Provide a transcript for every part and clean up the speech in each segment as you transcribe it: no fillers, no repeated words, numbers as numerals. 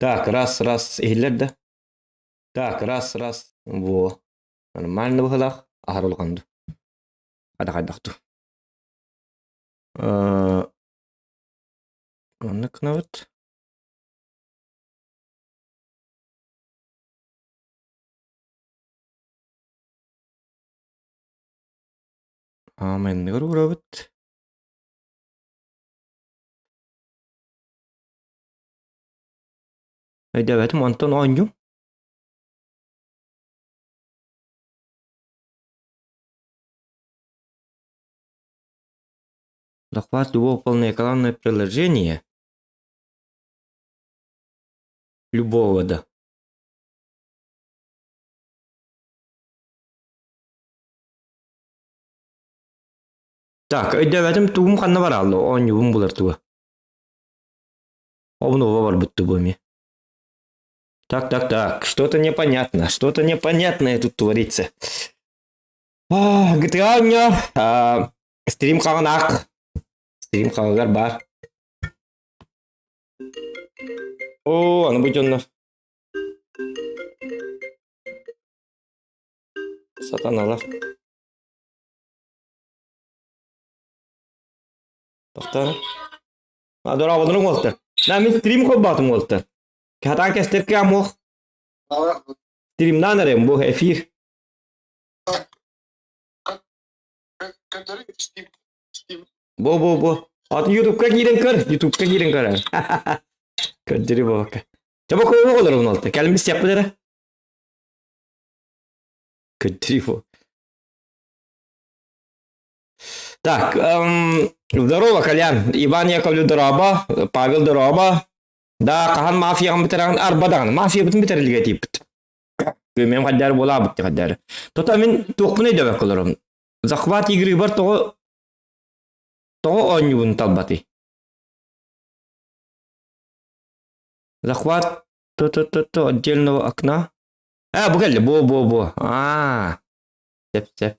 Так, раз, раз, иһиллэр да? Так, раз, раз, во. Нормально быһылаах, аһар улахан ду. Адахайдах ду. Маннык гынабыт. Аамайыныгар уурабыт. Өйдөөбөтүм, онтон оонньуум. Захват любого полноэкранное приложение. Любого, да. Так, өйдөөбөтүм тугум ханна бараалла оонньуубун булар туга. Обнова барбыт бу эмиэ. Так, так, так, что-то непонятно, что-то непонятное тут творится. GTA оонньоо, стрим хаҕынаах, стрим хаҕыгар баар. Оо, аны бу дьоннор. Сатаналар. Тохтоо. А дорооболорун уолтар. На мин стрим холбоотум уолтар. Катаан кэстерке амуох. Стримнаан эрем бу эфир. Бу бу бу. Аты ютубка киирэн көр, ютубка киирэн көр. Көрдөрүү буолбакка. Чаба көймө олорун алта. Кэлмис yapпыт эрэ. Көрдөрүү бу. Так, здорово, Колян. Иван Яковлев дорообо, Павел дорообо. Да, хаһан мафияҕын бүтэрэҕин арба даҕаны. Мафиябытын бүтэрилгэ тииппит. Күөмэм хаддаар буолаабыт хаддаар. Тото мин туохпун өйдөбөккө олоробун. Захват игры бар тоҕо тоҕо оонньуубун талбатый? Захват то-то-то-то отдельного окна. А, бу кэллэ, бу бу бу. А, сеп сеп.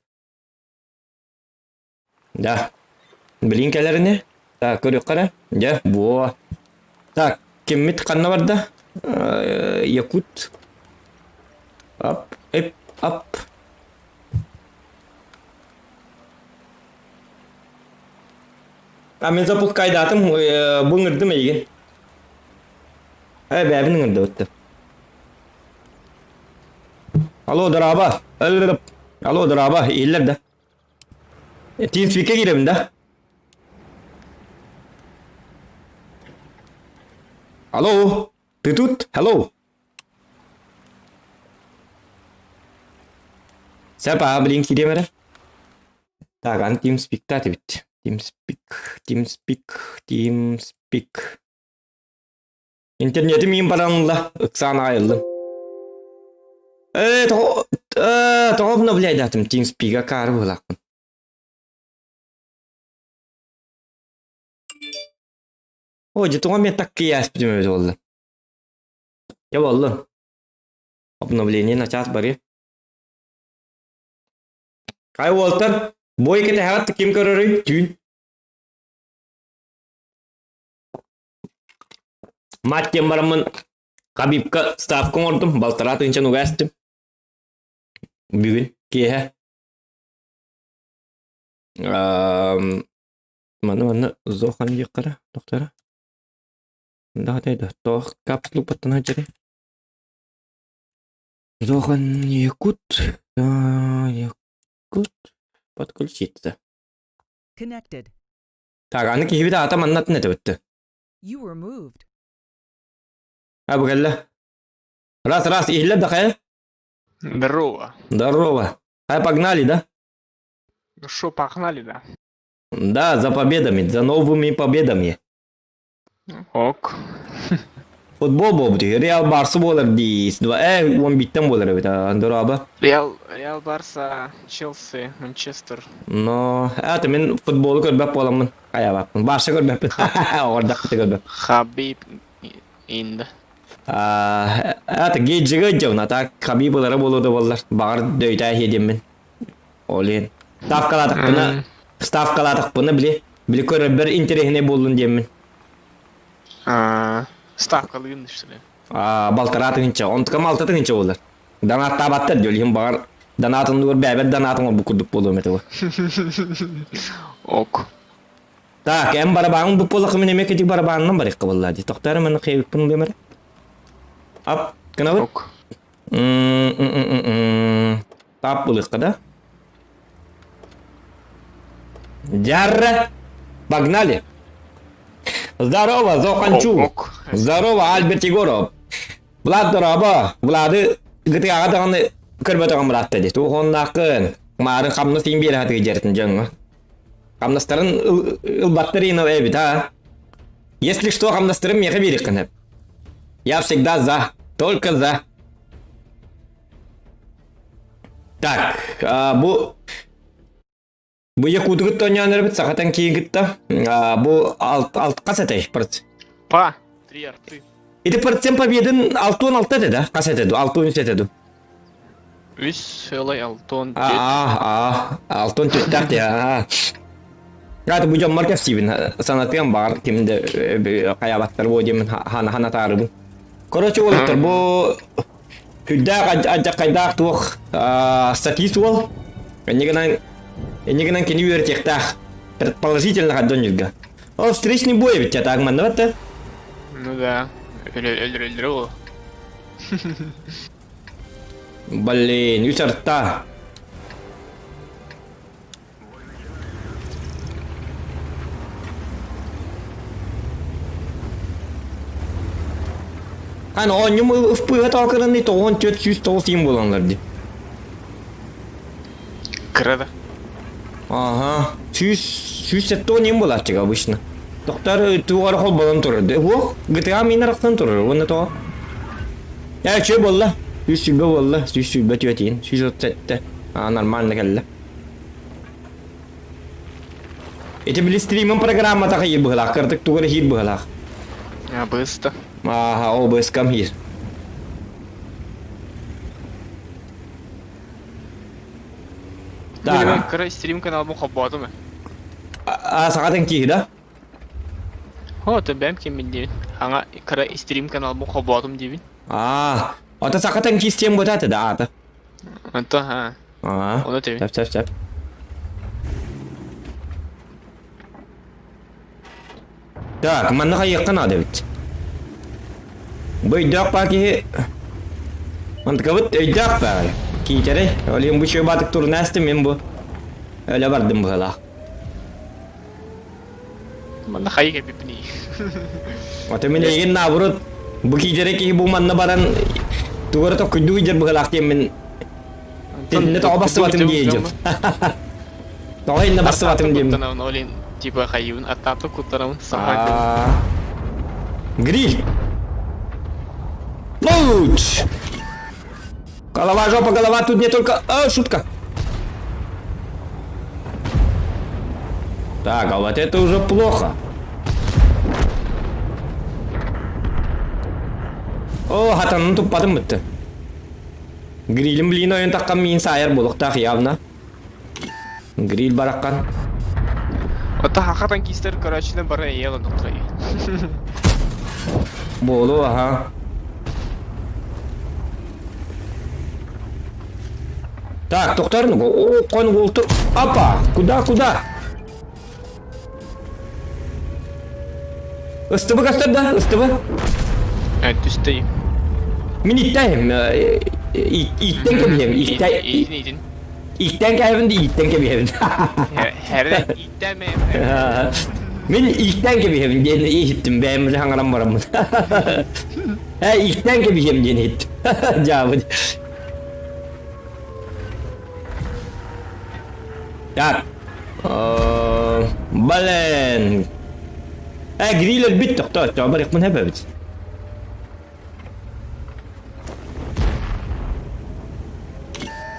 Да. Билин кэлэр ини. Так, көрүөххэ эрэ. Дьэ, буо. Так, киммит ханна барда? Якут. Ап, эп, ап. А мен запускайдаатым, бу ыҥырдым эйигин. Э, бэйэбин ыҥырдыбыттым. Алло, дорообо. Алло, дорообо, иһиллэр да? TeamSpeak-ке киирэбин да? Алло, ты тут? Hello. Сөп, аа, блин, киириэм эрэ. Так, аны TeamSpeak-та этибит. TeamSpeak, TeamSpeak, TeamSpeak. Интернетим иин баран ылла, ыксаан аҕай ыллым. Ээ, тоҕо, ээ, тоҕо обновляйдаатым TeamSpeak-а каары быһыылаахпын. О, дьэ тоҕо мен таккыйааспытым эбит буолла. Дьэ буоллун. Обновление начаас барыа. Хай уолтар, бой кэтэһэҕит ким көрөрүй? Түүн. Мать диэн бараммын Хабибка ставка оҥордум, балтараа тыһыынчаны уга эстим. Бүгүн киэһэ. Маны манна Зохан диэххэ доктора. Да, да, тоох капсулу баттана сылдьарый? Зохан Якут, Якут подключиться. Connected. Так, аны киһибит аата манна атын этэ бүттэ. You were moved. А, бу кэллэ. Раз, раз, иһиллэр да хайа? Здорово. Здорово. Ай, погнали, да? Ну что, погнали, да? Да, за победами, за новыми победами. Ок. Футбол буолбут Реал Барса буолар дии. Э, уон биттен буолар эбит, Андораба. Реал, Реал Барса, Челси, Манчестер. Но, это мин футболу көрбөт буоламмын. Хайабаппын. Барса көрбөппүн. Оҕордахпыты көрбөп. Хабиб инде. Это гейджига дьон, а так Хабиб ылара буолуо да буоллар. Баҕар дөйтээ диэммин. Ол иһин. Ставкалаатахпына, ставкалаатахпына били, били көрөрбөр интэриэһинэй буоллун диэммин. Ставкалыын что ли? Балтараа тыһыынча, онтукам 6 тыһыынча буолар. Донаттаабаттар дьол иһин баҕар донатын дугар бэйэбэр донатын оҥорбут курдук буолуом этэ. Ок. Так, эн барабааҥ бу буоллахха мин эмиэ кэтик барабаанынан барыахха буолла дии. Тохтоор маны хайыппын бэмэр. Ап, гынабыт. Ок. Тап булыахха да. Дярра. Погнали. Здорово, Зоханчу. Ок. Здорово, Альберт Егоров. Влад дорообо. Влады гытыаҕа даҕаны көрбөтөҕүм ыраатта дии. Туохоннааххын. Маарын хамнас иин биэрэ сатыы дьэртин дьоҥҥо. Хамнастарын ылбаттар иин эбит а. Если что, хамнастарын миэхэ биэриэххин Я всегда за. Только за. Так, бу бу якутугут тонньоон эрбит сахатан киин кытта бу алт хас этэй Па, три арты. Ити процент победын 66 этэ да? Хас этэ ду? 63 этэ ду? Үс сылай алтон А, а, алтон түттах я. Рады бу дьоммор кэпсиибин санатыам баар кимде хайабаттар бу диэмин хана хана таарыбын. Короче, уолаттар бу Күрдээх алдьархайдаах туох статист уол. Иннигинэн иннигинэн кини үөрэтиэхтээх. Предположительно хаддон О, встречный бой эбит так манна батта. Ну да. Өлөр ол. Блин, үс арта. Аны оонньум ыфпыыһа тоокырынный 9409 иин буоланнар дии. Кыра да. Ага. 170 иин буолааччыга обычно. Тохтор тугары холбонон турар. Уох, GTA мин арахсан турар. Уонна тоҕо? Ээ, үчүгэй буолла. 120 буолла. 124 иин. 137. А, нормально кэллэ. Ити били стримин программата хайыр быһылаах, кырдык тугу эрэ хиир быһылаах. А, быста. Ааха, ол быскам хиир. Да. Кыра стрим каналбын холбоотум. А, саҕатын киһи да? О, төбөм киммин диибин. Аңа кыра стрим каналбын холбоотум диибин. А, ата сахатын кистиэн бутааты да аата. Онто, а. Аа. Ону этэбин. Сөп, сөп, сөп. Так, манна хайыахха наада эбит. Бу өйдөөх баа киһи... Мантыкабыт өйдөөх баа. Киитэрэй. Олиын бу чүө баатык турнаастым мен бу. Өлө бардым быһалаах. Манна хайы кэлбиппиний? Ото мин эйигин наоборот бу киитэрэй киһи бу манна баран тугу эрэ токкуйдуу сылдьар быһалаах диэммин Тинне тоҕо бассыбатым диэйдим. Тоҕо иннэ бассыбатым диэм. Олин типа хайыбын аттааппы куттарабын саха. Гриль. Луч! Голова, жопа, голова, тут не только... А, шутка. Так, а вот это уже плохо. О, хатанын туппатым бітті. Грилим блин ойон таххан миин саайар буолуохтаах явно. Гриль бараххан. Ота хахатан кистер короче бары ела доктор. Буолуо аха. Так, тохтор, о, кон уолтур. Апа, куда, куда? Ыстыбы кастар да, ыстыбы. Түстей. Мин иттәйм, иттен кэбиһэм, Иитин иитин. иттен кэбиһэбин да ииттен кэбиһэбин. Хәрдә иттәме. Мин ииттэн кэбиһэбин диэн иһиттим, бэйэм хаҥаран бараммын. Э, ииттэн кэбиһэм диэн иһиттим. Дьаабы. Так. Блин. Э, гриль өлбүт тохтоо, барыахпын хэбэбит.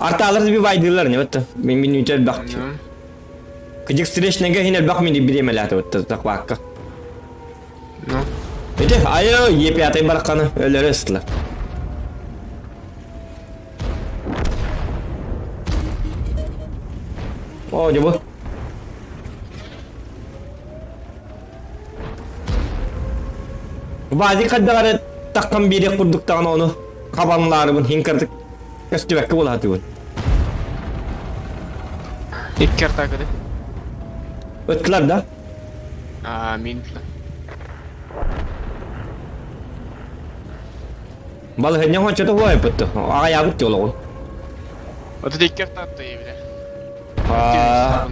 Артаалар би байдыылар не бытта. Мин мин үтө элбэх. Кыдьык встречныйга хин элбэх мини бириэмэлээтэ бытта таквакка. Ну. Ити айо Е5 барахханы өлөрө ыстылар. О, дьэ бу. Вазик хайдах эрэ Таххан биэриэх курдук даҕаны ону хабанлаарыбын хин кырдык көстүбэккэ буолаатыбын. Икки артаакады. Ыттылар да? Аа, мин Балаһыанньа хончото хуайпытты. Аҕайаабыт ти олоҕун. Отут икки артаатта ийэбилэр. Аа.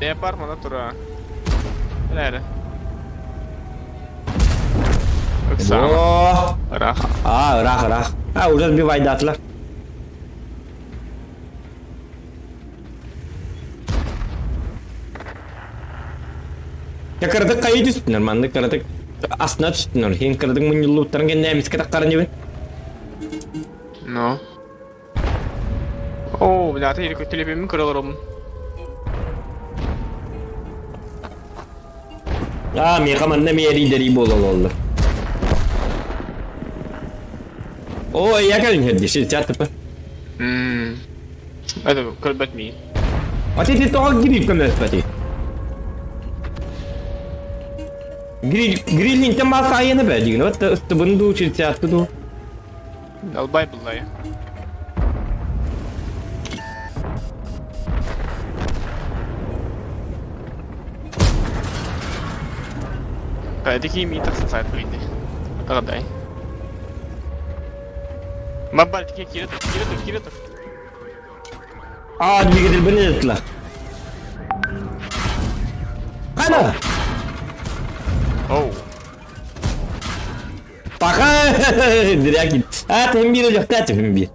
Депар мана тура. Эрэ. Ыксаама. Ыраах. Аа, ыраах, ыраах. А, уже сбивайдаатылар. Я кыратык хайы түстүнөр, маннык кыратык астына түстүнөр. Хин кыратык мунньуллубуттарын кэннэ эмискэ таххарын ибин. Ну. Оо, блята, или телепемин көрө Аа, миэхэ манна эмиэ эриидэрии буола олороллор. Оо, я кэлин иһэрди, 60 тп. Мм. Это көрбөт миин. А ты тоҕо гриль көмөлөспөтүй? Гриль, гриль интен баас айыны бэ дигин. Вот ыстыбын дуу, 60 дуу. Албай буллай. Кайдыки ми тахсан сайт выйди. Атагадай. Маббар тики кире тур, кире тур, кире тур. Аа, двигатель ыттылар. Қана? Оу. Пока Дрякин. А, тем бир өлөхтә тем бир.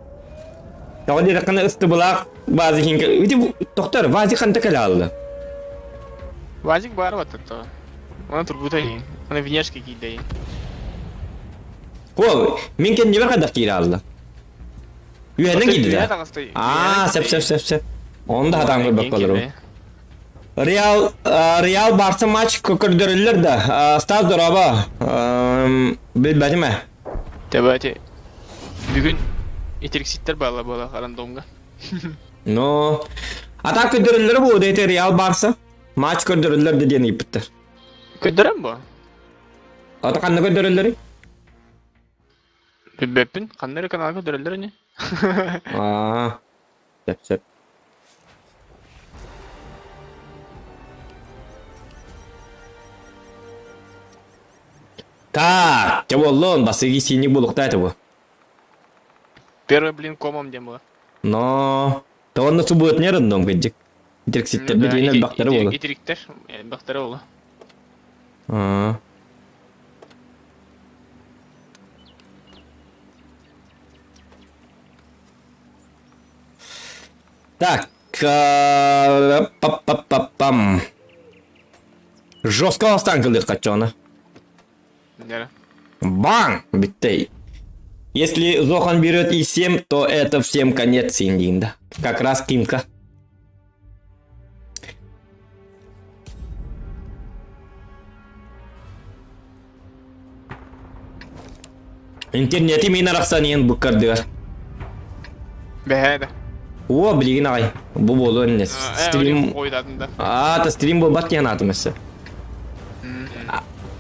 Тоҕо диэтэххинэ ыстыбылаах Вазихинка ити тохтор Вазик ханта кэлэ алла. Вазик баар баттатта. Она турбута иһин. Она внешке киирдэ Ол мин кэннибэр хайдах киирэ алла. Үөһэнэн киирдэ. Аа, сөп сөп сөп сөп. Оны да хатаан көрбөккө олору. Реал Реал Барса матч көрдөрүллэр да. Стас дороба. Билбэтим ээ. Давайте. Бүгүн итирикситтер баала буола рандомга. Но а так көрдөрүллэр бу дейте Реал Барса матч көрдөрүллэр да диэн ыйыппыттар. Көрдөрөн бу? Ата ханна көрдөрүллэрий? Билбэппин. Ханна эрэ каналга көрдөрөллөр ини. Аа, сөп сөп. Так, дьэ буоллун, басыги синик булукта это бу. Первый блин комом диэн була. Но, тоҕонно субуотнер онном кыдьык. Итирикситтэр билиин элбэхтэрэ буолар. Итириктэр элбэхтэрэ буола. Аа. Так, па-па-па-пам. Жестко останкалык каччона. Бан! Биттей. Если Зохан берет и 7, то это всем конец Индинда. Как раз Кимка. Интернети мин арахсан иэн буккардыгар. Бэһээ да. О, билигин аҕай. Бу буолуо иннэ. Стрим... Аа, та стрим буолбат диэн аатым өссө.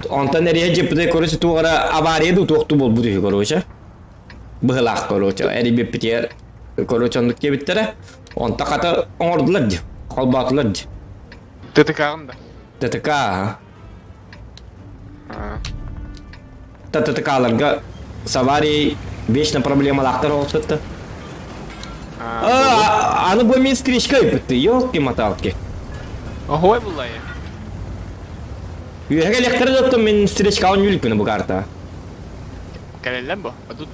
Онтон эрийэ дьиппитэ короче туох эрэ авария дуу туох дуу буолбут үһү короче. Быһылаах короче эрийбиппитигэр короче оннук диэбиттэрэ. Онто хата оҥордулар дии. Холбоотулар дии. ТТК-ҕын да? ТТК ТТК-ларга с аварией вечно проблемалаахтар оҕустатта. А, аны бу мин стрижка ыппытты, елки-моталки. Охой буллайы. Үөһэ кэлиэхтэрэ да оттон мин стрижкаҕын үлүкпүнэ бу карта. Кэлэллэр бу, а тут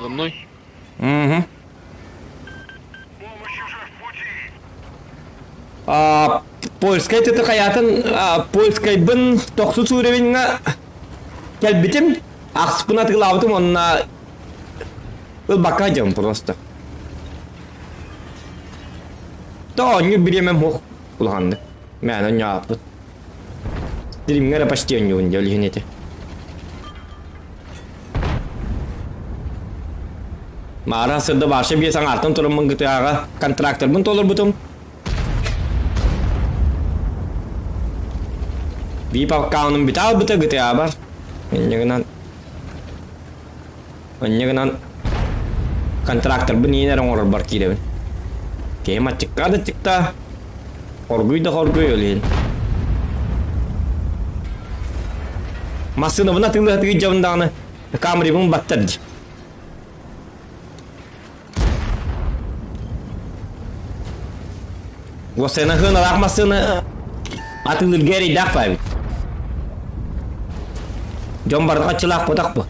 за мной. Угу. А, польскай тыты хайатын польскайбын тохсус уровеньҥа кэлбитим ахсыппын атыылаабытым уонна ылбакка дьон просто то оонньуур бириэмэм суох улаханнык мээнэ оонньообуппут стримҥэ эрэ почти оонньуубун дии ол иһин ити Маара сырда баша биэс аҥаартан тураммын гытыаҕа контракторбын толорбутум. Биир аккаунум бүтэ албыта гытыаабар. Инньэ гынан. Онньа гынан контракторбын иин эрэ оҥорорбор киирэбин. Киһим аччыкка да аччыкта, хоргуй да хоргуй ол иһин. Массыынабын атыылаһа дьабын даҕаны Камрибын баттар дии. Уосайынан сыаналаах массыына атыылыырга эрэйдээх баайбыт. Дьон барыта хаччылаах ботах бу.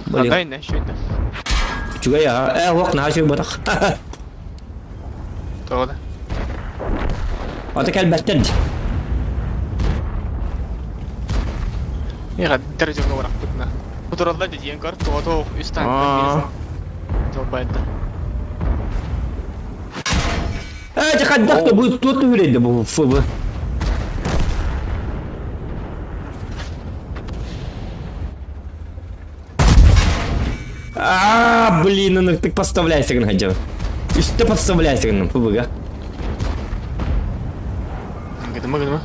Блин. Адай не шүйді. Үчүгэй аа. Э, уох наһаа үчүгэй ботах. Тоҕо да. Ата кэлбэттэр дии. Миэхэ дьоҥҥо бырахпытына. Утураллар да диэн көр, тоҕото үс танктан биир Долбайда. Э, хайдах да бу туот түһүрейді бу ФБ. А, блин, ну ты подставляйся гына дьон. Үстэ подставляйся гына ФБ-га. Гыдыма гыдыма.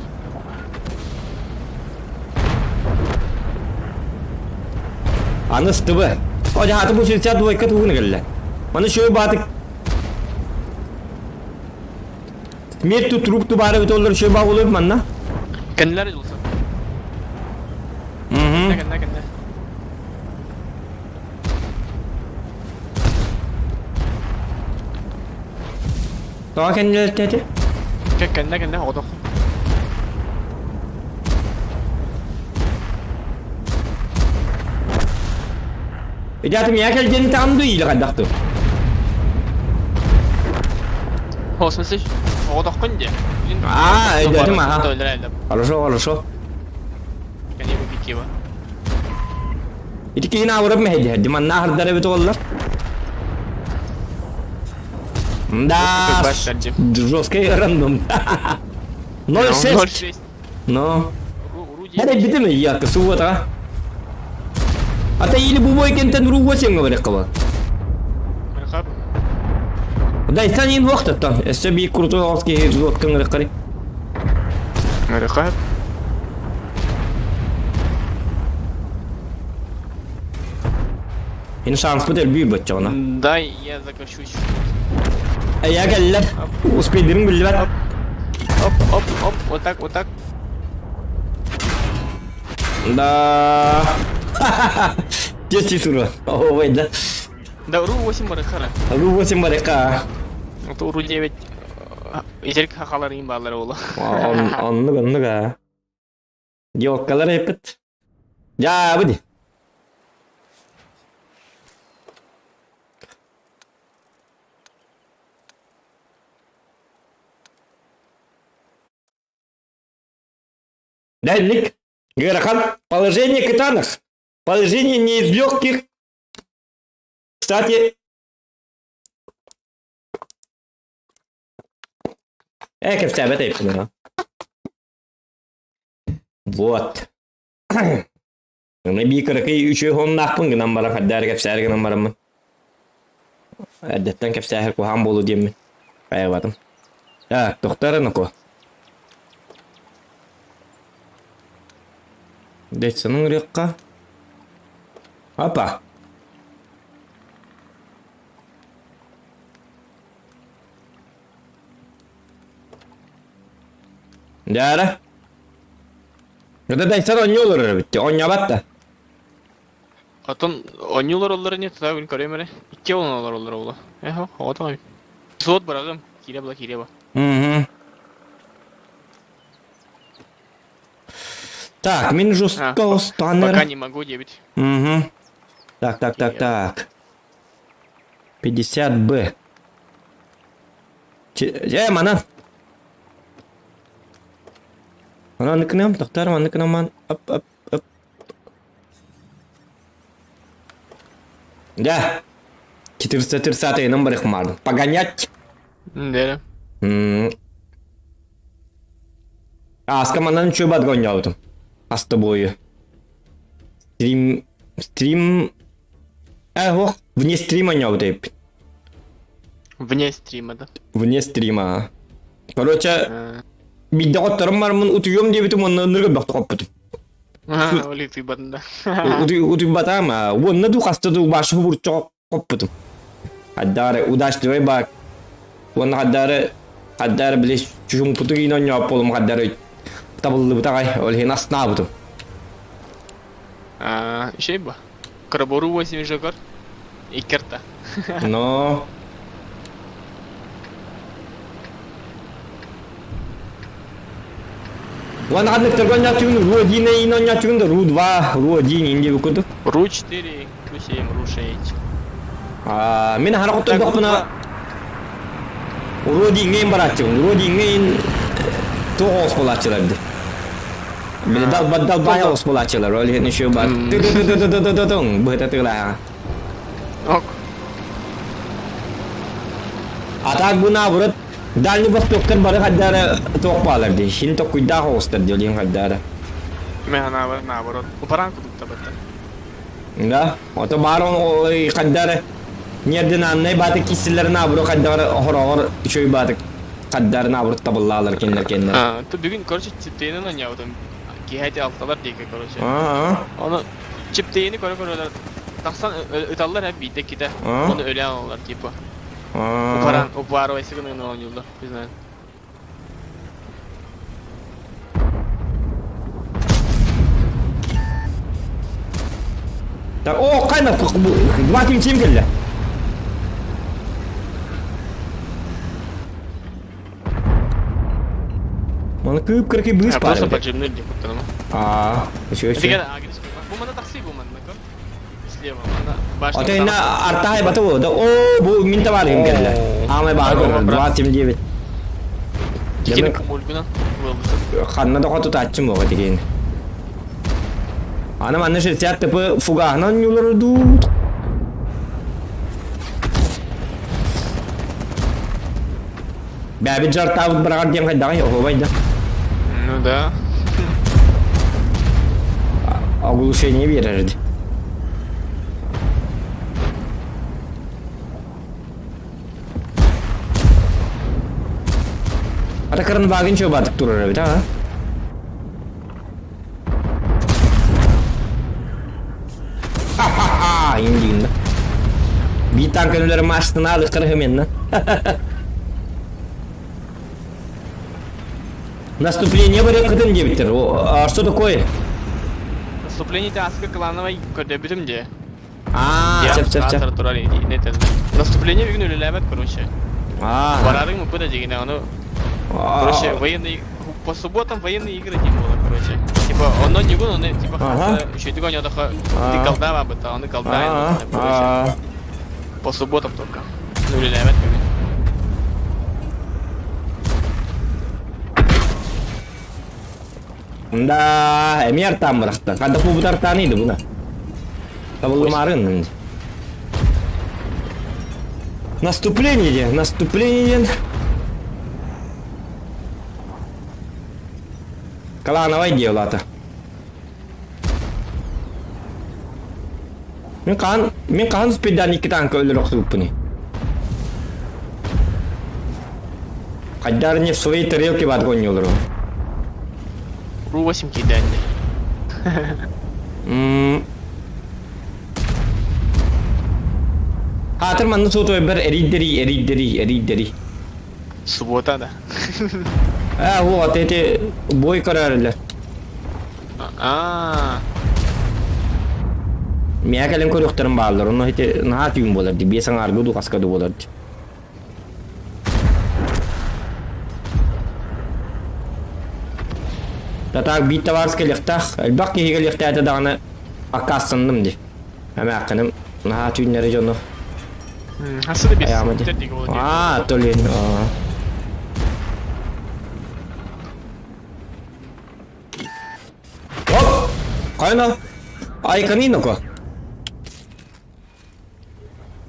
Аны СТБ. О, дьаһаты бу 62 тугуна кэллэ. Маны шөй баатык Смерть тут труп тубары бит олар шөй баа болуп манна. Кэннилэр дьулса. Кэннэ кэннэ кэннэ. Тоҕо кэннилэртэти? Кэннэ кэннэ оҕотох. Идятым я кэлдиэн таам ду или хайдахту? О, в смысле? Оҕотоххун дии. А, идятым аха. Хорошо, хорошо. Кэнни бу Ити киһини абырап мэһэйдэһэр манна аһардар эбит уоллар. Да, жесткий рандом. 0,6. Но. Хәре битеме якы суббота. Ата или бу кентен ру 8 говорят кого. Да, и сан вахтаттан. Эссе би крутой алский взвод кыңыры. Рехаб. Ин шанспыт элбүү баччаҕына. Дай я закачусь. Эйя кэллэр. Успейдерин биллибэт. Оп, оп, оп, вот так, вот так. Да. Тести сура. Ой, да. Да, РУ-8 барыхара. РУ-8 барыха. Это РУ-9 Изерик хахаларын баалар ола. Оннук, оннук а. Диоккалар эппит. Дьаа, бу Дальник. Ыарахан. Положение кытаанах. Положение не из легких. Кстати, э, кэпсээбэт эйппин Вот. Аны бии кыракый үчүгэй уоннаахпын гынан баран хайдаа эрэ кэпсээри гынан бараммын. Эрдэттэн кэпсээһэр куһаҕан буолуо диэммин хайабатым. Так, тохтор ноко. Дэйсонун ырыахха. Апа. Дьаара. Это Дайсан оонньуу олорор эбит. Оонньообот да. Оттон оонньуу олороллор ини тутаа күн көрөм эрэ. Икки уон олороллор буолуо. Эхо, оҕото Суот быраҕым. Киирэ була киирэ ба. Угу. Так, мин жестко станер. Пока не могу дебить. Угу. Так, так, так, так. 50 Б. Э, манан. Манан ыкынам, тохтар, манан ыкынам, ап, ап, ап. Да. 430 номер их мардым. Погонять. Да. Ааска манан үчүгэй бат гонньообутум. Ас тобою. Стрим... Стрим... Э, ох, вне стрима оонньообут эбиппит. Вне стрима, да? Вне стрима. Короче, биирдэ хотторон бараммын утуйуом диэбитим уонна ынырык элбэхтик хоппутум. Ол утуйбатын да. Утуйбатаам, уонна ду хаста ду башы хубурчоҕо хоппутум. Хаддаары удачливай баак. Уонна хаддаары хаддаары били чуһуҥпуту киин онньоопполум болум хаддаары табыллыбыт аҕай, ол иһин аснаабытым. Ишей ба. Крабору 8 жокер. Иккерта. Но Уонна ханныктарга онньооччугун Ру 1 иин онньооччугун да Ру 2, Ру 1 иин диэбит курдук. Ру 4, Ру 7, Ру 6. Аа, мин хара хоттордохпуна Ру 1-ҥэ иин барааччыбын. Ру 1-ҥэ иин туох оҕус буолааччылар дии. Били далбай оҕус буолааччылар. Ол иһин еще бар. Ту-ту-ту-ту-ту-ту-ту быһыта тыылааҕа. Ок. А так бу наоборот Дальний Востоктар бары хайдара туох баалар дии. Хин токкуйдаах оҕустар дии олиһин хайдара. Мен наоборот, наоборот. Упаран кудуктабыттар. Да, ото баар хайдара нердинаннай бааты киссилер наоборот хайдара хороҕор үчүгэй бааты хайдара наоборот табыллаалар кинилэр кеннер. А, то бүгүн, короче, чиптейнен оняутым. Киһэти алталар диэки, короче. Оны чиптейни көрө-көрөлөр тахсан ыталлар хеп биитэ ките. Оны өлөн алалар типа. Упаран, упарывайсы гынан оонньууллар, не знаю. Так, о, қайна, два ким келді. Маны кыып кыркы быыс бар. Просто поджимный деп куттаным. А, еще еще. Бу мана такси бу мана Слева, мана башня. Ото инна артаай бата да о бу мин табаарым кэллэ. Аамай баар көрөр 279. Тикини кумульгунан вылбыты. Ханна да хотутааччым буга тигин. Аны манна 60 тп фугаһынан ньулар дуут. Бэбит жартаабыт быраҕар диэн хайдаҕый оһуобай да. Ну да. Оглушение биэрэр ди. Ата кырын багын чё батып турар эбит, а? Ха-ха-ха! Индиинна. Биир танк өлөрө маастына алыктар хыменна. Наступление барыаххытын диэбиттэр. А что такое? Наступление аска клановай көрдөбүтүм дии. Аа, сөп сөп сөп. турар Наступление бүгүн үлэлээбэт короче. Аа. Барарың мукку да дегене ону короче военный по субботам военные игры тем было короче. Типа онно нигун оны типа үчүгэй оньодохо ты колдава быта оны колдайын короче. По субботам только. Ну үлэлээбэт бүгүн. Да, эмиэ артаан бырахта. Ханна куубут артааныйды буна. Табыллымаарын. Наступление диэн, наступление диэн. Клановай дело-то. Мин хаһан, мин хаһан спиддан икки танка өлөр охсубуппуный? Хайдар не в своей тарелке бат гонньолору. Ру 8 кидээнни. Хаатыр манна суотуйбар эрийдэри, эрийдэри, эрийдэри. Суббота да. А, вот эти бой көрөрүлэр. Аа. Миэхэ кэлэн көрүөхтэрин бааллар, онно ити наһаа түүн буолар дии, биэс аҥаарга дуу, хаска дуу буолар дии. Татаак биир табаарыс кэлиэхтээх, элбэх киһи кэлиэхтээтэ даҕаны аккаастанным дии. Эмээххиним наһаа түүннэри дьону Хасы да айаама дии. Аа, толин. Оп! Хайна? Айканиноко.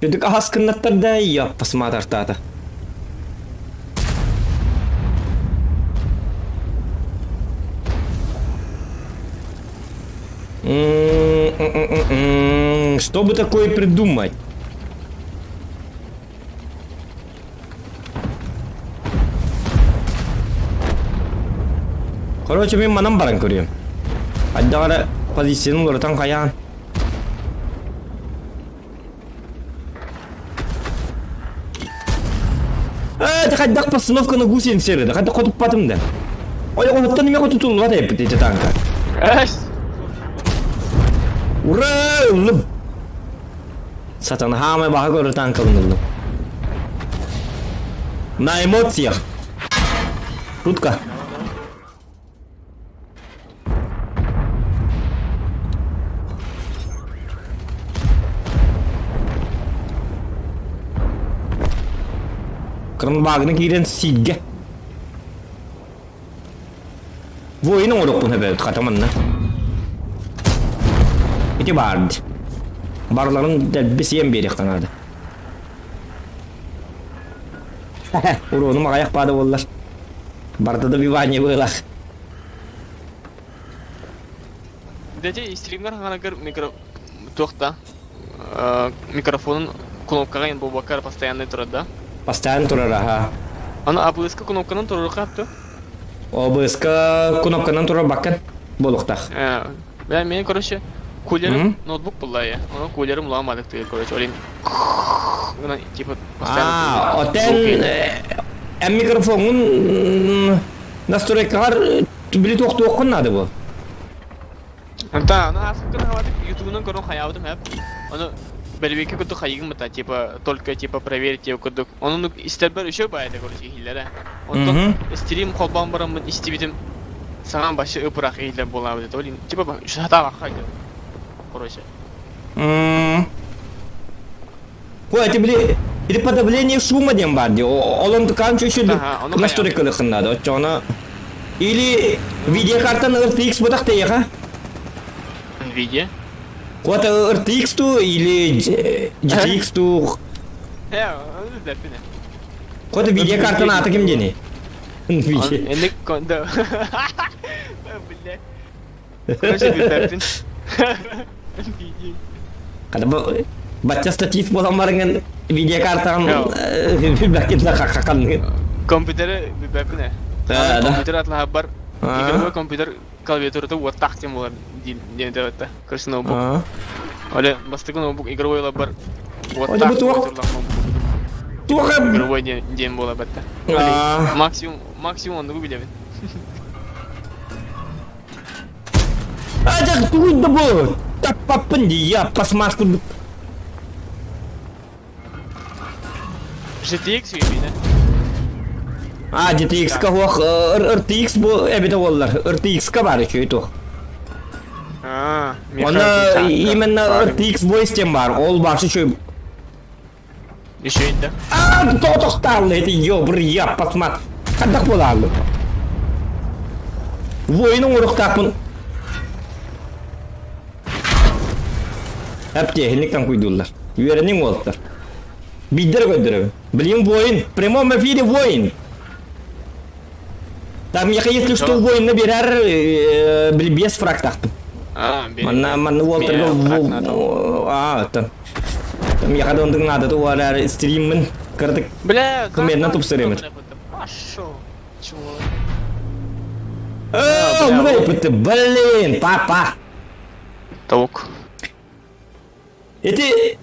Түдүк аһас кыннаттар да яппасмаатартаата. Что бы такое придумать? Короче, мен манан баран көрүөм. Хайдах эрэ позицияны уларытан хайаан. Ээ, хайдах постановканы гусеница эрэ, хайдах хотуппатым да. Ой, оттон эмиэ хотутуллубат эппит эти танка. Ура, ыллым. Сатана хаамай баха көрөр танкалын ыллым. На эмоциях. Шутка. Кырынбаагына киирэн сииргэ. Воин оҥоруохпун эбээт хата манна. Ити баар. Барларын дэлби сиэн биэриэххэ наада. Уруонум аҕыйах баада буоллар. Барда добивание быылах. Дэтэ стримнер хаҥанагар микро туох да микрофонун кнопкаҕа ин буолбакка постоянно турар да? Постоянно турар, аха. Аны АБС-ка кнопканан туруруха то? ОБС-ка кнопканан турар баккан буолуохтаах. Бля, мен, короче, кулерым ноутбук была я. Ону кулерым улаамадык тыгыр, короче, олин типа постоянно. А, отен эм микрофонун настройкаҕар били туохтуоххун наада бу. Да, аны ааспыккын хаватык ютубунан көрөн хайаабытым хэп. Ону бэлибиэккэ курдук хайыгым бата, типа только типа проверить его курдук. Ону истэрбэр үчүгэй баайда короче иһиллэрэ. Онтон стрим холбоон бараммын истибитим саҥам башы ыпырах иһиллэр буолаабыт это блин типа сатаабакка короче. Бу эти били или подавление шума диэн баар дии. Ол онтукаан чүчү настройкалыххын наада. Оччоҕуна или видеокартан RTX бутах тэйэха? Nvidia. Куота RTX ту или GTX ту? Куота видеокартан аата ким диэни? Nvidia. Энник да. Блядь. Короче, билбэппин. Nvidia. Хата бу бачча статист буолан барыҥын видеокартаҕын билбэккин да хахханныгын. Компьютеры билбэппин ээ. Компьютер атлаһабар игровой компьютер клавиатурата уоттаах диэн буолар диэн этэ Короче, ноутбук. Оле, бастакы ноутбук игровой лабар уоттаах Туох игровой диэн буола бэтте. Максимум максимум оннугу билэбин. Ажак тугуй да бу? Таппаппын дии, я пластмасс курдук. GTX үүйбүнэ. А, GTX-ка хуох RTX бу эбитэ буоллар. RTX-ка баар үчүгэй туох. А, Онно именно RTX Voice диэн баар. Ол башы үчүгэй. Үчүгэй да. А, тоҕо эти ёбр я пластмасс. Хайдах буолааллы? Воин оҥоруохтаахпын. Эптиэһинник куйдууллар. Үөрэниҥ уолаттар. Биирдэрэ көрдөрөбүн. Блин, воин. В прямом эфире воин. Там я если что воин набирар без фрактахтым. Манна манна уолтарга а там там я когда он надо то арар стриммин кырдык Бля, кымерна тупсырымын. Пошел. Чего? Блин, папа. Толк. Ити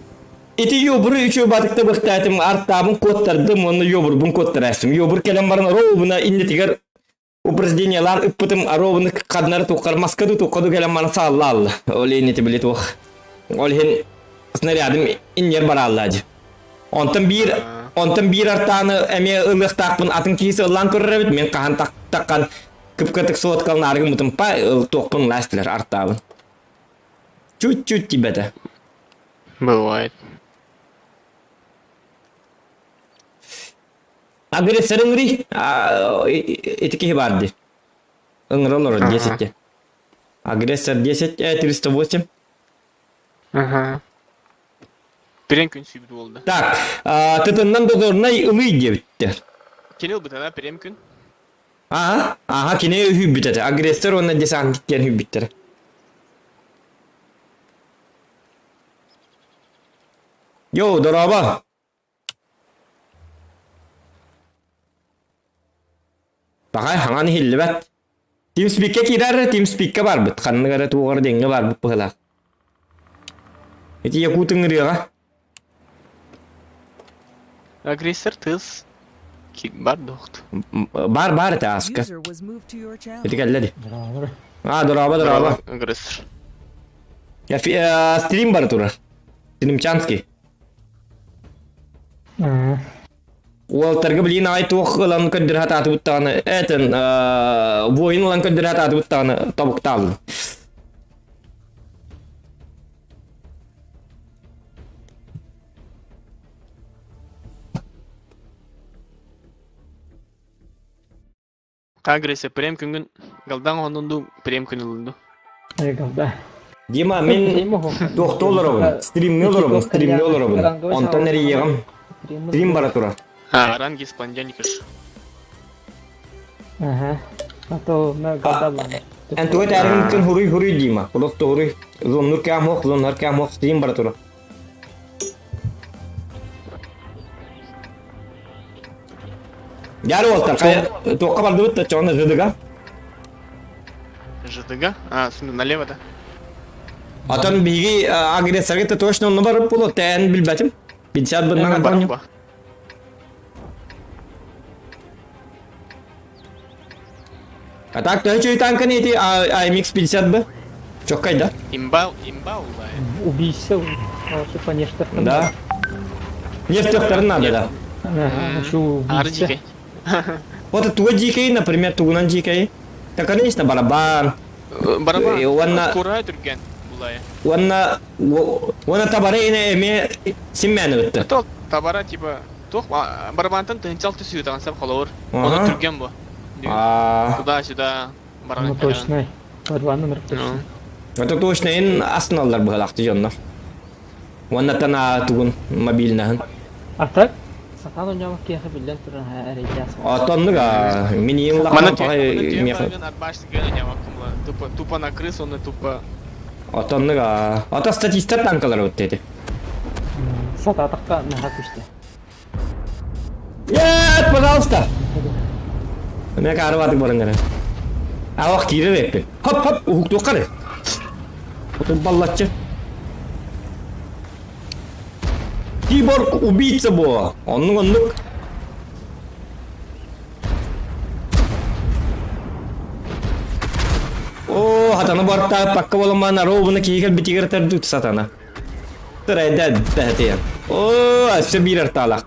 ити ёбуру үчү батыкта быктаатым арттаабын куоттардым уонна ёбурбун куоттарастым. Ёбур кэлэн баран ровно иннитигэр упражнениялаан ыппытым ровно хаднары туққар маскаду туққаду кэлэн баран саалла Ол иннити били туох. Ол иһин снарядым иннер барааллаадьы. Онтон биир онтон биир артааны эмиэ ылыахтаахпын атын киһи ыллаан көрөр эбит мен хаһан таххан кып-кытык суоткалын аргыммытым па туохпун лаастылар артаабын. Чуть-чуть тибэтэ. Бывает. Агрессор ыҥырый. Ити киһи баар дии. Ыҥыра олорор 10 Агрессор 10, 308. Ага. Пирен күн сүйбүт буолда. Так, тытыннан дозорнай ылый диэбиттэр. Кини ылбытана пирем күн. Аа, аха кини үһүйбүт этэ. Агрессор уонна десантник диэн үһүйбүттэр. Йоу, дорообо! Пахай хаҥан иһиллибэт. TeamSpeak-ка киирэр, TeamSpeak-ка барбыт. Ханнык эрэ туоҕар диэҥҥэ барбыт быһыылаах. Ити якут ыҥырыаҕа. Агрессор тыс бар дохт. Бар бар этэ ааска. Ити кэллэ ди. А, дороба, дороба. Агрессор. Я стрим бар турар. Стримчанский. Уолтарга билин ай туох ылан көрдөрө сатаатыбыт даҕаны этэн воин ылан көрдөрө сатаатыбыт даҕаны тобуктааллым. Агрессия прем күнгүн галдан оһоннун дуу прем күн ылын дуу. Галда. Дима, мин туохта олоробун, стримҥэ олоробун, стримҥэ олоробун. Онтон эрийиэҕим. Стрим бара турар. А, ранги с понедельника ж. Ага. А то на галда булар. Эн туга таарыҥ хуруй хуруй Дима. Просто хуруй. Зоннур кэм ох, зоннар кэм ох, стрим бара турар. Дьаары уолтар, хайа, туохха бардыбыт да чоҕуна ЖДГ? ЖДГ? А, налево да? Отон биһиги агрессорга то точно онно барып буолуо, тээн билбэтим. 50 быннан помню. А так төһө чүй танканы ити AMX 50 б? Чоккай да? Имба, имба улай. Убийца, типа нефть. Да. Нефтехтарын надо, да. Ары дикой. Вот туга дикой, например, тугунан дикой. Так, конечно, барабан. Барабан. Уонна... Курай түрген булай. Уонна... Уонна табара ине эме симмәні бітті. То табара типа туох барабантан тыһынчал түсүү таҕансап холобур. Оны түрген бу. Туда-сюда баран. Ну точно. Барабан номер точно. Это точно ин асналар быһалаахты дьоннор. Уонна тана тугун мобильнаһын. А так сатаан оонньообот киһиэхэ биллэн туран эрэйдээх соҕус. Отоннуга мин ийэм Мана улахан паҕай миэхэ Тупо, тупо на крысу, он и тупо... Отоннуга ото статистар танкалар вот эти. Сатаатахха наһаа күстэ. Нет, пожалуйста. Мен карыбатык баран эрэ. Авах киирэр эппин. Хоп хоп уһуктуохха эрэ. Отун баллаччы. Киборг убийца буо. Оннук оннук. О, хатана барта пакка боламан аробуна киһи битигер тердут сатана. Тырайда бәтиен. О, өссө биир артаалах.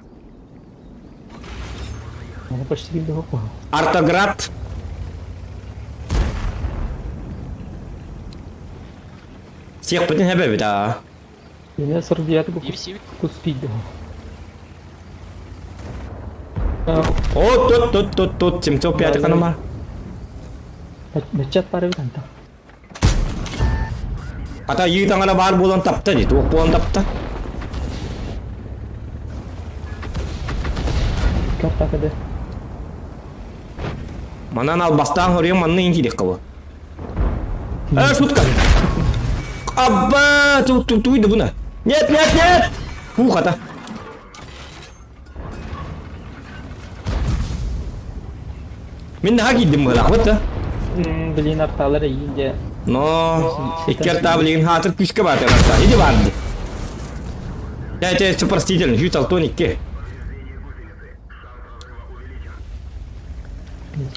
Почти Артоград. Сиэхпитин хэбэбит аа. Меня 49 куспить. О, тут, тут, тут, тут, 705 ханамар. Бачат пары бит Ата йыы таҥара баар буолан тапта дии, туох буолан тапта? Картакады. Манан албастаан хоруйан манна иин киириэххэ бу. Э, шутка! Абба! Ту ту туй да буна. Нет, нет, нет! Фух, ата. Мин наһаа киирдим быһыылаах да? Блин, арталар иинде. Но икки арта билигин хаатыр күүскэ баатыр арта. Иди барды. Это все простительно. Хью Талтон икки.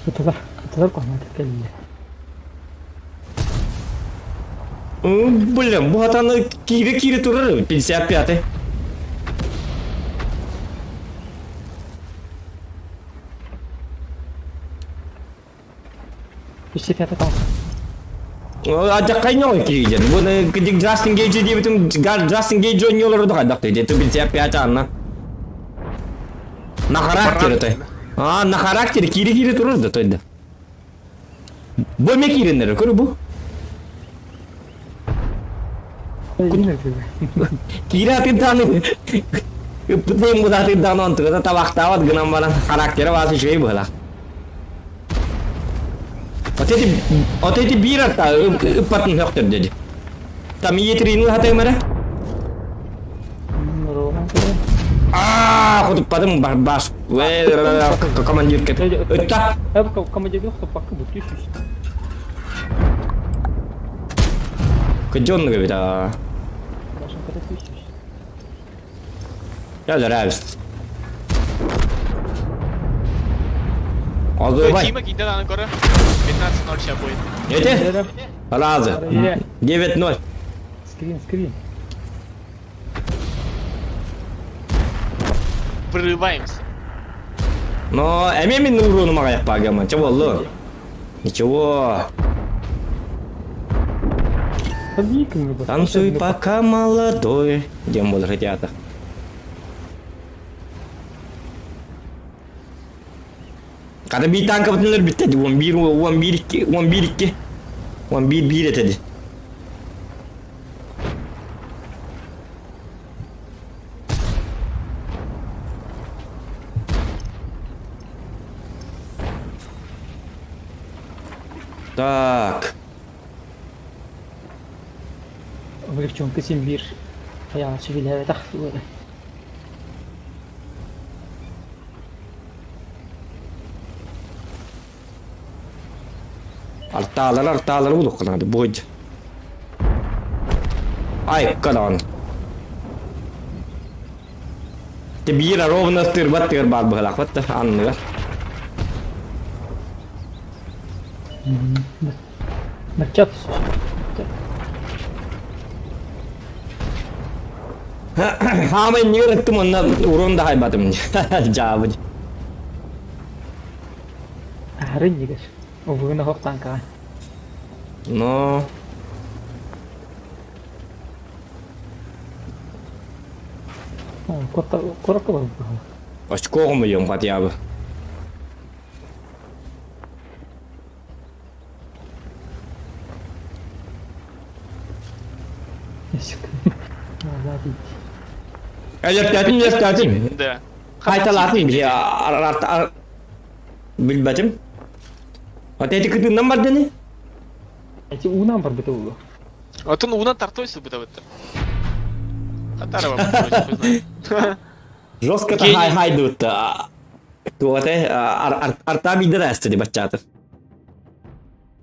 Кытылар, кытылар куһаҕан кэллэ. Блин, бу хатаны киире-киире турар 55-й. 55-й таҥас. Адьаккайньоҕой киһи Бу Джастин Гейджи диэбитим Джастин Гейджи оонньуулар да хайдах дии 55 анна. На характере той. А, на характере киире-киире турар да тойда. Бу эмиэ киирэннэр, көрү бу. Киирэ атыырдааны ыппытын бу атыырдааны онтугата табахтаабат гынан баран характера баас үчүгэй быһылаах. Вот эти, вот эти биир арта ыппатын сөхтөр деді. Там иетирин хатыым эрэ. Аа, хотуппатым бас. Командир кет. Ытта. Командир хотуппакка бүттү. Кыдьоннук эбит аа. Я нравится. Азыбай. Тима киирдэ даҕаны көрө. 15-0 сейчас будет. Эти? Разы. 9-0. Скрин, скрин. Прорываемся. Но эмиэ мин уруунум аҕайах баагаман. Чэ буоллун. Ничего. Танцуй пока молодой. Диэн буолар театр. Хата биир танкабытын өлөрбүттэ ди 11 11 2 11 2 11 1 этэ ди. Так. Облегченка син биир хайаҕаччы билээбэтэх суола. Артаалар артаалары булуохха наада буойдь. Айыкка даҕаны. Те биир ровно тырбат тыгар баар быһалаахпат да анныгар. Баччат. Хаамай иннигэр ыттым онно урон да хайбатым. Дьаабы. Аһарын нигер. Обугун оһох танкаҕа. Но... Куракка барбыт. Очко хомуйуом хотя бы. Өлөртөөтүм, өлөртөөтүм. Да. Хайталаатым биһи билбэтим. Вот эти кытыннан бардыны? Эти уунан барбыта улу. Отон уунан тартой сылбыта бытта. Хатарова, короче, хуй знает. Жестко хай хай дутта. Туоте арта биде да эсте баччата.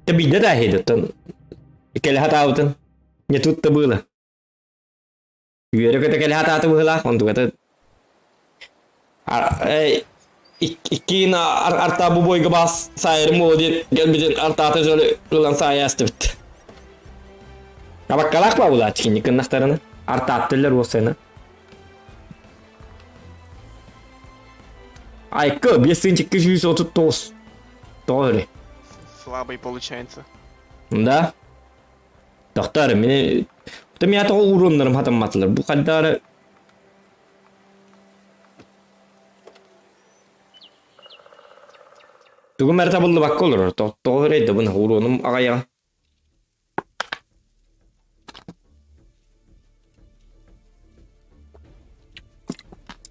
Те биде да хейдуттан. Кэлэ хатаабытын. Не тут-то было. Үөрэ-көтө кэлэ хатааты быһылаах, онтугата иккиин арта бу бойга бас саайырым буолуо диэн кэлбитин артаата дьолу ылан саайа астыбыт. Абаккалаах ба булааччы кинни кыннахтарына артааттылар уопсайына. Айкы, 5239. Тоҕо өрө. Слабый получается. Да. Доктор, мени... Ты меня тоҕо уруоннарым хатамматылар. Бу хаддаары... Тугум эрэ табыллыбакка олорор. Тоҕо өрөйдө бу уруонум аҕайаҕа.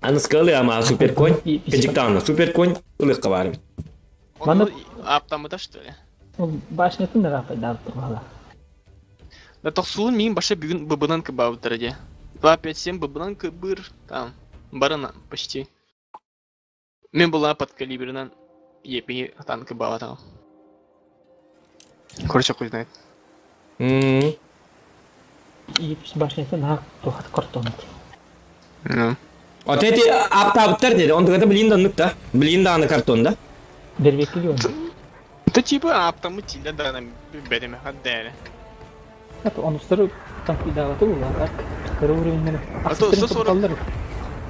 Аны скалы ама суперконь. Кыдьыктаана суперконь ылыахха баар эбит. Он аптамыта что ли? Ол башнятын ыраапайдаабыт баала. Да тохсуун миин баша бүгүн быбынан кыбаабыттара дии. 2-5-7 быбынан кыбыр там барына почти. Мин была под калибрынан епи танк кыбаабатаҕым. Короче, хуй знает. М. Епис башнятын аах туохат картонут. Ну. Вот эти аптаабыттар диэри, онтугата билин да оннук да. Билин даҕаны картон да. Бербекки Да типа аптамы тиилэ даҕаны билбэтим хаддээри. Онустары танкыйдаабаты буолла. Кыра уровеннары. А то 140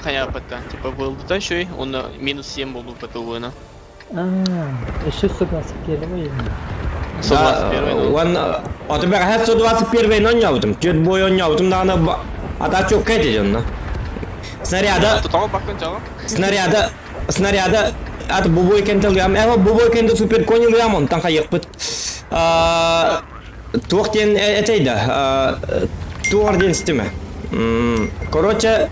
хайааппатта. Типа вылдыта еще он минус 7 был ПТУ-на. А, еще 121 121 Он, а тебя 121 онньообутум, түөрт бой онньообутум даҕаны ата чуокка этэ дьонно. Снаряда, снаряда, снаряда ат бубой кентелгам, эво бубой кенте супер конилгам, онтан хайыппыт. Туох диэн этэй да, туох диэн система. Короче,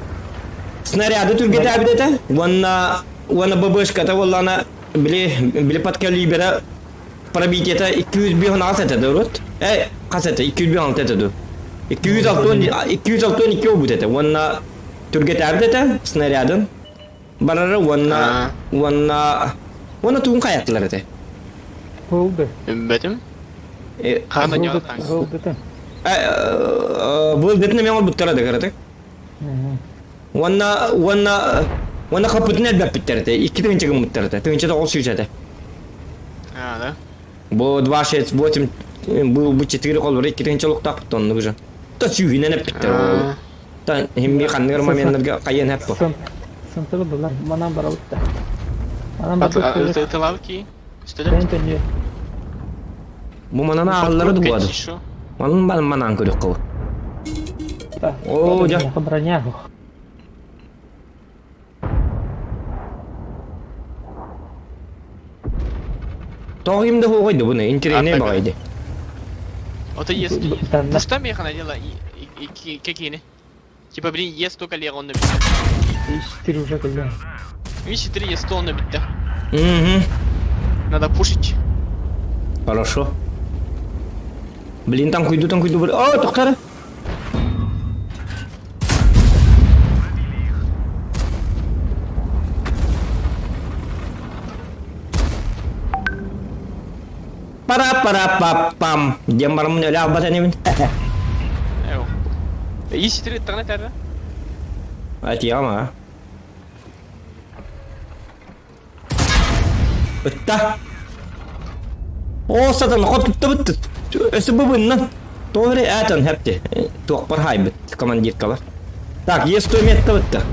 снаряды түргэтээбит этэ, уонна уонна ББшката буоллаҕына били били подкалибера пробитиета 205 этэ да урут. Э, хас этэ? 206 этэ дуу. 262 262 буолбут этэ уонна түргэтээбит этэ снарядын барара уонна уонна уонна тугун хайаттылар этэ. Болды. Бэтим. Э, Хаана Болды. Былдытын эмиэ оҥорбуттара да кыратык. Уонна уонна уонна хаппытын элбэппиттэр этэ. 2 тыһыынча гыммыттар этэ. 1900 этэ. А, да? Бу 2, 6, 8 бу бу 4 холбор 2 тыһыынча олохтоохпут оннук уже. Та сүүһүнэн эппиттэр ол. Та химми ханныгар моменнарга хайыан эп бу. Сынтыбы булар. Манан барабыт да. Манан барбыт. Тылабыт ки. Үстелер. Төннүө. Бу манан ааллары дугуады. Манан бан манан көрүк кыл. О, дьэ. Броня. Тоҕо ким да хуохойду буну интириэһинэй баҕайды. Ото есть. Пушта меха надела и какие Типа, блин, е 100 коллега онно бүттэ. 4 уже кэллэ. Видишь, 4 е 100 онно бүттэ. Угу. Надо пушить. Хорошо. Блин, там хуйду, там хуйду. О, тоқтары. Пара-пара-па-пам. Диэн бараммын өлө албат энибин. Ис тири таҥна тәррэ. Атиям а. Ытта. О, сатан хот тутта бытты. Өсө быбыннан. Тоҕо этэн хэпти. Туохпар хайбыт командиркалар. Так, есть 100 метр бытты. 3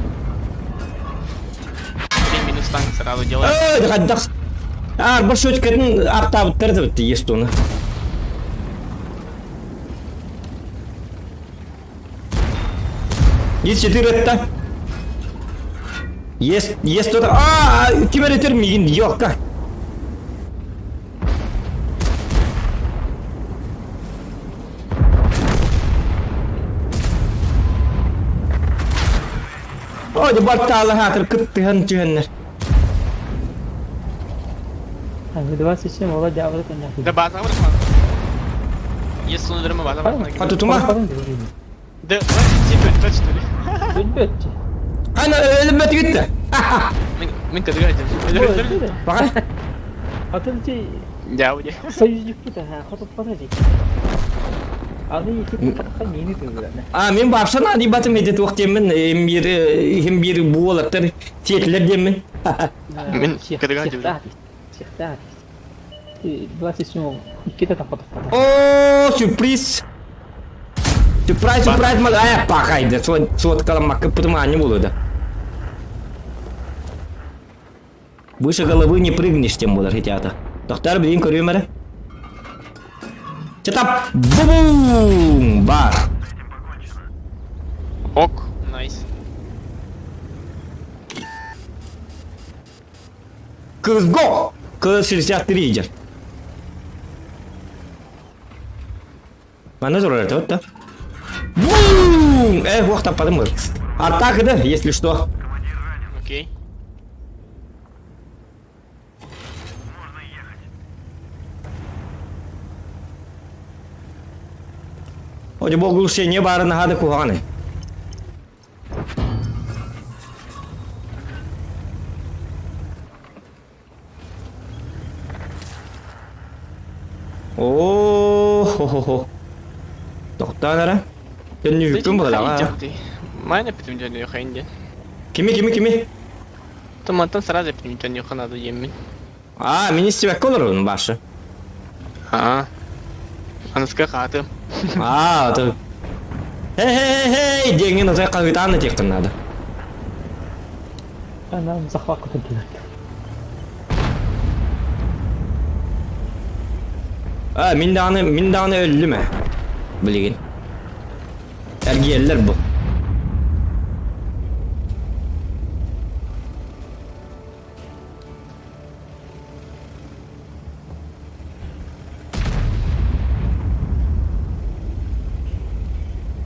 минус танк сразу делаем. Эй, хайдах. Арба шөткетін артабыттар бытты есть оны. Есть 4 это. Есть, есть кто-то. А, ким эрэ мигин ёлка. О, дьэ бартаалы хаатыр кыттыһан түһэннэр. 27 ола дьаабыта тэннээх. Да база бар. Есть сонудырма база бар. Хотутума. Да, 24, 24. Өлбөт. Ана өлбөт гитте. Мин кадыга айтым. Баҕар. Атын ти Дяуди. союзникпут ha, хотуппата дии. Аны ити мини тыгырана. А, мен барсана ди батым эти туох диэммин, эм бир эм бир буолаттар сиэтилэр диэммин. Мин кадыга айтым. Сихтаат. 27 иккитэ хотуппата. О, сюрприз! Сюрприз, сюрприз, мал, а, пахайды, соткаламакка пытымаани болуду. Выше головы не прыгнешь, тем более, ребята. Доктор, блин, көрүөм эрэ. Чатап! Бум! Бар! Ок, найс. КСГО! К-63 идет. Манна турар это вот да. Бум! Эх, ох, там подумал. Атака, да, если что. Окей. Оди бу оглушение баарын наһаа да куһаҕан. Оо, хо-хо-хо. Тохтоон эрэ. Төннүүһүккүн быһылаҕа. Майна питимден йохайнде. Кими, кими, кими? Тумантан сразу питимден йоханады еммин. А, мин истибэккэ олоробун башы. А. Аныска хаатым. А, то... Хей-хей-хей, диэҥҥин отой хаһыытаан этиэххин наада. Ана захват көтөрдүлэр. А, мин даҕаны, мин даҕаны өллүм ээ. Билигин. Эргийэллэр бу.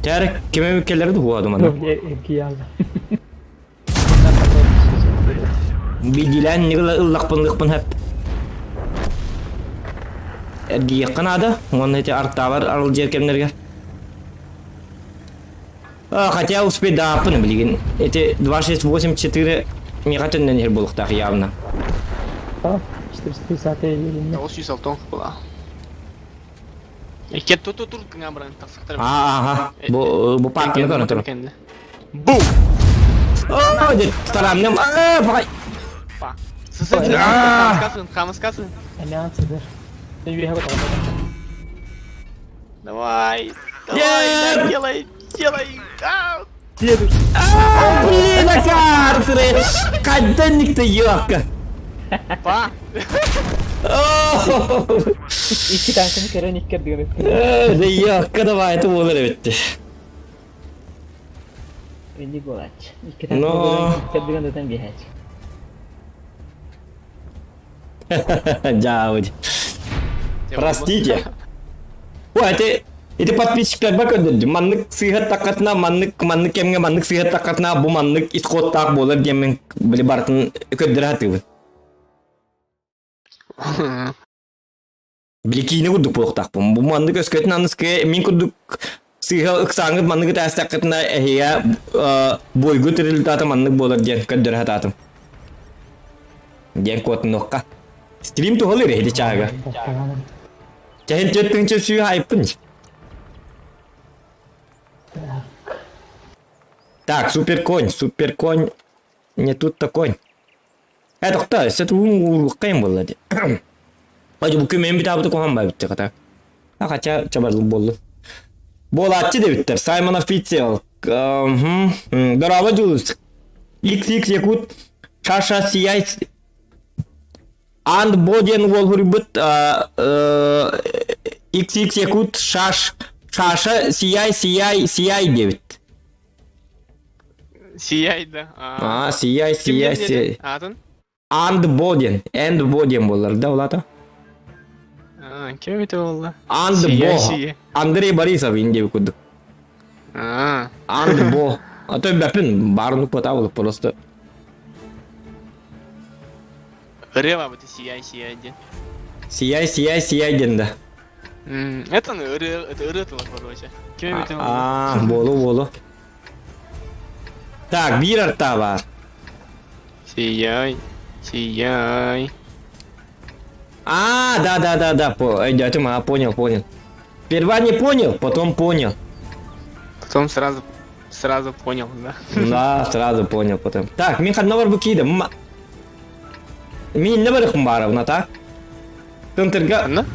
Чээрэ, ким эмит кэллэрэ дуо манна? Эргийэллэр. Биирдиилээн ыллахпын ыллахпын хэп. Эргийиэххэ наада, уонна ити артаабар арылдьыйар кэмнэригэр. А, хотя успейдааппын билигин. Эти 2, 6, 8, 4 миэхэ төннөн иһэр буолуохтаах явно. 430 или нет. 906 была. Икки ту ту тур гына баран тахсыктар. Ааха. Бу бу парканы көрөн турар. Бум! Оо, дед тарамным. Аа, бай. Па. Сысы хамыскасын, хамыскасын. Эмээн сыдыр. Sen үөһэ көтөҕө. Давай. Давай, делай, делай. А! А, блин, акартры! Каденник-то ёлка! Па! Икки таҥканы көрөн икки ардыгар Да ёлка, давай, это буолар эбитти. Инник буолааччы. Икки таҥканы көрөн икки ардыгар ытан биэһээччи. Дьаабыт. Простите. Ой, это ити подписчиктарба көрдөрдүм. Маннык сыыһа таккатына, маннык маннык кэмҥэ маннык сыыһа таккатына бу маннык исходтаах буолар диэммин били барытын көрдөрө сатыыбын. Били киинэ курдук буолуохтаахпын. Бу маннык өскөтүн аныскы мин курдук сыыһа ыксааҥҥыт маннык ытаастаххытына эһигэ буойгут результата маннык буолар диэн көрдөрө сатаатым. Диэн куотунуохха. Стрим туһалыыр эһиди чаага. Чэһин түөрт тыһыынча сүүһэ айыппын. Так, супер конь, супер конь. Не тут-то конь. Э, тохто, өссө тугун ууруккайым буолла дии. Ой, бу күн мен бүтаабыты куһан баабыт хата. А хотя чабарлым буоллун. Буолааччы дебиттер. Саймон Официал. Дороба Дьулус. XX Якут. Шаша Сияй. Анд Бо диэн уол хуруйбут XX Якут Шаш Шаша Сияй Сияй Сияй диэбит. Сияй, да. А, Сияй Сияй Сияй. Атын? Анд Бо диэн. Энд Бо диэн буолар да улата? А, ким это буолла? Анд Бо. Андрей Борисов инде курдук. А. Анд Бо. А то бэпин баарыны потабыл просто. Ырыа бабыты сияй сияй диэн. Сияй сияй сияй диэн да. Это ырыа это ырыа тыла короче. Ким эбитин Аа, буолу буолу. Так, биир арта баар. Сияй, сияй. А, да, да, да, да, по, өйдөөтүм, а, понял, понял. Сперва не понял, потом понял. Потом сразу, сразу понял, да. Да, сразу понял потом. Так, мин ханна бар бу киидим. Мин инне барыхпын баарабына, так? Тынтырга... Ханна?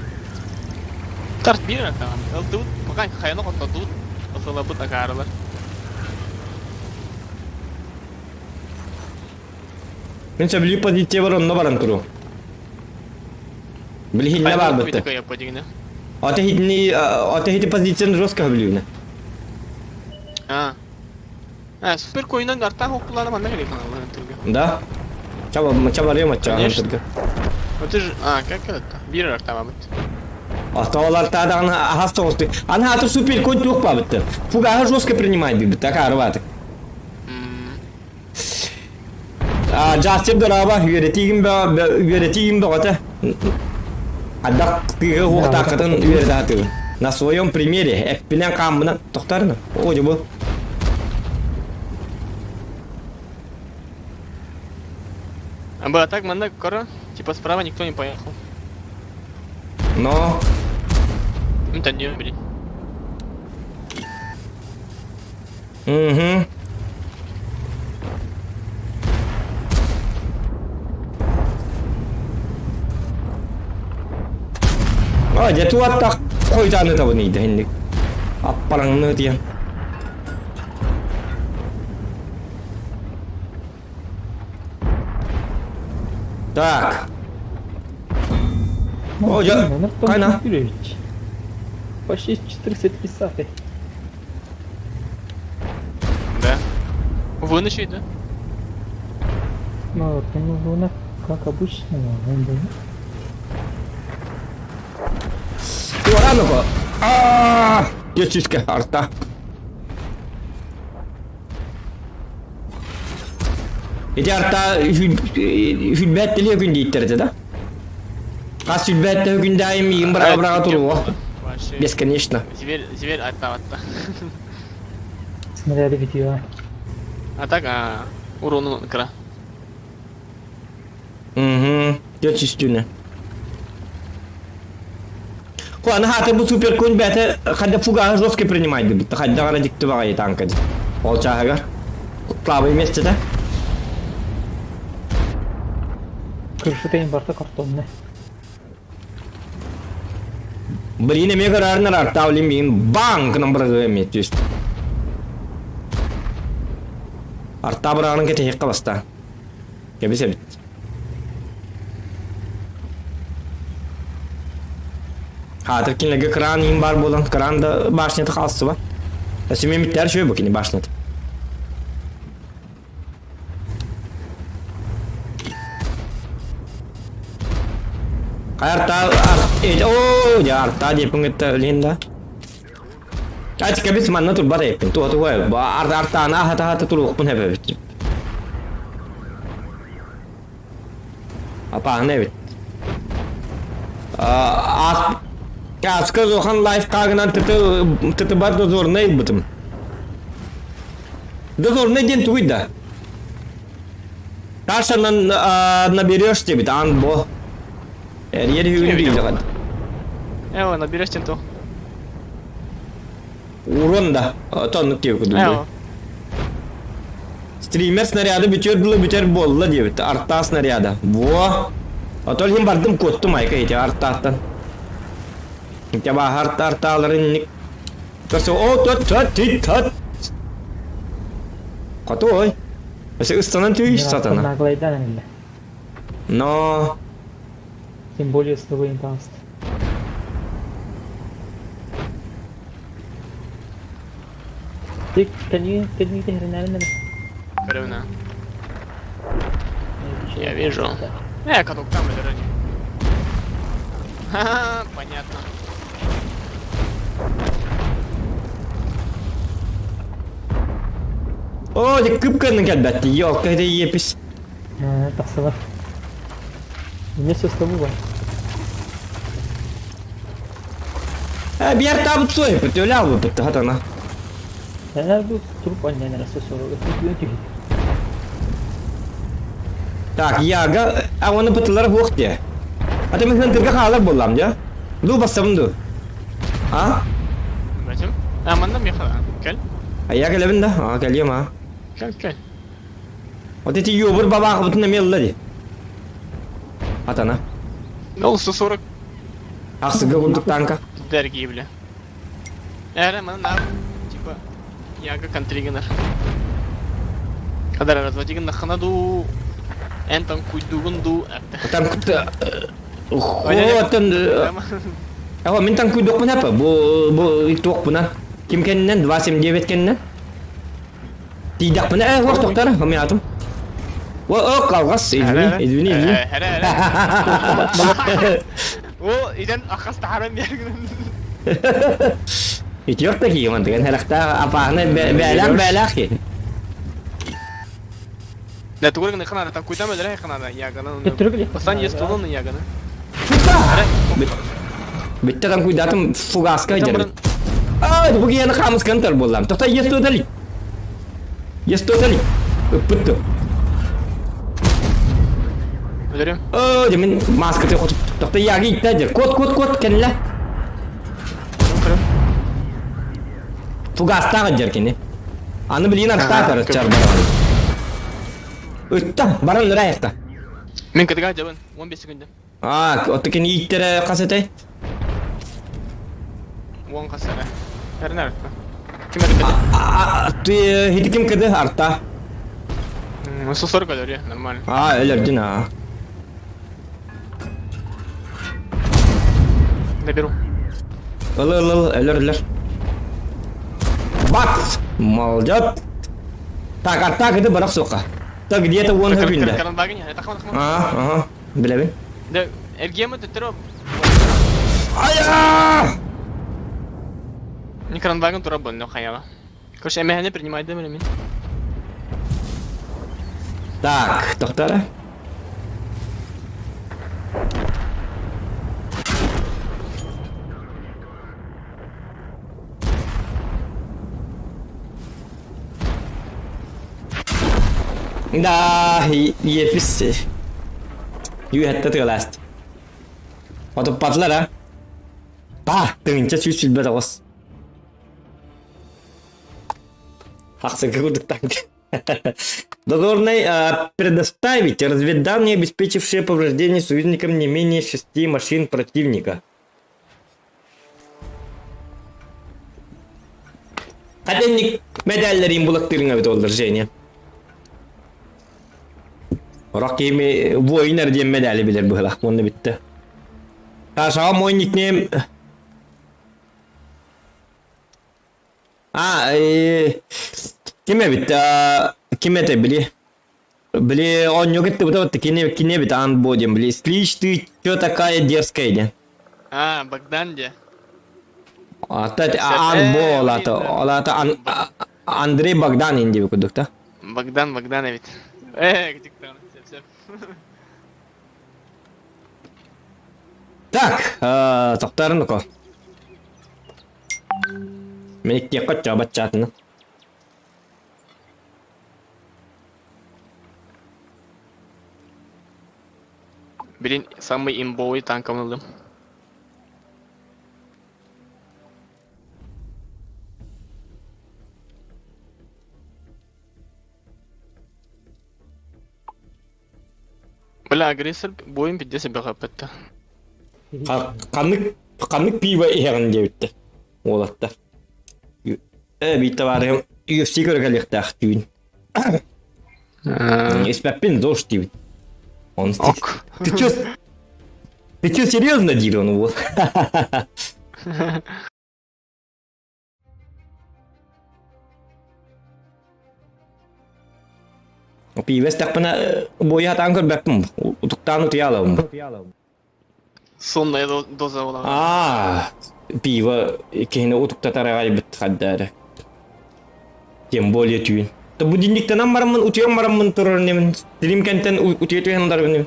Тарт биир атаҕын. Ылдыбыт, пока хайаны хоттордубут, ысылабыт акаарылар. Мин сөбүлүү позиция бар онно баран туруом. Билиһиннэ баарбытты. Ата хитини ата хити позицияны жестко сөбүлүүнэ. А. А, супер коинан артаах уккулаана манна кэлиэ ханалларын турга. Да? Чаба чабарыам аччаҕын турга. Вот же, а, как это? Биир артаабыт. Ортоолартаадаҕына аһас соҕустук. Аны аты супер конь туох баабыттар. Фугаһы жестко принимает бибит, так арыбаатык. Жастер дораба үөрэтиигин үөрэтиигин бөҕөтө. Ардах тыыга уохтааххытын үөрэтаатыгын. На своем примере эппинэн хааммынан тохтарына. О, бу. А так манна кора, типа справа никто не поехал. Но. Ну, это не, блин. Угу. А, дьэ туаттах хойутааны табын ыйда инник. Аппараҥны диэн. Так. О, я... Кайна. Почти 450. Да. Вынащи, да? Ну, ну, у нас, как обычно, он был. Туораныко. Аа! Түс арта. Ити арта хүлбэт теле күн дийттерде да? Хас хүлбэт күн дайым иин быраға-быраға туруо. Бесконечно. Зверь, зверь атта атта. Смотрели видео. А так, а, урону кра. Угу. Түс үстүнэ. Аны хаата бу супер конь бэйэтэ хайда фугаһы жестко принимает дебит. Хайда гара дикти баҕайы танка ди. Ол чааһыгар. Слабый местете. Крышата барта картонная. Блин, эмиэ көрөөрүн арартаа блин миин баң гынан бырагыа эмиэ түс. Артаа быраҕарын кэтэһиэххэ баста. Кэбис эбит. Хаатыр кинилэргэ кран иин баар буолан, кран да башнята хаалсыба. Өсүмүмүттэр үчүгэй бу кини башнята. Арта, о, я арта диэппин кытта өлүн да. Ачка кэбис манна турбат эппин. Туха туха арта артаана ахата хата туруохпун эбэбит. Апааны эбит. Ааска зохан лайфхагынан тытыбар дозорнай ылбытым. Дозорнай диэн тугуй да? Ташанан наберешь диэбит, аан бо. Эрийэр үһүгүн биилэҕин. Эва, наберешь тем то. Урон да, тоннук диэбит курдук. Стример снаряды бүтүөр дылы бүтэр буолла диэбит. Артаа снаряда. Во! Отол иһин бардым куоттум айка ити артааттан. Ити баа арта артааларын ник. Көрсө о тот тот тит тот. Хоту ой. Өсө ыстанан түй сатана. Наглайдан эле. Но Тем более с тобой импаст. Кэлиҥ түһэринээрин эрэ. Көрөбүн Я вижу. Каток там или ранее. Ха-ха, понятно. О, дьэ кып-кынын кэлбэт ёлка это епись. Тахсылар. Мне все с тобой. Биэр таабыт суой, бүтүөлээ хатана. Бу труп анньан эрэ сосору Так, яга, а оны пытылар хуох де. А ты мен тырга хаалар боллам дя. Ду бассабын ду. А? Братим? А, манна меха, кел. А я келебин да? А, келием а. Кел, кел. Вот эти ёбур бабах бутун эме ылла ди. Атана. Ол 140 Ахсыга курдук танка. дәргии бля. Эрэ, манна типа яга контригенер. Кадар разводигын нахана ду энтан куйдугун ду әтте. Там Хотон Аха мин там куйдук апа бу бу туох Ким кеннен 279 кеннен. Тиидахпына э уох тохтар мен атым. О, о, калгас, извини, извини, извини. О, иден ахас тахаран бергин. Итиок такие мантыган харахта апааны бээлэх бээлэх ки. Да, тугургын ханада, там куйдам эле ханада, ягана. Түргүл Пасан есть тулун ягана. Битте там куйдатым фугаска жер. А, бу кияны хамыс кантар боллам. Тохта есть тотали. Есть тотали. Ыппытты. Өлөрөм. О, мен маска ты хотуп. Тохта яги итта жер. Кот, кот, кот кенле. Фугастагы жер кени. Аны билин артта тар чар баран. Ытта, баран нырайыкта. Мен кытыга жабын 15 секунда. А, оттукен ииттере касетай. 10 касара. Эрнер. Ким эркеде? А, ты хитиким кыды арта. 140 өлөрү, нормально. А, өлөрдүн а. Наберу. Ыл, ыл, ыл, өлөр, өлөр. Бат! Молодец. Так, арта кыды барак сока. Так, где-то вон хөпүндө. Карандагын, тахман тахман. А, ага, билебин. Да, эргема төттөрө. Ая! Не карандагын тура больно хаяла. Короче, эмэхне принимай да мен. Так, доктора. Да, епис. Юхетте тыгаласт. Отуп патлар, а? Па, 1129. Ахсыгы курдук танк. Дозорный предоставить разведданные, обеспечившие повреждение союзникам не менее шести машин противника. Хатенник медаллерин булаттырың эбит олдар Женя. Орак кими воинер диэн медали билер быһылах муонна битте. Саша мой никнейм А, ким эбит? Ким это били? Били, он не говорит, вот кини кини эбит ан бодим, били. Слышь, ты чё такая дерзкая, диэн. А, Богдан де. Ата ан бо олата, олата ан Андрей Богдан инди курдук да. Богдан Богданович. Диктант, все, все. Так, тохтарын око. Мен икки хотчо баччаатына. Блин, самый имбовый танком ылым. Бля, агрессор бойын пиздец бэҕэппэттэ. Ханнык ханнык пиво иһэҕин диэбиттэр уолаттар. Э, биир табаарыһым UFC көрө кэлиэхтээх түүн. Испэппин дождь диибит. Он Ок. Ты чё, ты чё серьезно диир он вот. Пиибэстэхпинэ буойа сатаан көрбөппүн, утуктаан утуйа алабын. Сонная доза буолаҕа. Аа, пиво киһини утуктатар аҕайбыт хаддаары. Тем более түүн. Будильниктанан бараммын, утуйан бараммын турар немин. Стрим кэнтэн утуйа түһэн дарбын.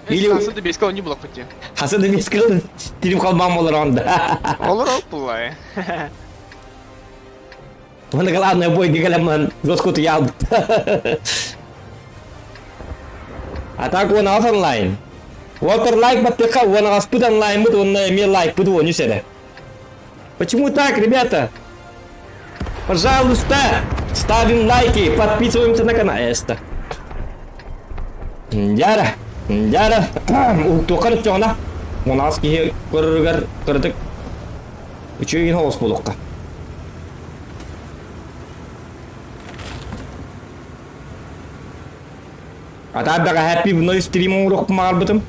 Или... Хасы да бескал не было хоть. Хасы да бескал тирим халбаан болар онда. Олор ол Уонна главное бойга кэлэммин жестко утуйаалбыт. А так уон аҕас онлайн. Уотер лайк баттыха уон аҕаспыт онлайнмыт уонна эмиэ лайкпыт уоню сэрэ. Почему так, ребята? Пожалуйста, ставим лайки, подписываемся на канал. Эста. Дяра, дяра, уктуохха өттөҕүнэ, мунаас киһи көрөрүгэр кыратык үчүгэй оҕус буолуохха. Атаар бэҕэһээ пивной стрим оҥоруохпун баҕарбытым.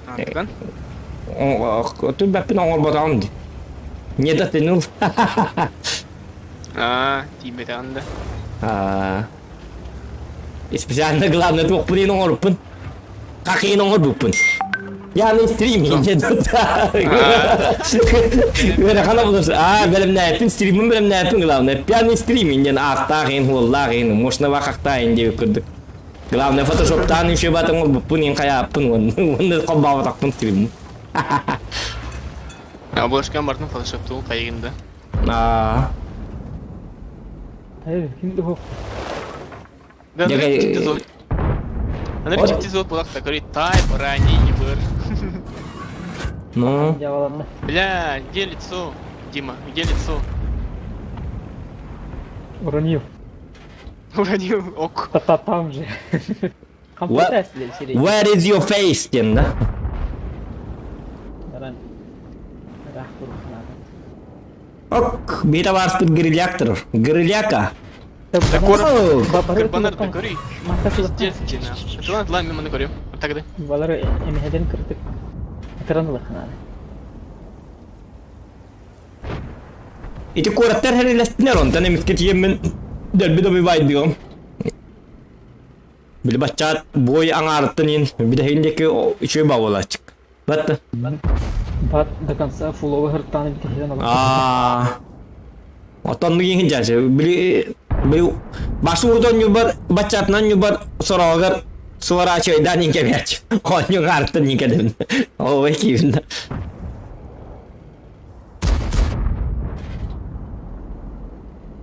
Антон? Түбэппин оҥорботоҕум дии. Не дотянул. Аа, тиийбэтэҕин да. Аа. Специально главное туохпун иһин оҥорбуппун. Хахиин оҥорбуппун. Яны стрим иһин Үөрэхана булар. Аа, бэлэмнээппин, стримин бэлэмнээппин главное. Пьяный стрим иһин ааттаах иһин, хуоллаах иһин, мощного хахтаа иһин диэбит курдук. Главное фотошоптаан еще батын оҥорбуппун иһин хайааппын уонна холбообатахпын стриммин. Обложкам бартын фотошоптуун хайыгын да. Аа. Hayır, ким да Да, Андрей чиптизот булак такой тайп ранее выр. Ну. Бля, где лицо? Дима, где лицо? Уронил. Уронил, ок. Та там же. Where is your face диэн да? Ок, биир табаарыспыт гриляктор. Гриляка. Кырбанар да көрүй. Пиздец, Дина. Тылан тылан мен маны көрүм. Тогда. Балары эмэһэдэн кыртык. Ытыран ылахнаары. Ити куораттар хэрилэстинэр онтон эмискэ тиийэммин дөлбү добивайдыгым. Били баччаат бой аҥаарыттан иин бүтэһигин диэки үчүгэй баҕалааччык. Батта. Бат до конца фуловы хыртааны бүтэһигин алар. Аа. Оттон иһин дьаасы били били башы урдон ньубар баччаатынан ньубар сороҕор сворачивайдаан иин кэбиһээччи. Оонньуу аҥаарыттан иин кэлэбин. Оо киибин.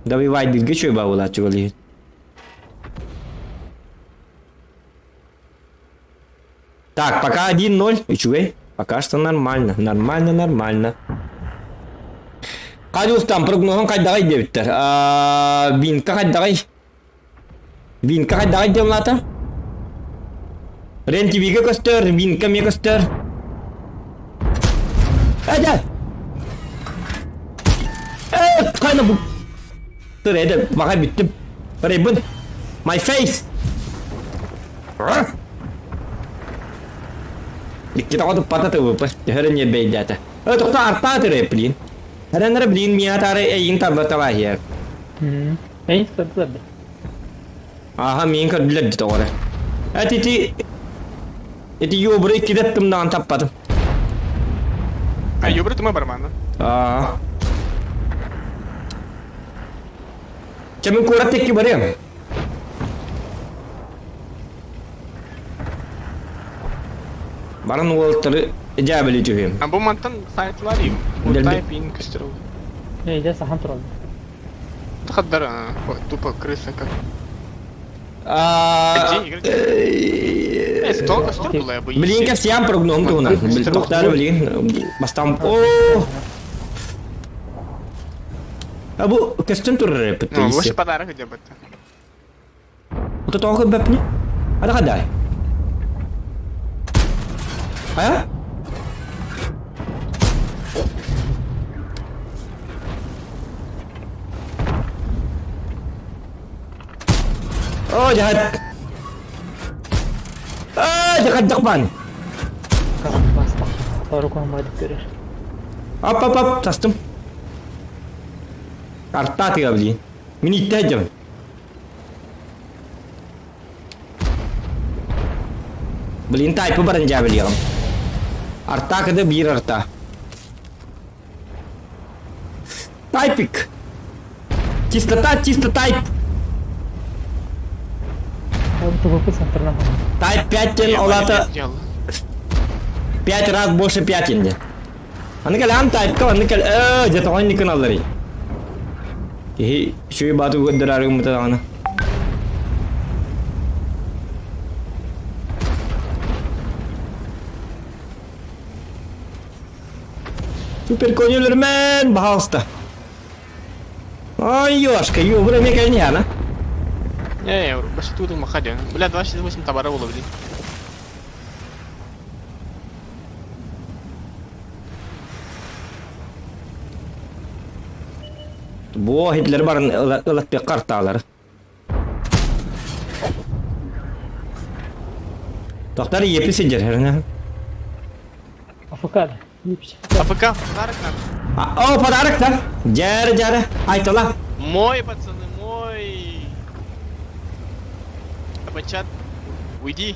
Добивайдырга үчүгэй баҕалааччык ол иһин. Так, пока 1-0. Үчүгэй. Пока что нормально, нормально, нормально. Кадюстан прогнозун хайдаҕай диэбиттэр. Винка хайдаҕай? Винка хайдаҕай диэн лаата? Рен ТВ-га көстөр, Винка эмиэ көстөр. Эдэ! Э, хайна бу? Тыр, эдэ, баҕай бүттүм. Барайбын. My face! Икки тоҕо туппата ТВП. Төһөрө ньиэрбэйдээтэ. Э, тоқта артаа төрө, блин. Эрэннэрэ блин миэхэ таары эйигин тарбаталаа иһэр. Эйин көрдүлэр да. Аха, миин көрдүлэр дии тоҕо эрэ. Эт ити ити юбры иккитэ тымнаҕын таппатым. А юбры тыма бармана. Аа. Чэ мин куорат текки барыам. Баран уолаттары дьээбэли түһүөм. А бу мантан сайтылар им. Тайп ин көстөр. Эйде сахан турал. Тахаддар тупо крыса как. Блин, кэпсиэн прогнозум туһунан. Тохтаары билигин бастаан о А бу көстөн турар эппит. Ну, вообще подарок идет это. Ото тоҕо көрбөппүнүй? Ада хадай. А? О, jahat. А, jahat Көрөр. Ап, ап, ап, тастым. Артта тыга блин. Мин иттэ Блин, тайпы баран дьээбэлиэҕим. Арта кыда биир арта. Тайпик! Чистота, чисто тайп! Тайп 5 тен олата 5 раз больше 5 инде. Аны кэл ан тайпка, аны кэл э жетоҕон никын алларый. Киһи үчүгэй бааты көрдөрөөрү гыммыта даҕаны. Супер конь өлөрмөн, пожалуйста. Ой, ёшка, ё, время коня, Не, баш тут махадя. Бля, 268 товара уловили. Бу Гитлер барын ылатпек карталар. Тоқтар епі сидер, херне. АФК. АФК, подарок нам. О, подарок да. Жары, жары. Айтала. Мой, пацаны, мой. Абачат, уйди.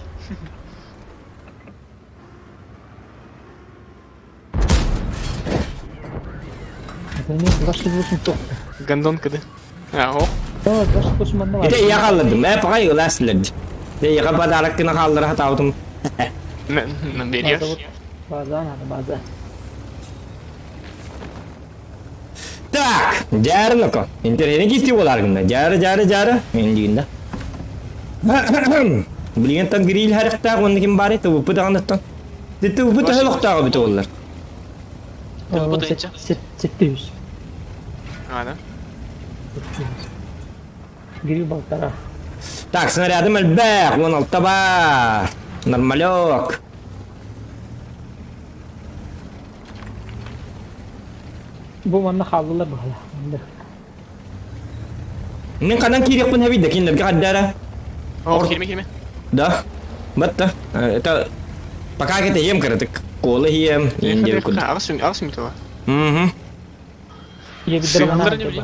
Это не 28 тоқ. Гондон кыды. А, о. О, 28 манна Ите я қалдым. Ә, пағай ыласылыр. Де яға подарок кына қалдыра хатаудым. Наберешь. База надо, база. Так, жары ноко. Интернет кисти болар гында. Жары, жары, жары. Мен дегенде. Билген тан гриль харықтағы онны ким бар еді, ТВП дағанаттан. ТВП тахылықтағы біті олар. ТВП дайынша. 700. А, да? Гриль балтара. Так, снарядым әлбәк, 16 бар. Нормалек. Бу манна хааллылар баһала. Мен қанан кирекпін хабиді, киндерге қаддара. О, кирме, кирме. Да. Батта. Это пока это ем кырдык. Колы ем, индер куд. Ағыс ағыс металла. Угу. Сыгалар не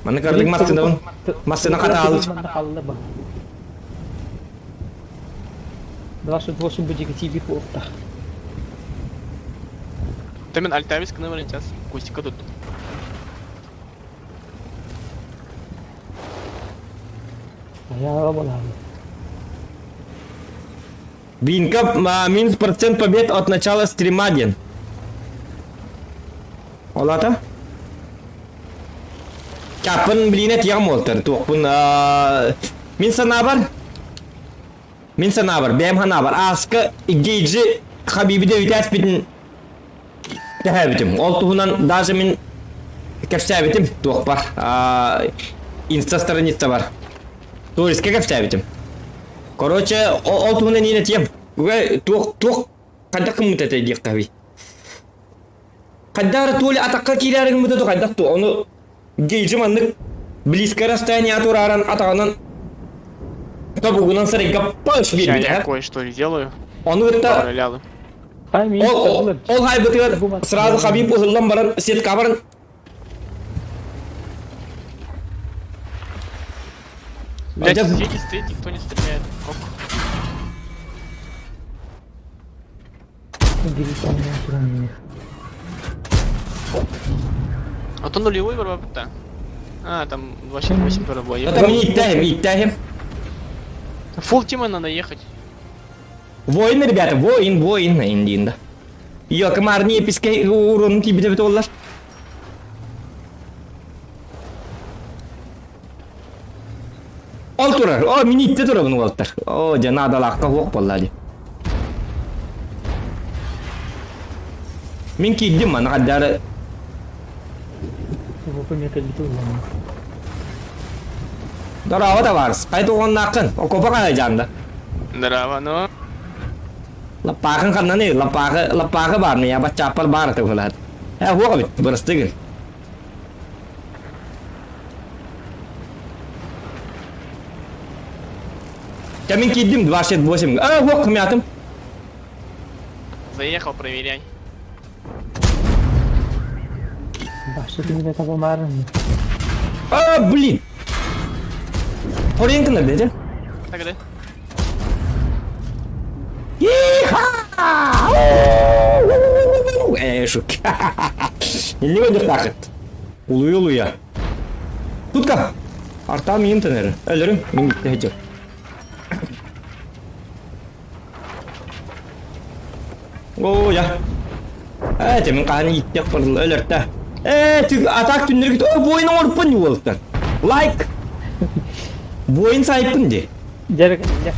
Маны кырдык мастына мастына ката алып. Манна хааллылар баһала. 28 будет тебе кофта. Темен альтавис кына вариант Кустика тут. Я была. Винка минус процент побед от начала стрима ден. Олата? Капын блинет ям олтыр. Туқпын Мин санабар. Мин санабар, бәм ханабар. Аска гейджи Хабибиде үтәс битин. Тэһээбитим. Ол туһунан даже мин кэпсээбитим туохпар. Инста страницабар. Туристка кэпсээбитим. Короче, ол туһунан иин этиэм. Туох туох хайдах гыммыт этэй диэххэ Хайдах эрэ Толя атахха киирээри гыммыта дуо хайдах дуо ону Гейджи маннык близкое расстояние турааран атаҕынан тобугунан сарайга паш Сейчас я биэрбитэ. кое-что сделаю. Ону кытта Параллелы. ол ол хайбытыгар сразу Хабиб ыһыллан баран сетка баран Блять, сидите, стоит, никто не стреляет. Ок. А то нулевой барбапта. А, там 28 барабой. Это мне иттаем, иттаем. Фул тима надо ехать. Воин, ребята, воин, воин, индинда. Йо, комарни писке урон тебе бит оллар. Ол турар, о, мин итте турабын уолаттар. О, дьэ, наадалаахха суох буолла дии. Мин киирдим маны хаддары. Дорообо табаарыс, хайа уоннааххын, окопа хайа дьаанда. Здорово, ну. Лаппаахын ханнаны, лаппаахы, лаппаахы баар, я баччааппар баар этэ быһылаат. Э, хуох эбит, бырастыгын. Кэмин киирдим 28. А, хуох мятым. Заехал, проверяй. А, блин. Хоренкина деді. Так, да? Иха! Э, шук. Не өдір тақыт. Улуя-улуя. Тутка. Артам мин тенер. Өлөрүм, мин гитте О, я. Э, те мин хаһан ииттэх барыл өлөртө. Э, түг атак түннэргит о буойун оҥорпун уолтан. Лайк. Буойун сайпын ди. Дьэ, дьэ,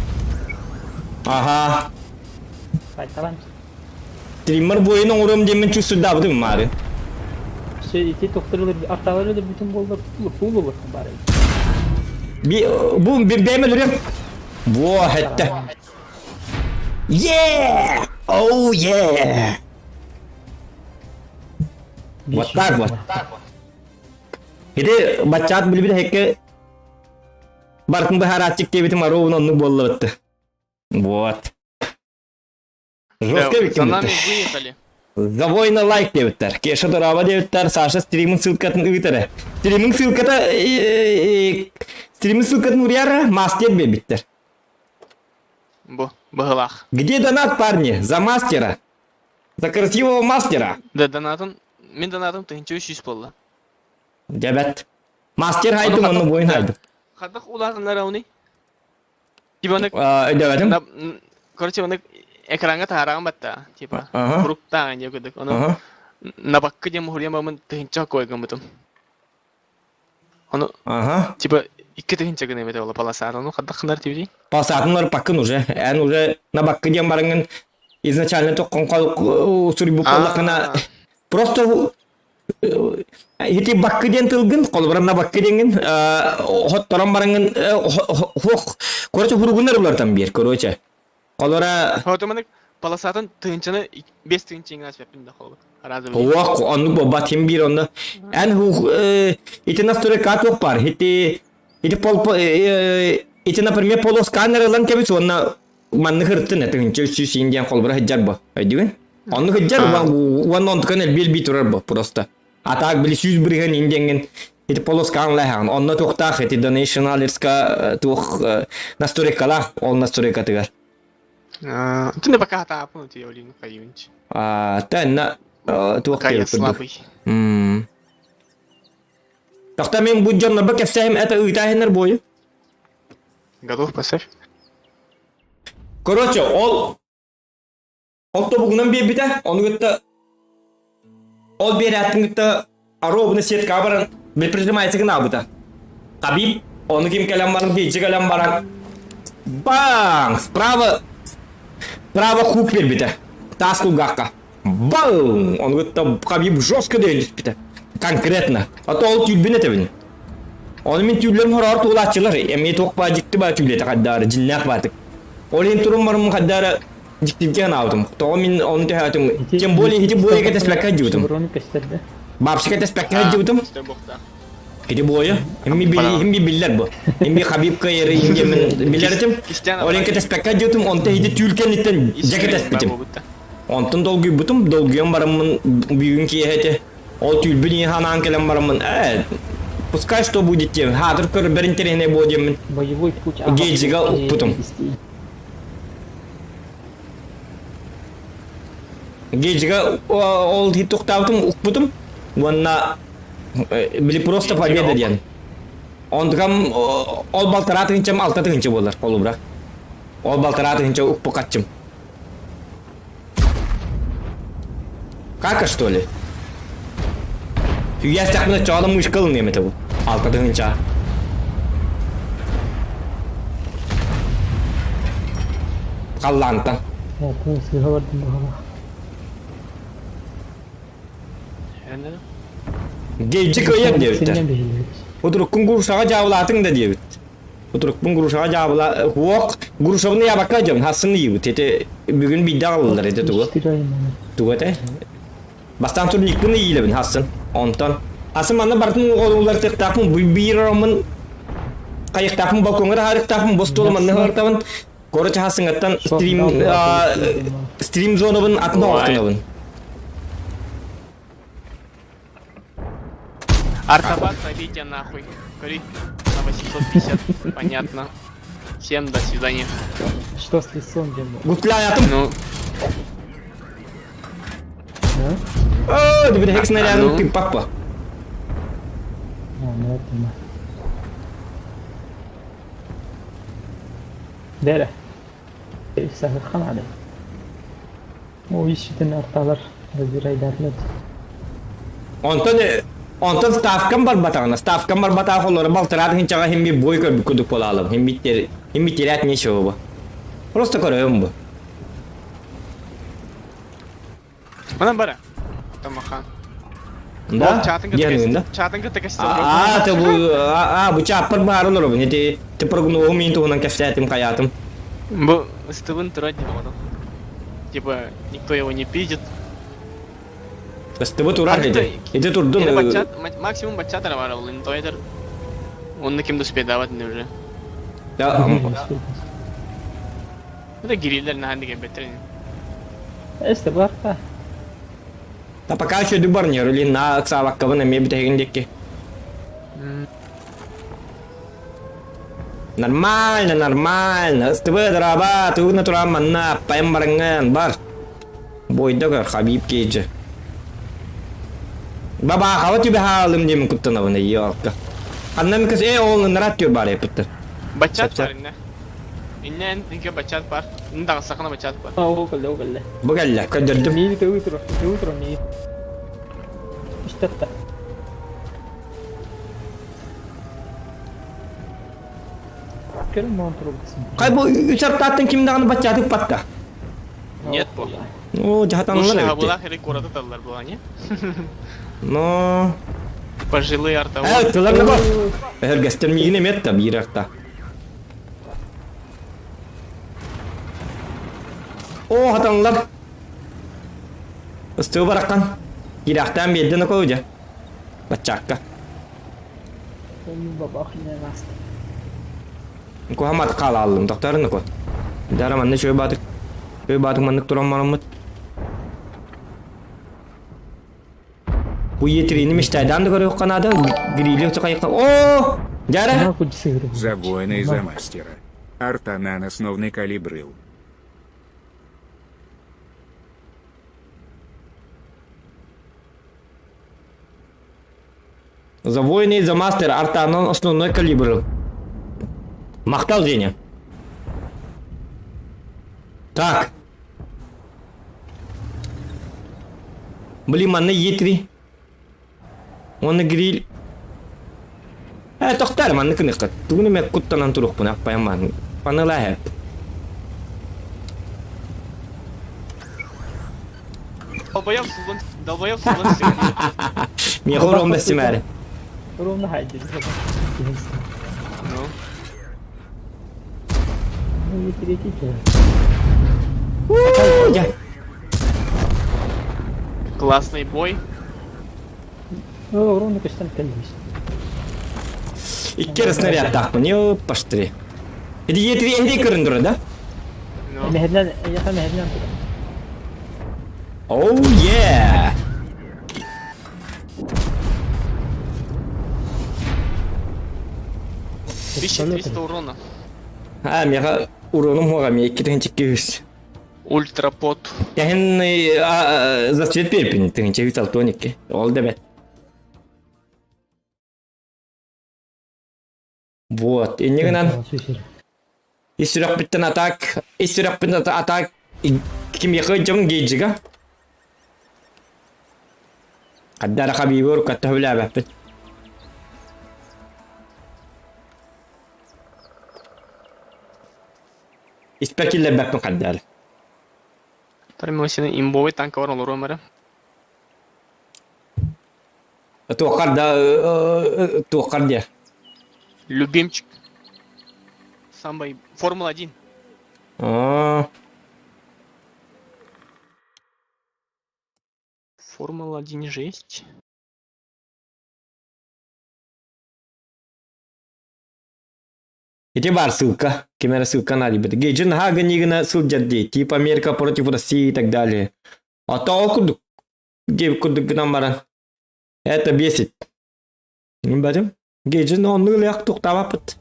Аха. сайталан. Стриммер буойун оҥоруом диэммин чувствуйдаабытым маары. Все ити тохторулар арталары да бүтүн буолла пуулу баар. Би бу бэйэм өлөрүм. Во, хэтте. Yeah! Oh yeah! Вот так вот. Ити баччаат билбит хэкке барытын быһаарааччык диэбитим аруун оннук буолла Вот. Жестко За нами выехали. За воина лайк диэбиттэр. Кеша дорообо диэбиттэр. Саша стримин ссылкатын ыытара. Стримин ссылката стримин ссылкатын уруйара мастер биэрбиттэр. Бу, быһылаах. Где донат, парни? За мастера. За красивого мастера. Да донатым, мин донатым 1300 буолла. Дьэбэт. Мастер хайдым, онно буойун хайдым. Хадах улаатыннар уни. Типа оны Өйдөөбөтүм. Короче, оны экраҥҥа таһаараҕын батта, типа куруктаан диye курдук. Ону набакка диэн муһуруйан баммын тыһынча койгоммутум. Ону типа 2 тыһынча гына эбэтэ ола полосата. Ону хаддаххынар тибити. Полосатыннар паккын уже. Эн уже набакка диэн бараҥын изначально тоққон суруйбут буоллаххына просто ити баккы диэн тылгын холобура набаккы диэҥин хотторон бараҥын хуох короче хуругуннар улартан биэр короче холобура Хотоманык полосатын тыһынчаны 5 тыһынча иҥнас бэппин да холобур. Разовый. Хуох оннук буолбат ким биир онно эн хух ити настройка туох бар ити ити пол ити например полосканер ылан кэбис уонна маннык ырыттын тыһынча 300 иин диэн холобура сылдьар бо өйдүгүн оннук сылдьар уонна онтукан элбии элбии турар бо просто а так били 100% иин диэҥҥин ити полоскаан лэһэҕин онно туохтаах ити donation алерска туох настройкалаах ол настройкатыгар Ты пока тапну тебе Олин Хайунч. А тэнна туох Пока я слабый. Тохта мен бу дьоннорбо кэпсээһим это ыытааһыннар буойу. Готов поставь. Короче, ол ол тобугунан биэрбитэ, ону кытта ол биэрээттин кытта оробуна сетка баран прижимается гынаабыта. Хабиб, ону ким кэлэн баран, Гейджи кэлэн баран, баң! Справа, справа хук биэрбитэ. Таас кулгаахха. Бам! Он кытта Хабиб жестко дөйөн түспүтэ. Конкретно. А то ол түүрбүн этэбин. Оны мин түүллэрим хороор туолааччылар. Эмиэ туох баа дьикти баа түүлэтэ хайдаары, дьиннээх баатык. Ол иһин турум барым хайдаары дьиктиргэ анаабытым. Тоҕо мин ону төһөөтүм. Тем более ити буойга тэспэккэ сылдьыбытым. Бабсика тэспэккэ сылдьыбытым. Ити буойа. Химми химми биллэр бу. Химми Хабиб кайыры индиэмин билэритим. Ол иһин кэтэспэккэ сылдьыбытым. Онто ити түүл кэнниттэн дьэ кэтэспитим. Онтон долгуйбутум, долгуйан бараммын бүгүн киэһэ этэ. Ол түүлбүн ийэ ханаан кэлэн бараммын, ээ, пускай что будет диэн, хаатыр көрбөр интэриэһинэй буо диэммин Боевой путь гейджига укпутум. Гейджига ол тухтаабытым укпутум уонна били просто победа диэн. Онтукам ол балтараа тыһынчам алта тыһынча буолар холобура. Ол балтараа тыһынча укпукаччым. Кака, что ли? Үйәстэхпинэ чоҕо мышка ылыныам этэ бу. Алта тыһыынча. Халлаантан. Сыыһа бардым баҕалаах. Гейджи кыайар диэбиттэр. Утуруккун грушаҕа дьаабылаатыҥ да диэбит. Утурукпун грушаҕа дьаабыла уох грушабын ябакка дьон хассын ыйыбыт ити бүгүн биирдэ аҕаллылар ити тугу тугу этэй бастаан турникпын ыйыылабын хассын онтон хассын манна барытын оҕолуулар тыктаахпын биир ороммун хайыктаахпын балкоҥҥа таһаарыктаахпын бу остуолу манна ыһартабын короче хасыҥаттан стрим стрим зонабын атын оҕортунабын Артабат пробитие нахуй. Кори на 850, понятно. Всем до свидания. Что с лицом делал? Гутляятым. Ну. О, ты бит снаряд ты папа. А, ну это Дere. Сахархан О, ищите арталар разбирайдарлар. Онтон онтон ставкам барбатаҕына, ставкам барбатаах олоро балтараат хинчаҕа хим бир бой көрбүт курдук буолаалым. Хим биттер хим терять нечего бу. Просто көрөм бу. Манан бара. Тамаха. Да? Чатын Диэн да? Чатын кытта кэстэ. Аа, те бу аа бу чааппар баар олоробун. Ити те прогноһум мин туһунан кэпсээтим хайаатым. Бу ыстыбын турат диэн оҕото. Типа никто его не пиздит. Ыстыбы турар ити. Ити турдун. Максимум баччат эрэ баар ол тойтер. Онно ким да успеет не уже. Да. Это гириллер наһаа кэлбэттэр. Эсте бар да. Та пока еще дубар не рули на ыксаабаккабын эмиэ бүтэһигин диэки. Нормально, нормально. СТВ драба, тугуна туран манна, аппайым барыңын, бар. Бойда көр, Хабиб Кейджи. Баба, хава тебе хаалым деймін куттанабын, ёлка. Ханна микас, э, ол ынырат төр бар епіттір. Бачат бар инне. Инне инке бачат бар. Инне тағысақына бачат бар. А, ол кэллэ, ол кэллэ. Бу кэллэ, көрдөрдүм. Миини төгү тур, төгү тур миин. Истэтта. Кэлин моон турбутsun. Кай бу үс артааттан ким даҕаны баччаатык патта. Нет бу. О, жаһатанылар Лучше эбит. хабылах или курата таллар була, не? Но... Пожилые артоводы. Э, тылар да бар. Эһэргэстэр миигин эмиэ та биир арта. О, хатанылар. Ыстыы бараккан. Кирэхтээн биэрдин околу дьэ. Баччаакка. Куһамат хаалааллым, тохтарын ко. Дара манны чөй баатык. Чөй баатык маннык туран мараммыт. Бу етрини мечтайдан да көрүөх канада грили чакайка. О! Дара! За воина и за мастера. Артанан основный калибрыл. За воина и за мастера Артанан основной калибр. Махтал Женя. Так. Блин, манна Е3. Оны гриль. Э, тохтар, манна кыныкка. Тугуну мен куттанан турукпун, аппайым Паныла хэп. Долбоёб сулун, долбоёб сулун сигни. Миэхэ урон бэссимээри. Ровно хайдыр. Ну. Ну, третий. Дьэ. Классный бой. Ну, ровно көстөн кэллибис. Икки эрэ снарядтаахпын, ёппаштыри. Ити етри эһири көрөн турар да? Ну. Мэһэринэн, эйиэхэ мэһэринэн турар. Oh yeah! 1300 урона. А, миэхэ уроным хуоҕа, миэ 2 200. Ультрапот. Тэһин засвет биэрпин, тыһынча үс алтон икки. Ол да бэт. Вот, инньэ гынан ис сүрэхпиттэн атак, ис сүрэхпиттэн атак кимиэхэ дьон гейджига. Хаддара хабибы уруккатта сөбүлээбэппин. Испэр киллэрбэппин хаддара. Тормозины имбовый танка бар олоруом эрэ. Туоххар да туоххар диэ. Любимчик. Самый Формула-1. Аа. Формула-1 жесть. Ити бар ссылка. Ким эрэ ссылка наадыйбыт. Гейджин наһаа гына сылдьар дии. Типа Америка против России и так далее. А то ол курдук диэбит курдук гынан баран. Это бесит. Бэтим. Гейджин оннук ылыах туохтаабаппыт.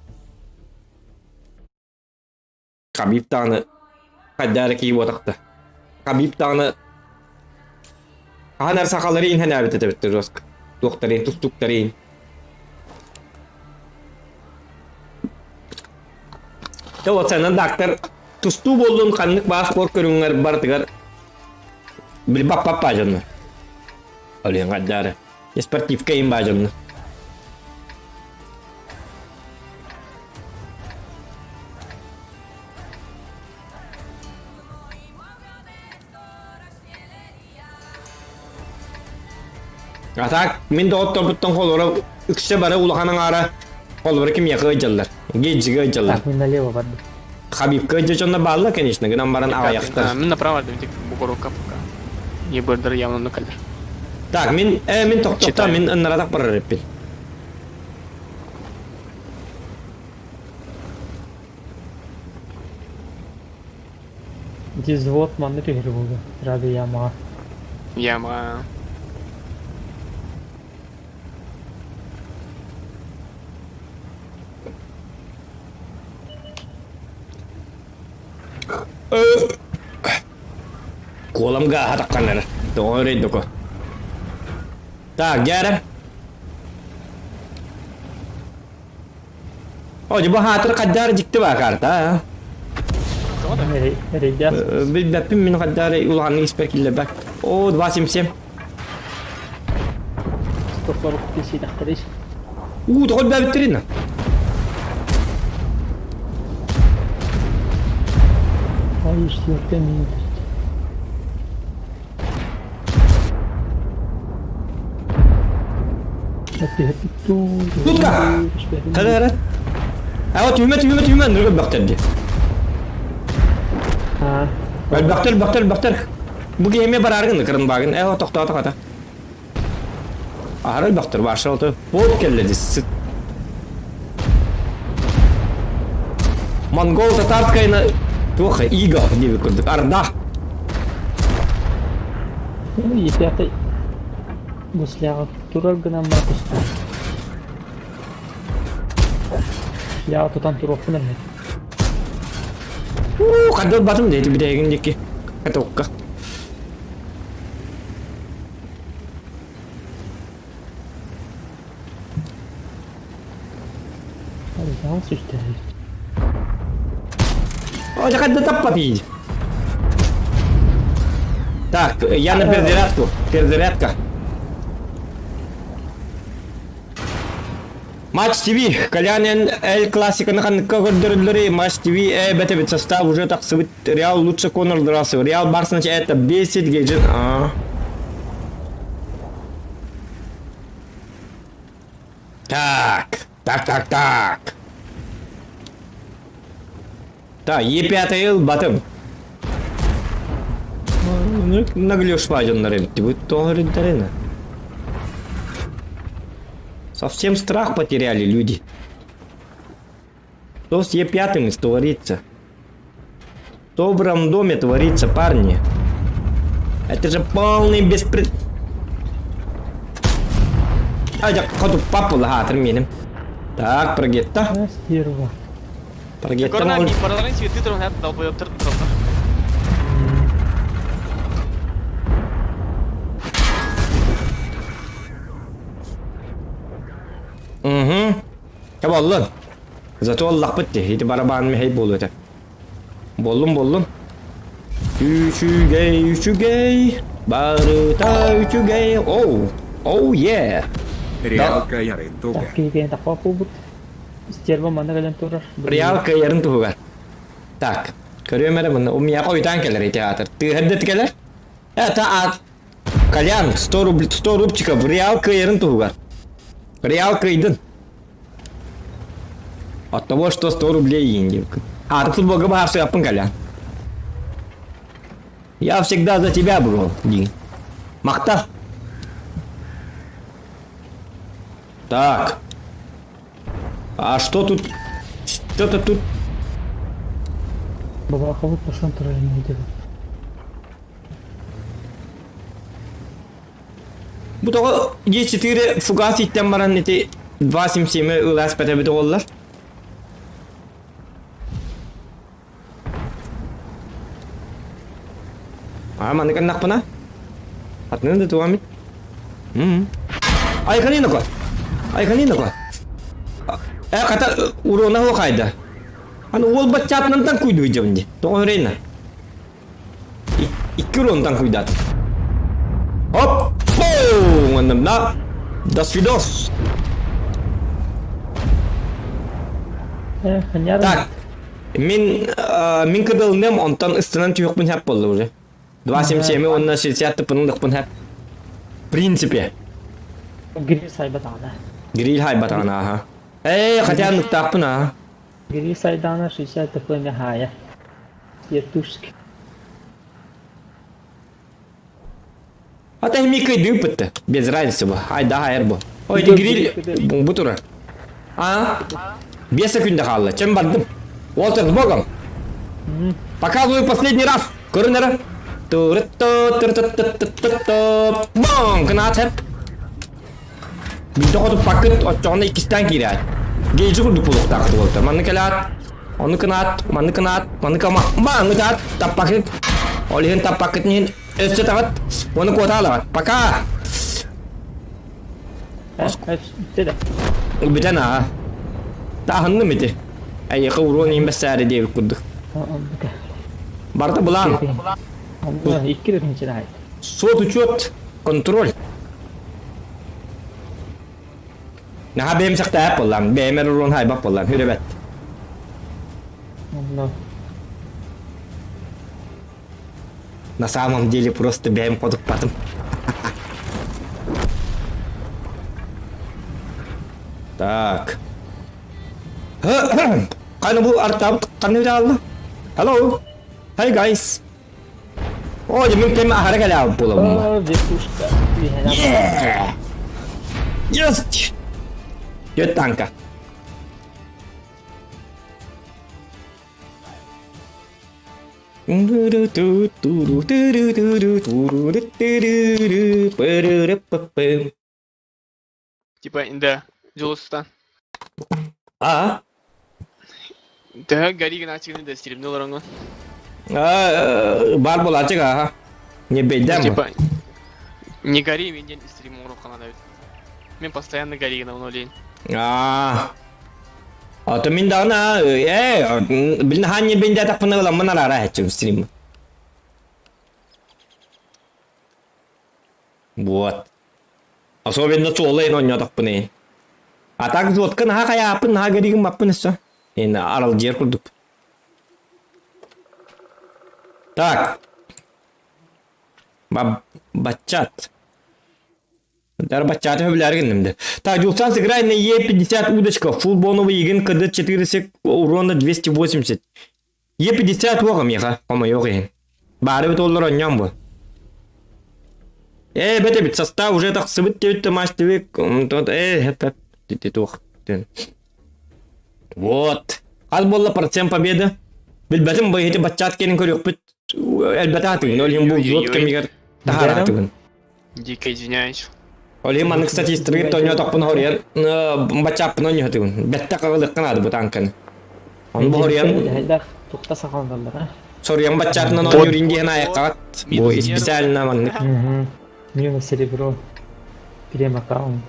Хабиб даҕаны хайдаа эрэ киһи буотахта. Хабиб даҕаны хаһан эрэ сахалары иҥһэнээбит этэбит жестко. Туохтарын, тустуктарын. Дьэ уопсайынан даактар тустуу буоллун ханнык баар спорт көрүҥэр барытыгар билбаппаппа дьонно. Олен хайдаары. Спортивка им баа дьонно. А так, мин доҕотторбуттан холоро үксэ бары улахан аҥаара холобура кимиэхэ ыалдьаллар. Гейджигэ ыалдьаллар. Так, мин налево бардым. Хабибка ыалдьа дьонно бааллар, конечно, гынан баран аҕыйахтар. Мин направо бардым, бугорукка пока. Не бырдар явно ну калер. Так, мин мин тохтохто мин ыннаратах барар эппин. Ити взвод манна түһэр буолла. Сразу ямаҕа. Яма. Куолам гааһа тахханнара. Тоҕо өрөйдөкө. Так, дьээрэ. О, бу хаатыр хаддаар дьикти баа карта, а? Эрэйдээх. Билбэппин мин хаддаар улаханнык испэр киллэрбэт. О, 277. 140 тысяч тахтарыш. Уу, тоҕо элбээбиттэрин? Ай, четвертая минута. Тутка! Хара хара. А вот түһүмэ түһүмэ түһүмэ ныргы бөхтөр дии. Бөхтөр бөхтөр бөхтөр. Бу киһи эмиэ барааргын кырын багын. Э тохтоото хата. Аһара бөхтөр баршал то. Вот келле дис. Монгол татарская туох иго диэбит курдук. Арда. Епята гусляга турар гынан бар кустар. Я тутан туруохпун эмэ. Уу, хаддал батым дети бүтээгин дикки. Катокка. Hadi сүстэ. О, хадда таппатый. Так, я на перезарядку. Перезарядка. Матч ТВ. Колянин Эль Классиканы ханныкка көрдөрүллэри Матч ТВ бэтэ состав уже тахсыбыт. Реал лучше Конор дрался. Реал Барса это бесит Гейджин. А. Так, так, так, так. Так, Е5 ылбатым. Наглюшла дьоннор эбит бу тоҕо Совсем страх потеряли люди. Что с Е5 творится? Что в рандоме творится, парни? Это же полный беспред... Айда, ходу папу лаһаатыр минем. Так, прогетта. Стерва. Прогетта Корна мол... параларын светы туран хат долбоёбтар тураллар. Угу. Табаллын. Зато Аллахпыт дии, ити барабаан мэһэй буолуо этэ. Буоллун буоллун. Үчүгэй, үчүгэй, барыта үчүгэй, оу, оу yeah. Реал кыайарын туга. Так, киһи тахпа буолбут. Стерва манна кэлэн турар. Реал кыайарын туһугар. Так, көрүөм эрэ мунна умьяка уйтаан кэлэр ити аатыр. Тыыһырдыт кэлэр. Это ат. Колян, 100 руб, 100 рубчиков Реал кыайарын туһугар. Реал кыайдын. От того, что 100 рублей иин А, ты футболга баһарсыаппын Колян. Я всегда за тебя, бро, дии. Махта. Так. А что тут? Что-то тут... Бабаховы пошел турар не Бу тоҕо Е4 фугас иттэн баран ити 2.77 ылаас бэтэбит оҕоллар. А, маннык аннахпына? Атынын да туамит. М. Айканина ко. Айканина ко. Э, хата урона хо хайда. Аны уол баччаатынан куйду дьон ди. Тоҕо рейна. Икки уронтан куйдат. Оп! Боу! На! До свидос! Так, мин мин кыдылным, онтон ыстынан түһүөхпүн хэп буолла уже. 2.77 уонна 60 тыппын хэп. В принципе. Гриль сайбатаҕына. Гриль хайбатаҕына, аха. Эй, хотя нуктаахпын, аха. Гриль сайдаана 60 тыппын хаайа. Ертушки. А ты ми кыйдыыппыт без разницы бу. Айда хайыр бу. Ой, гриль бу турар. А? Бес секунда хаалла. Чем бардым? Уолтер, с Богом! Показываю последний раз. Көрүнэрэ. Бам! Кынаат Биирдэ хотуппаккыт оччоҕуна иккистээн киирээт. Гейджи курдук буолуохтаах буолта. Манны кэлээт, ону кынаат, манны кынаат, манны кама, манны каат, таппакыт. Ол иһин таппаккытын иһин өссө таҕыт, уону куотаалаҕыт. Пока! Бүтэн аа. Таһынным ити. Эйиэхэ уруон иһин бэссээри диэбит курдук. Барыта былаан. Икки рүнчен Суот учет, контроль. Наһаа бэйэмсэхтээп буоллаам, бэйэмэр уруон хайбах буоллаам, хүрэ бэт. На самом деле просто бэйэм ходуппатым. Так. Қаны бұл артабыт қаны алды? Hello. Hi guys. О, мин кем аһара кэлэ буолабын. Вертушка. Yeah! Есть! Түөрт танка. Типа, да, Дьулустан. А? Төһө гори гына да стримни олороҥҥун? А, бар буолааччык аха. Не бейдем. Типа, не гори, мен день стрим оҥоруохха наада эбит. Мен постоянно гори гына лень. А. А то мин даҕаны ээ билин хаан бейдэтахпына ыламмын араара эчим стрим. Вот. Особенно суолайын оонньоотохпуна. А так взводка наһаа хайааппын, наһаа гэригин баппын өссө. Ин аралдьыйар курдук. Так. Баччат. Дарбаччааты хөбүлээр гынным да. Так, Дюлсан сыграй на Е50 удочка. Фул боновый игин КД 4 урона 280. Е50 уоҕа миэхэ, хомойуох иһин. Баары бит оллор онньоон бу. Ээ, бэт эбит, состав уже тахсыбыт диэбит матч тибик, ээ, хэп хэп, туох. Вот. Хас буолла процент победы? Билбэтим бу иһити баччаат кэлин көрүөхпүт элбэтаатыгын, ол иһин бу взвод кэмигэр таһаараатыгын. Дико извиняюсь. Ол иһин маннык статистиканы тонньоотохпун хоруйан баччааппын онньоотугун. Бэтте хаҕылыахха наада бу танканы. Ону бу хоруйан Хайдах тухта сахаланаллар, а? соруйан баччаатынан оонньуур диэн айаккаҕат. Бу специально маннык. Минус серебро. Прем аккаунт.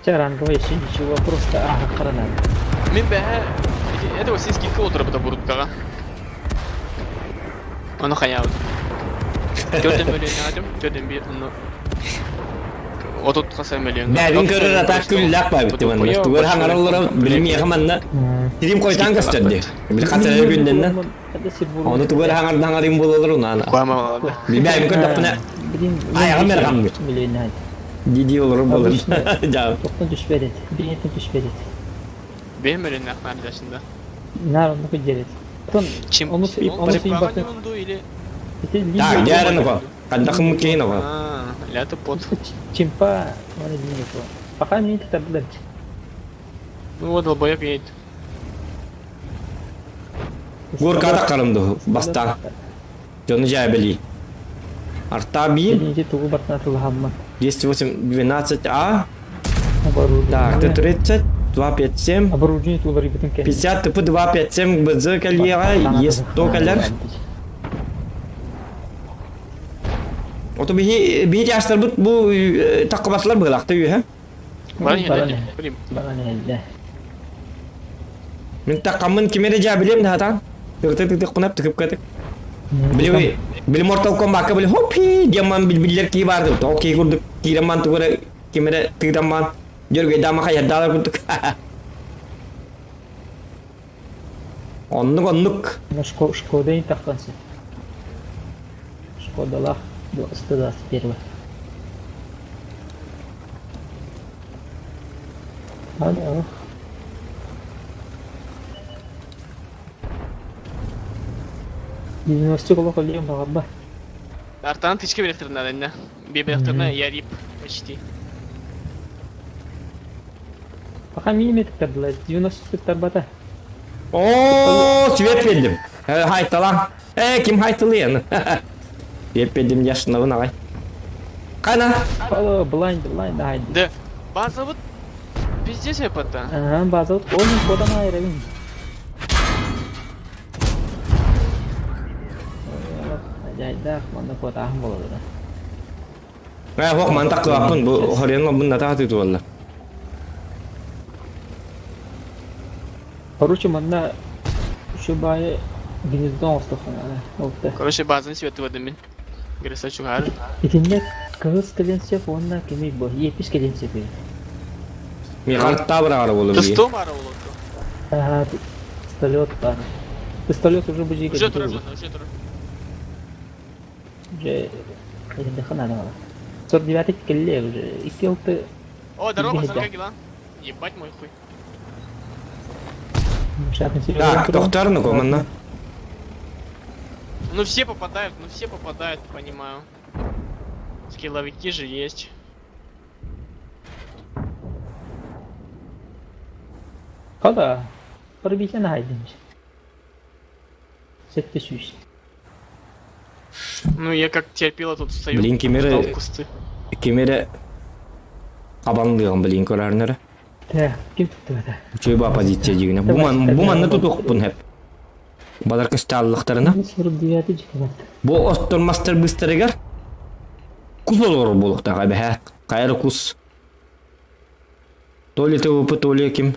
Хотя ранговый еще ничего, просто ага, хрена. Мин бэһэ это вот скидка отырбыта буруккаҕа. Ону хайаабыт. Төрдөн мөлүйүөн төрдөн биир ону отут хаса мөлүйүөн. Бэбин көрөр атак күллээх баабит манна. Тугар хаҥар олоро билимиэхэ манна. Тирим койтан көстөрдү. Били хасара күннэннэ. Ону тугар хаҥар хаҥарым буолалар унаана. Бибэбин көрдөппүнэ айаҕым эрҕаммыт. Дии олорор буолар. Дьаа. Тоқтон түспэт эт. Биһиттэн түспэт эт. Бэйэм мөлүйүөннээх наардашында. Нар оннук дьэрет. Потом Чем ону ону сыйбатын. или Так, дьаарын оҕо. Хандахым киһин оҕо. Ля ты пот. Чимпа, оны билмейт. Пока мне это таблет. Ну вот долбоеб едет. Горката карымды бастан. Дьону дьээбэлии. Арта биир. Ити тугу бартына тылыһаммат. 208, 12 А. Так, Т-30, 2, 5, 7. Оборудование туларыйбытын кэннэ. 50 ТП 2, 5, 7 БЗ кэлиэҕэ, Е100 кэлэр. Ото биһи биһи тяжтарбыт бу таққыбатылар быһылаахта үһэ. Баран Баран иһэллэ. Мин таққаммын ким эрэ дьаабилиэм да хатаан. Тыгытык-тыгытык тыкып-катык. Били били Mortal Kombatка били хоппи диэн билбиллэр кии баар тоҕо кии курдук киирэн ман тугу эрэ ким эрэ тыытан ман дьөргөйдаама хайардаалар курдук. Оннук оннук. Шкода не тахтансы. Шкодалах 121. Алло. 90 олох өлүөм баҕарба. Артан тычка берехтерна инна. Бебехтерна я рип почти. Пока миметиктер была 90 тарбата. О, свет бердим. Хайталан. Э, ким хайтылыйын? Свет бердим яшнабын ағай. Қана? Алло, блайнд, блайнд, ай. Да. База вот пиздец я пота. Ага, база вот он кодан айрабин. Жайдах, манна куотааһын буолар. Э, хоқ ман таққылаппын, бу хорен лабын ната тутуалла. Короче, манна шубай гнездо оңостоххуна ол Короче, базаны свет выдамин. Греса чугар. Итиннэ кыыс кэлин сөп уонна кимий бу иэпис кэлин сөп Ми хартта быраҕара буолар. Ты мара улоту. Ага, пистолет бар. Пистолет уже бу Уже турар, уже турар. Уже кэлин хана надо. 49 кэллэ уже. Икки алты О, здорово, Беда. пацан, как дела? Ебать мой хуй. Так, тохтар ну манна. Ну все попадают, ну все попадают, понимаю. Скилловики же есть. Хада. Пробитие найдем. Сетте сүүс. Ну я как терпила тут стою. Блин, кемере- ждал в кусты. Кимере қабаңдыған блин көрәрнері. Тэ, ким тутту это? Үчүй ба позиция дегені. Бу ман бу манна тутуқпын хеп. Балар көстәллықтарына. 49 жикабат. Бу остор мастер быстрыгар. Кус олор болуқтаға бәһә. Қайры кус. То ли ТВП, то ли ким.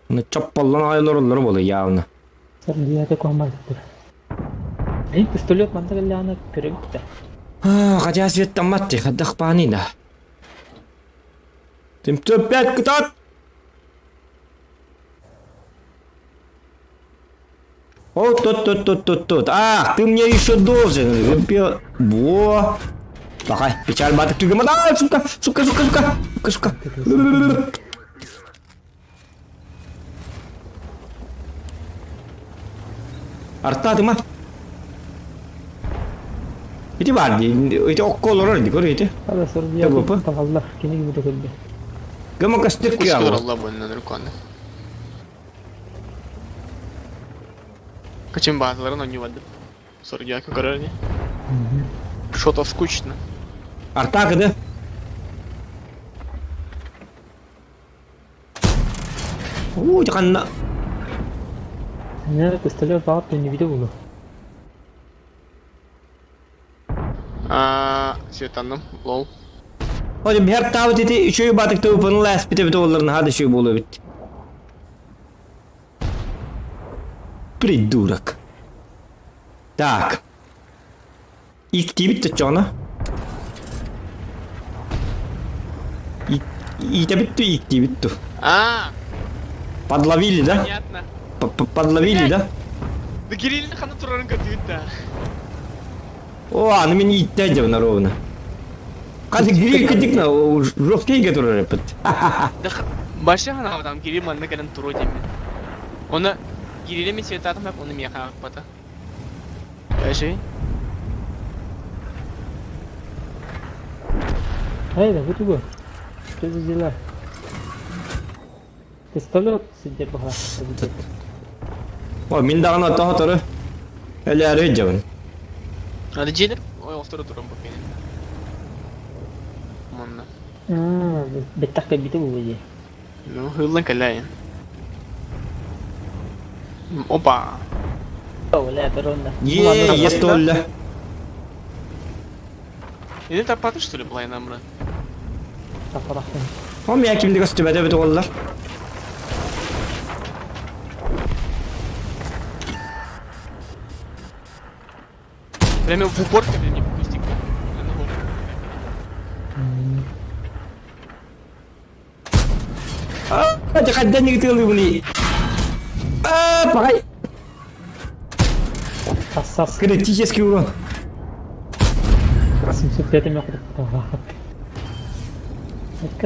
Оны чаппаллан айлар олар болы явно. 49 куамар тутту. Эй, пистолет манна кэллэҕинэ көрөбүт да. А, хотя свет там матти, хадах пани да. 705 кытат! О, тут, тут, тут, тут, тут. Ах, ты мне еще должен. Во. Давай, печаль батык түгем. А, сука, сука, сука, сука. Сука, сука. Артаатыма. Ити баар дии, ити окко олорор дии, көр ити. Хада сордуйа Табы. таҕаллар, кини кими да көрбөт. Гама кастык Кускалар кыа. алла буонна нөркуанна. Качым баазаларын оонньуу бардым. Сордуйа көрөр ини. Что-то скучно. Артаакыды. Уу, ханна. Не, пистолет баар төннүбүтэ буолуо. Аа, светанным, лол. Hadi her davet eti şöyle batık tavupunu last bite bite onların hadi şöyle bolu bit. Придурок. Так. Иктибит чона. Иитэ иктибит А, Подловили, да? понятно. Подловили, да? Да Кирилл хана турарын көрдүбүт да. О, аны мен иттә дебін ровно. Қазір гриль кедик на жесткий который репет. Да башы хана адам Кирилл манна кэлэн туруо диэммин. Оны Кирилле мен светатым хап, оны миэхэ аахпата. Кажи. Эй, да бу тугу? Что за дела? Пистолет сидер баха. О, мин дагы ата туры. Эле ары дебін. Аны дьиэлэр ойоҕосторо туран бу кини. Манна. Аа, бэттэх кэлбитэ буолуо дии. Ну, хыллан кэлэйин. Опа. Оля, перонна. Е, есть толля. Или таппаты что ли былай намры? Таппарахтын. О, мен кимди көстүбәдә бит оллар. Прямо в упор ко мне кустик. А, кайдан нигтелы були. А, пагай. Тассас. Критический урон. 705 мехр.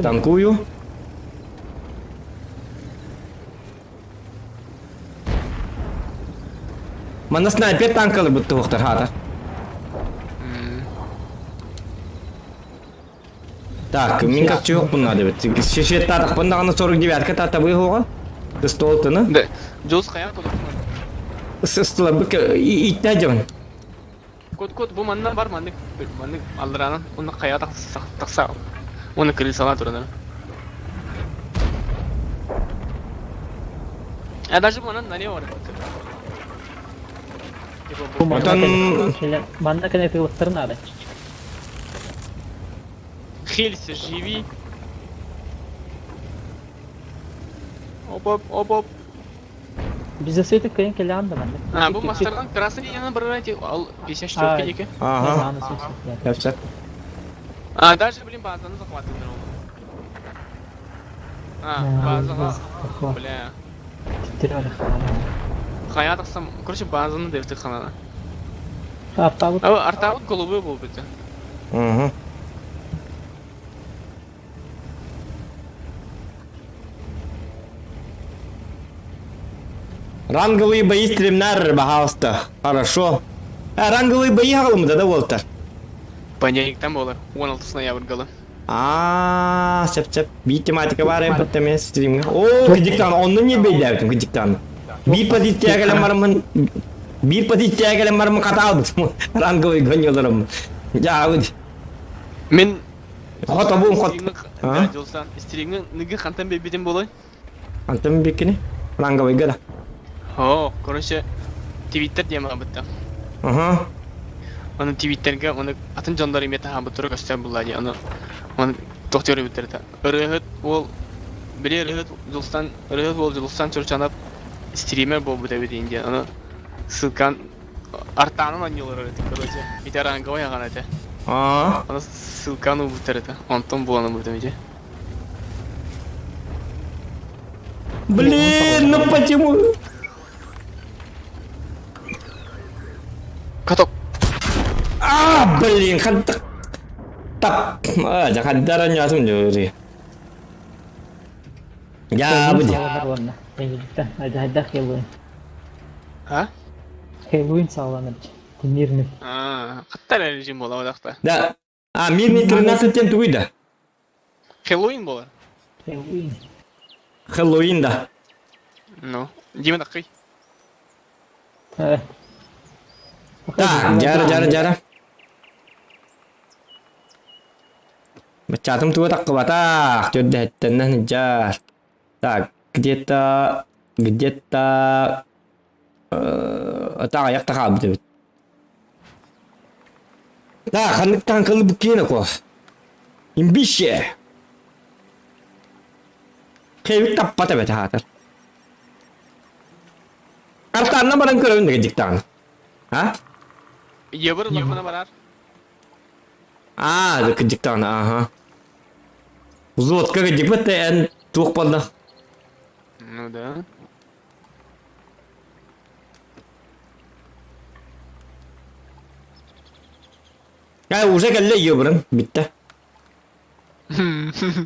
Танкую. Манна снайпер танкалы бутты оқтар хата. Так, мин как чего надо бит. Шеше татах пындағаны 49-ка тата выгуға. Столтыны. Да. Джоус хаян код. Сыстыла бік итті жабын. Код код бу манна бар маннык маннык алларанан оны хая тахса. Оны крыльцана туран. А даже манан на него. Отон- Манна кene тылыктарын ада. Хилься, живи. Оп оп оп оп. Бизе сөйтүп кыйын келе анда манна. А, бу мастердан красный дигәнне бер эти ал 54 дике. Ага. Yapacak. А, даже, блин, базаны захватывали. А, базага. Бля. Хаят сам, короче, базаны девти ханана. Артабыт. А, артабыт голубой был бит. Угу. Ранговые бои стримнар, пожалуйста. Хорошо. А, ранговые бои галымы да болтар. Понедельник там было. 16 ноябрь галы. А, сеп сеп. Би тематика бар эп теме стримге. О, кыдиктан, онны не бейдәбитим кыдиктан. Bir позиция келем бармын. Bir позиция келем бармын ката албытым. Ранговый гоняларым. Я, вот. Мен Хот абун хот. Да, жолсан. Стримнең ныгы хантан бебитим болой. Антым бикини. Ранговый гада. О, короче, Твиттер диэм бытта. Ага. Оны Твиттерге, оны атын дьоннор эмиэ таһаабыт тура көстөр буолла дии. Ону оны тохтуор эбиттэр этэ. Ырыаһыт уол били ырыаһыт Дьулустан ырыаһыт уол Дьулустан Чурчанов стример буолбут эбит иин диэн. Ону ссылкан артаанан анньыылар эбит, короче. Ити ранговай аҕан этэ. Аа. Ону ссылканы уурбуттар этэ. Онтон булан ылбытым ити. Блин, ну почему? Каток. А, блин, хантак. Тап. А, жахаддара ньаасым дьури. Я буди. Сааланар уонна. Эйигиттэн адьаһайдаах Хэллоуин. А? Хэллоуин сааланар. Мирный. А, хаттар режим буола одахта. Да. А, мирный 13 тен тугуй да. Хэллоуин буолар. Хэллоуин. Хэллоуин да. Ну, Дима такый. Э. Так, жара, жара, жара. Баччаатым туга таххыбатах, төрдөһөттөннөн жар. Так, где-то, где-то, таах айах хаалбыт эбит. Так, ханнык таҥкалы буккиэн ко. Имбище. Хейбит таппат эбит хаатар. Артанна баран көрөбүн деген диктаҕын. А? Ебыр лапына барар. Аа, кырдьыктаҕына, ааһа. Взводка кырдьыкпыт эн туох буолла? Ну да. Э, уже кэллэ ебырын, бүттэ.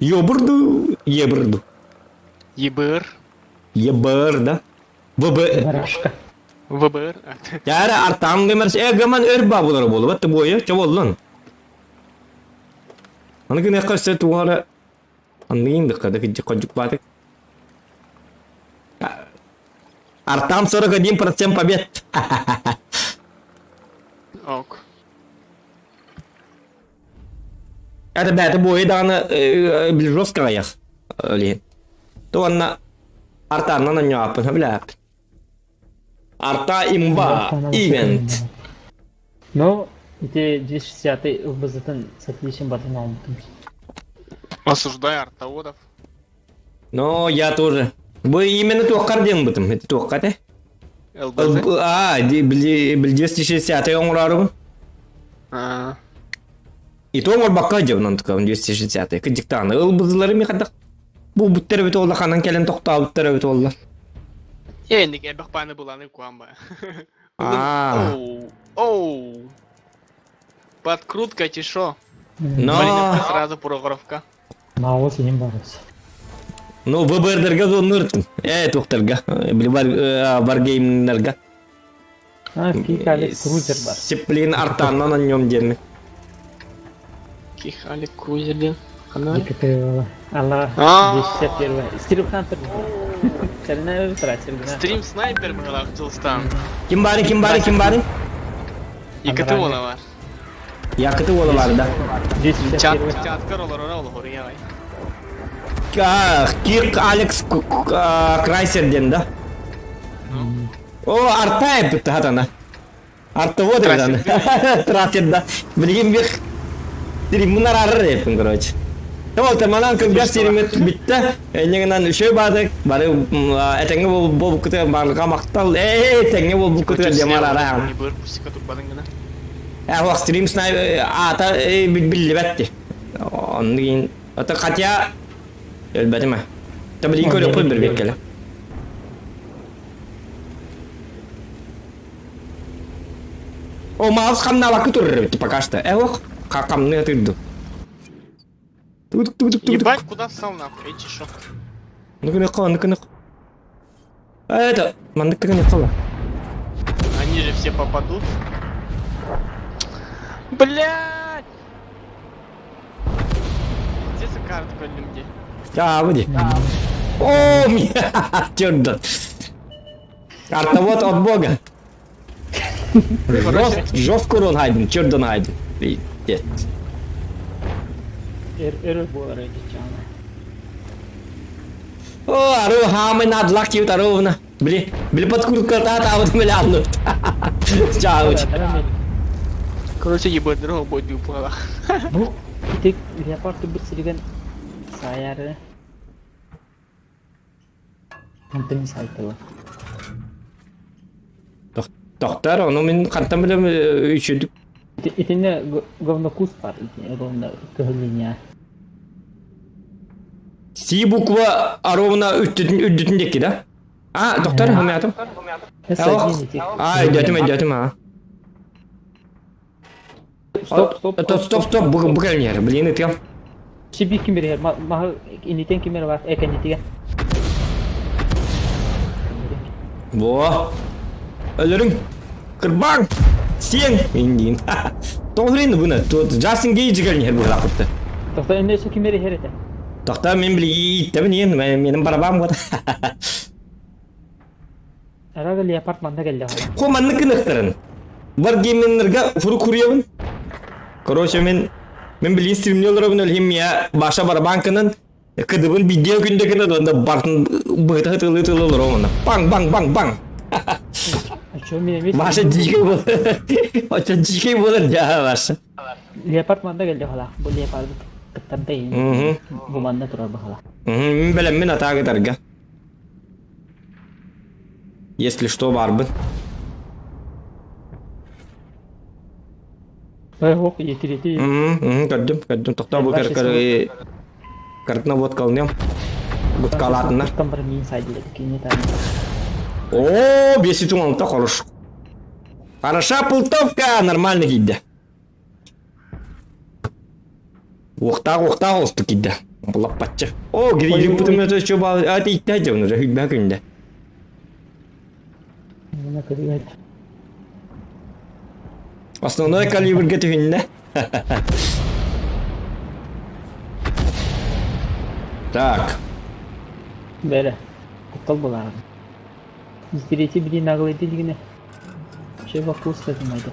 Ёбурду, ебырду. ЕБР. ЕБР, да? ВБ. Барашка. ВБР. Яра артам гымар, э гыман өр бабулар болу, бат бойы, чо боллун. Аны күн эккөрсө тугара анныйын дыкка да кыджы кожук батык. Артам 41% побед. Ок. Это бәті бойы даҕаны били жестко аҕыйах олиһин. То уонна артааннан онньооппун сөбүлээппин. Арта имба ивент. Ну, ити 260-й ылбызытын с отличием батын алмытым. Осуждаю артоводов. Но я тоже. Бу именно туоххар диэн бытым. Это туохха те? ЛБЗ. А, били 260 оҥорорубун. А. И то оҥорбокко дьонун тукам 260 кыдьыктааны ылбызылары ми хадах бу буттар эбит олла ханан кэлэн тохтообуттар эбит олла. Энник элбэх пааны буланы куамба. А. Оу. Оу. Подкрутка тишо. Но Малиновка сразу проговоровка. Маус иһин барыс. Ну, ВБРдерге зоннуртум. Э, тухтарга. Били бар варгеймнерга. А, Кик Алекс Крузер бар. Сиплин артаннан аннем диэн. Ких Алек Крузер диэн. Ханна? Екатерина. Алла А. 261. Стрим Хантер. Сэрнэ тратил. Стрим снайпер была Джилстан. Ким бары, ким бары, ким бары? Екаты Андраник. ола бар. Якыты ола бар да. 261. Чаткар олар ора олар хоруя Кирк Алекс Крайсер диэн да. О, Артай бітті хатана. Арты вот это. Тратит да. Билигин бих. Триммунар арыр еппин, короче. Ол манан кылгас сиримет битте. Эннегенен үшөө бардык. Бары этеңге болуп күтө барлыга мактал. Эй, этеңге болуп күтө демар ара. Не быр пусика турбадың гына. Э, вак стрим снай ата биллибетти. Онны кийин ата хотя өлбөтүм. Та билин көрөп бир беккеле. О, маус хамналакы турар эбит пока что. Э, ох, хамны тырды. Тук тук тук тук. Ебать, куда встал нахуй? Эйчи шо. Ну-ка, ну-ка, ну-ка, ну-ка. А это, мандык ты не қала. Они же все попадут. Блять! Где за карта где? Я, выйди. О, меня, черт. Артовод от бога. Жест, жестко урон хайден, черт найден. Пиздец. Эр буолар эдичаана. О, ару хамы надлак киют аровна. Бли, бли подкрутка та та вот милянут. Чао. Короче, ебать, дорога будет упала. Бу ити леопард бит сирген саяры. Онтон сайтыла. Доктор, ону мин хантан билем үчүдүк. Итинне говнокус бар, ити ровно кыһылыня. Си буква аровна үттүтүн үрдүтүн декки да? А, доктор, хамятым. S1 ити. А, өйдөтүм, өйдөтүм, а. Стоп, стоп, Стоп, стоп, стоп, бу бу кэлин Блин, ытыам. Сиби ким берер? Маһы инитен ким бар? Экенитиге. Во. Өлөрүң. Кырбаң. Сиэн. Индин. Тоҕурин буна. Джастин Гейджи кэлин иһэр быһалаахпытта. Тохта инне өссө ким берер этэ? Тохта мен билиги ииттэбин иэн, менин барабам вот. Арага леопард манна кэллэ. Хо маннык гыныктарын. Бар гейминнерга фуру куруябын. Короче, мен мен билин стримне олоробун өлһим я баша барабанканан кыдыбын видео күндө гына онда бартын быта тылы тылы олоромун. Баң баң баң баң. Маша дикий бол. Оча дикий болар я Маша. Леопард манна келди хала. Бу леопарды кыттарда Бу манна турар бахала. Мин билем мин атаага тарга. Если что барбын. Ой, етирети. Көрдүм, көрдүм. Тоқтоо бу көр картина вот калнем. Гуткалатына. Там бар мин сайдылы кини там. О, бесит он то хорош. Хороша пултовка, нормально кийді. Уохтаах уохтаах олустук кийді. Лаппаччы. О, грилик бутум это что бал, а ты идти дьон уже хүлбә күндә. Мына көрүгәт. Основной калибрге түһүннэ. Так. Бәрі. Куттал боларын. Третий блин наглый дилгине. Вообще вопрос дымайды.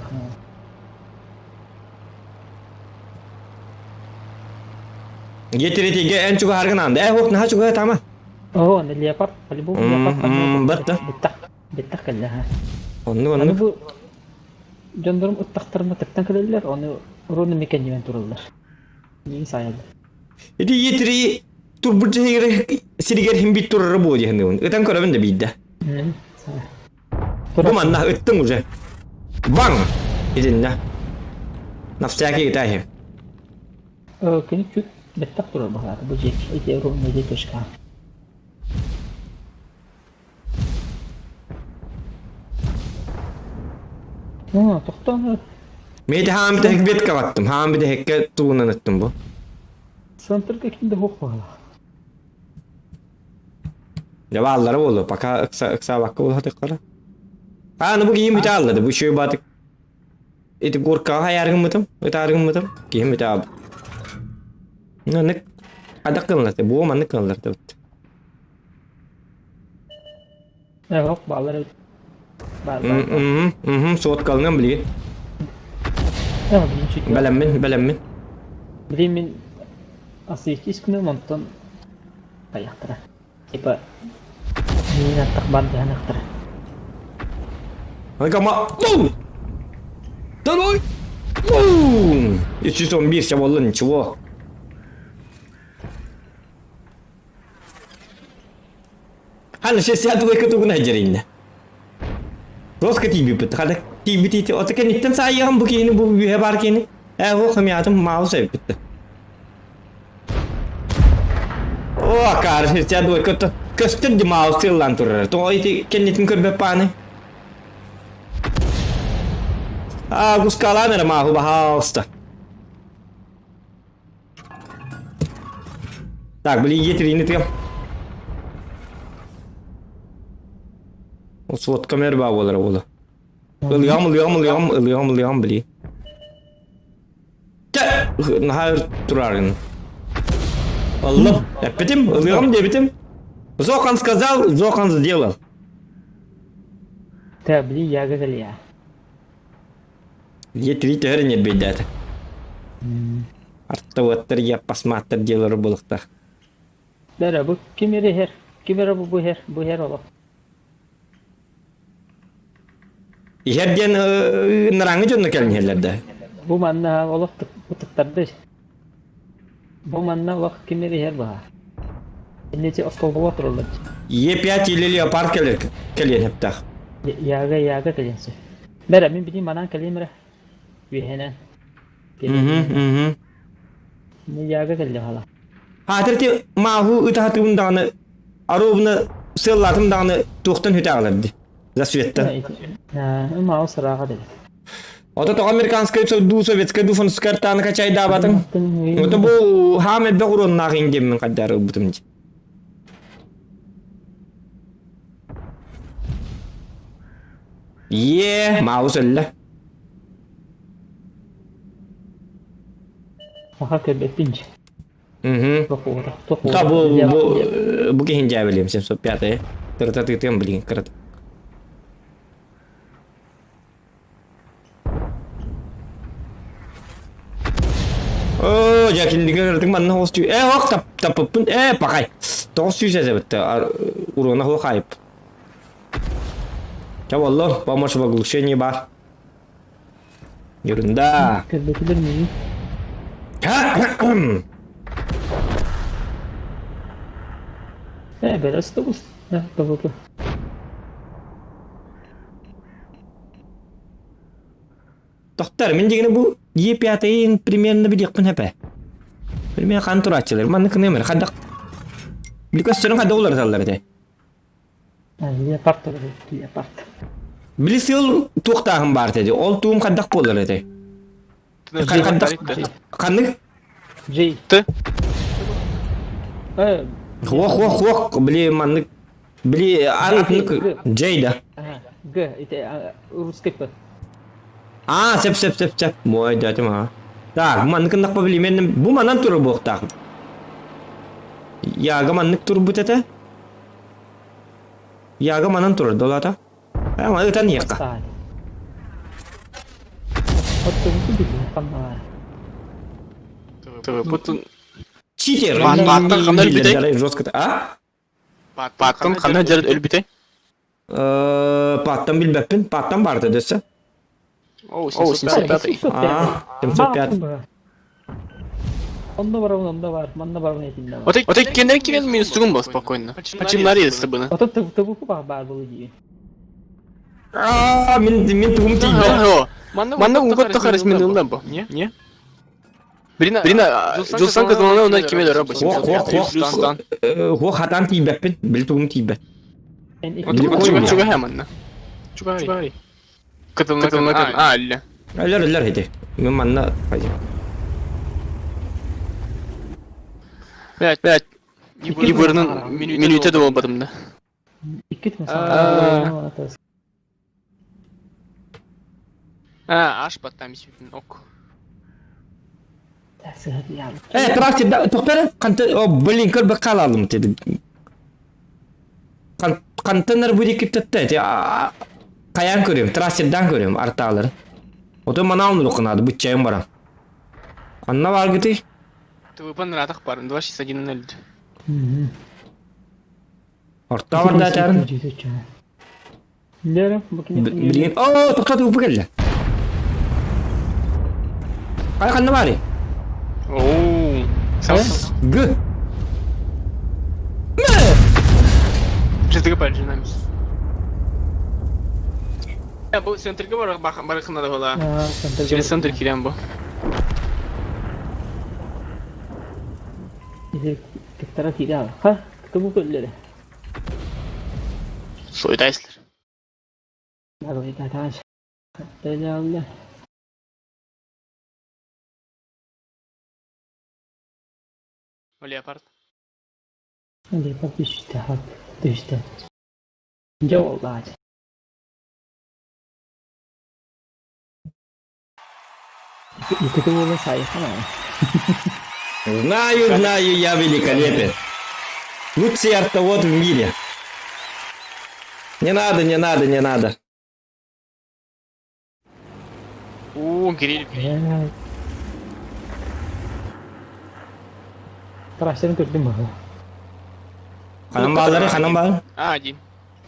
Гетеретиге эн чугаһаргын анды. Э, ох, наха чугаһа тама. О, на леопард, по-любому леопард. Бытта. Быттах. Быттах кэллэ, ха. Онну, Аны онну. бу дьоннорум ыттахтарына тыктан кэлэллэр, ону руну мекеннибен тураллар. Миин саайаллар. Ити етри турбут сиригер химбит турары бу диһин. Ытан көрөбүн да биидэ. Бу манна ыттың уже. Баң! Итиннэ. На всякий ытаһы. Кини чуть бэттэх турар баҕалаата бу дьиэ ити ровно дьиэ точка. О, тохтоон Мейти хаам бите бет кабаттым. Хаам бите хекке тугунан ыттым бу. центрга ким да суох баҕалаах. Дьэ бааллара буолуо, пока ыкса ыксаабакка буолуохтара. Ааны бу киһим бүтэ ааллады, бу үчүгэй баатык ити горкаҕа хайааргыммытым, ытааргыммытым, киһим бүтэ аалбыт. Маннык хайдах гыннар буо маннык гыналлар эбит. Э, бааллар эбит. Баар, баар. Мм, соткалынан билигин. Э, билин чуть. Бэлэммин, бэлэммин. Билин мин асыйкис күнүм онтон хайахтара. Типа миин аттах бар дьаһаныахтара. Ама бум! Второй! Бум! 311 все было ничего. Хана 62 тугуна дьэриннэ. Туоска тиийбиппит. Хана тиийбит ити ото кэнниттэн саайыаҕым бу киһини бу үһэ баар киһини. Ээ уох хамиатым маус эбиппит. О, акаары 62 көстөр ди маус тыллаан турар. Тоҕо ити кэннитин көрбөт пааны? А, гускалаан эрэ мааһу баһаалыста. Так, блин, етрини тыам. Ол сводка мэр баа буолара буола. Ылыам, ылыам, ылыам, ылыам, ылыам, блин. Чэ, наһаа өр турааргын. Аллам, эппитим, ылыам диэбитим. Зохан сказал, Зохан сделал. Тэ, блин, яга кэлиэ. Етри төһөр ньирбэйдээтэ. Артауаттар я посматтар диэлэр буолуохтаах. Бэрэ, бу ким эрэ иһэр? Ким эрэ бу бу иһэр, бу иһэр олох. Иһэр диэн нараҥы дьонно кэлин иһэллэр да. Бу манна олох ытыктарды. Бу манна олох ким эрэ иһэр баҕа. Инники остолболор тураллар. Е5 или леопард кэлэр кэлиэн сөптөөх. Яга яга кэлиэн сөп. Бэрэ, мин билим манан кэлиэм эрэ. Үөһэнэн. Мгм, Яга кэллэ хала. Хаатыр ти мааһу ытаһатыбын даҕаны аруубуна сыаллаатым даҕаны туохтан хүтэ аҕалар дии. Засветтан. Маус сырааҕа деді. Ото тоҕо американскай дуу, советскай дуу французскай артааны качайдаабатыҥ? Ото бу хаам элбэх уруоннаах индиэммин хайдаар ылбытым дии. Е, маус өллө. Саха көрбөппүн дьэ. Угу. Да, бу бу бу киһин дьээбэлиэм 705 Кырата тыытыам билигин кырата. Оо, дьэ кинилигэ кыратык манна хоос түү. Э, ох, тап таппыппын. Э, пахай. 900 эсэбитте. Урона хуох айып. Ча болло, помощь в оглушении бар. Ерунда. Көрбөтүлэр миигин. Э, бэлэс тобус. Да, тобуку. Тохтор, мин дигини бу Е5 примерно билиэхпин хэпэ. Примерно хан турааччылар. Маннык нөмер хадах. Биликөстөрүн хада уларыталлар этэ. Леопард леопард. Били сыл туохтааһын баар этэ. Ол туум хадах буолар этэ. Ханнык? Джей. Т. Хуох, хуох, хуох. Били маннык били атнык Джей да. Г, это русский П. А, сеп, сеп, сеп, сеп. Мой дядя ма. Так, маннык нақпа билимен бу манан туру буохтаах. Яга маннык турбут этэ. Яга манан турар долата. Ама ытан иэхха. Читер. Паттан ханна өлбүтэй? Жестко. А? Паттан ханна дьарыт өлбүтэй? Паттан билбэппин. Паттан барды дөссө. О, 705. А, 705. Онно барабын, онно бар, манна барабын этинде бар. Вот вот кенен кирен минус тугун был спокойно. Почему нарезаться бы? Ото тыбыку бар был дии. А, мин мин тугум тиийдэ. Манна угот тахарыс мин ылла бу. Не? Не? Брина, Брина, Жулсан кызылана уна киме дора бу. Хуох, хуох, хуох. Хуох хатан тиийбэппин. Били тугум тиийбэт. Чуга чуга хэманна. Чуга. Кытылна а, алля. Өлөр өлөр хити. Мен манна хайа. Блять, блять. Ибырнын минуте да болбадым да. Икки А, аш баттам исүтүн ок. Э, трактор тохтар канты о блин көр бакал алдым деди. Кантанар бу дикиптетте те каян көрөм, трассердан көрөм артаалар. Ото манаун лукунады бутчайым барам. Анна бар гити. ТВП наратах бар, 2.61.0. Орта бар да тарын. Билген. О, токтот упу келди. Кай канна бары? Оу. Г. Жытыгы бар жинамыз. Бу центрге бар барыкына да була. Через центр кирем бу. Тыктара кире Ха, кто бу көлләре? Суетайсызлар. Леопард. Леопард düştü, hak düştü. Дьэ буоллаҕа Ити буола сайхан Знаю, знаю, я великолепен. Лучший артовод в мире. Не надо, не надо, не надо. О, гриль. Трассерын көрдүм баҕа. Ханан баалары, ханан баалары. А, один.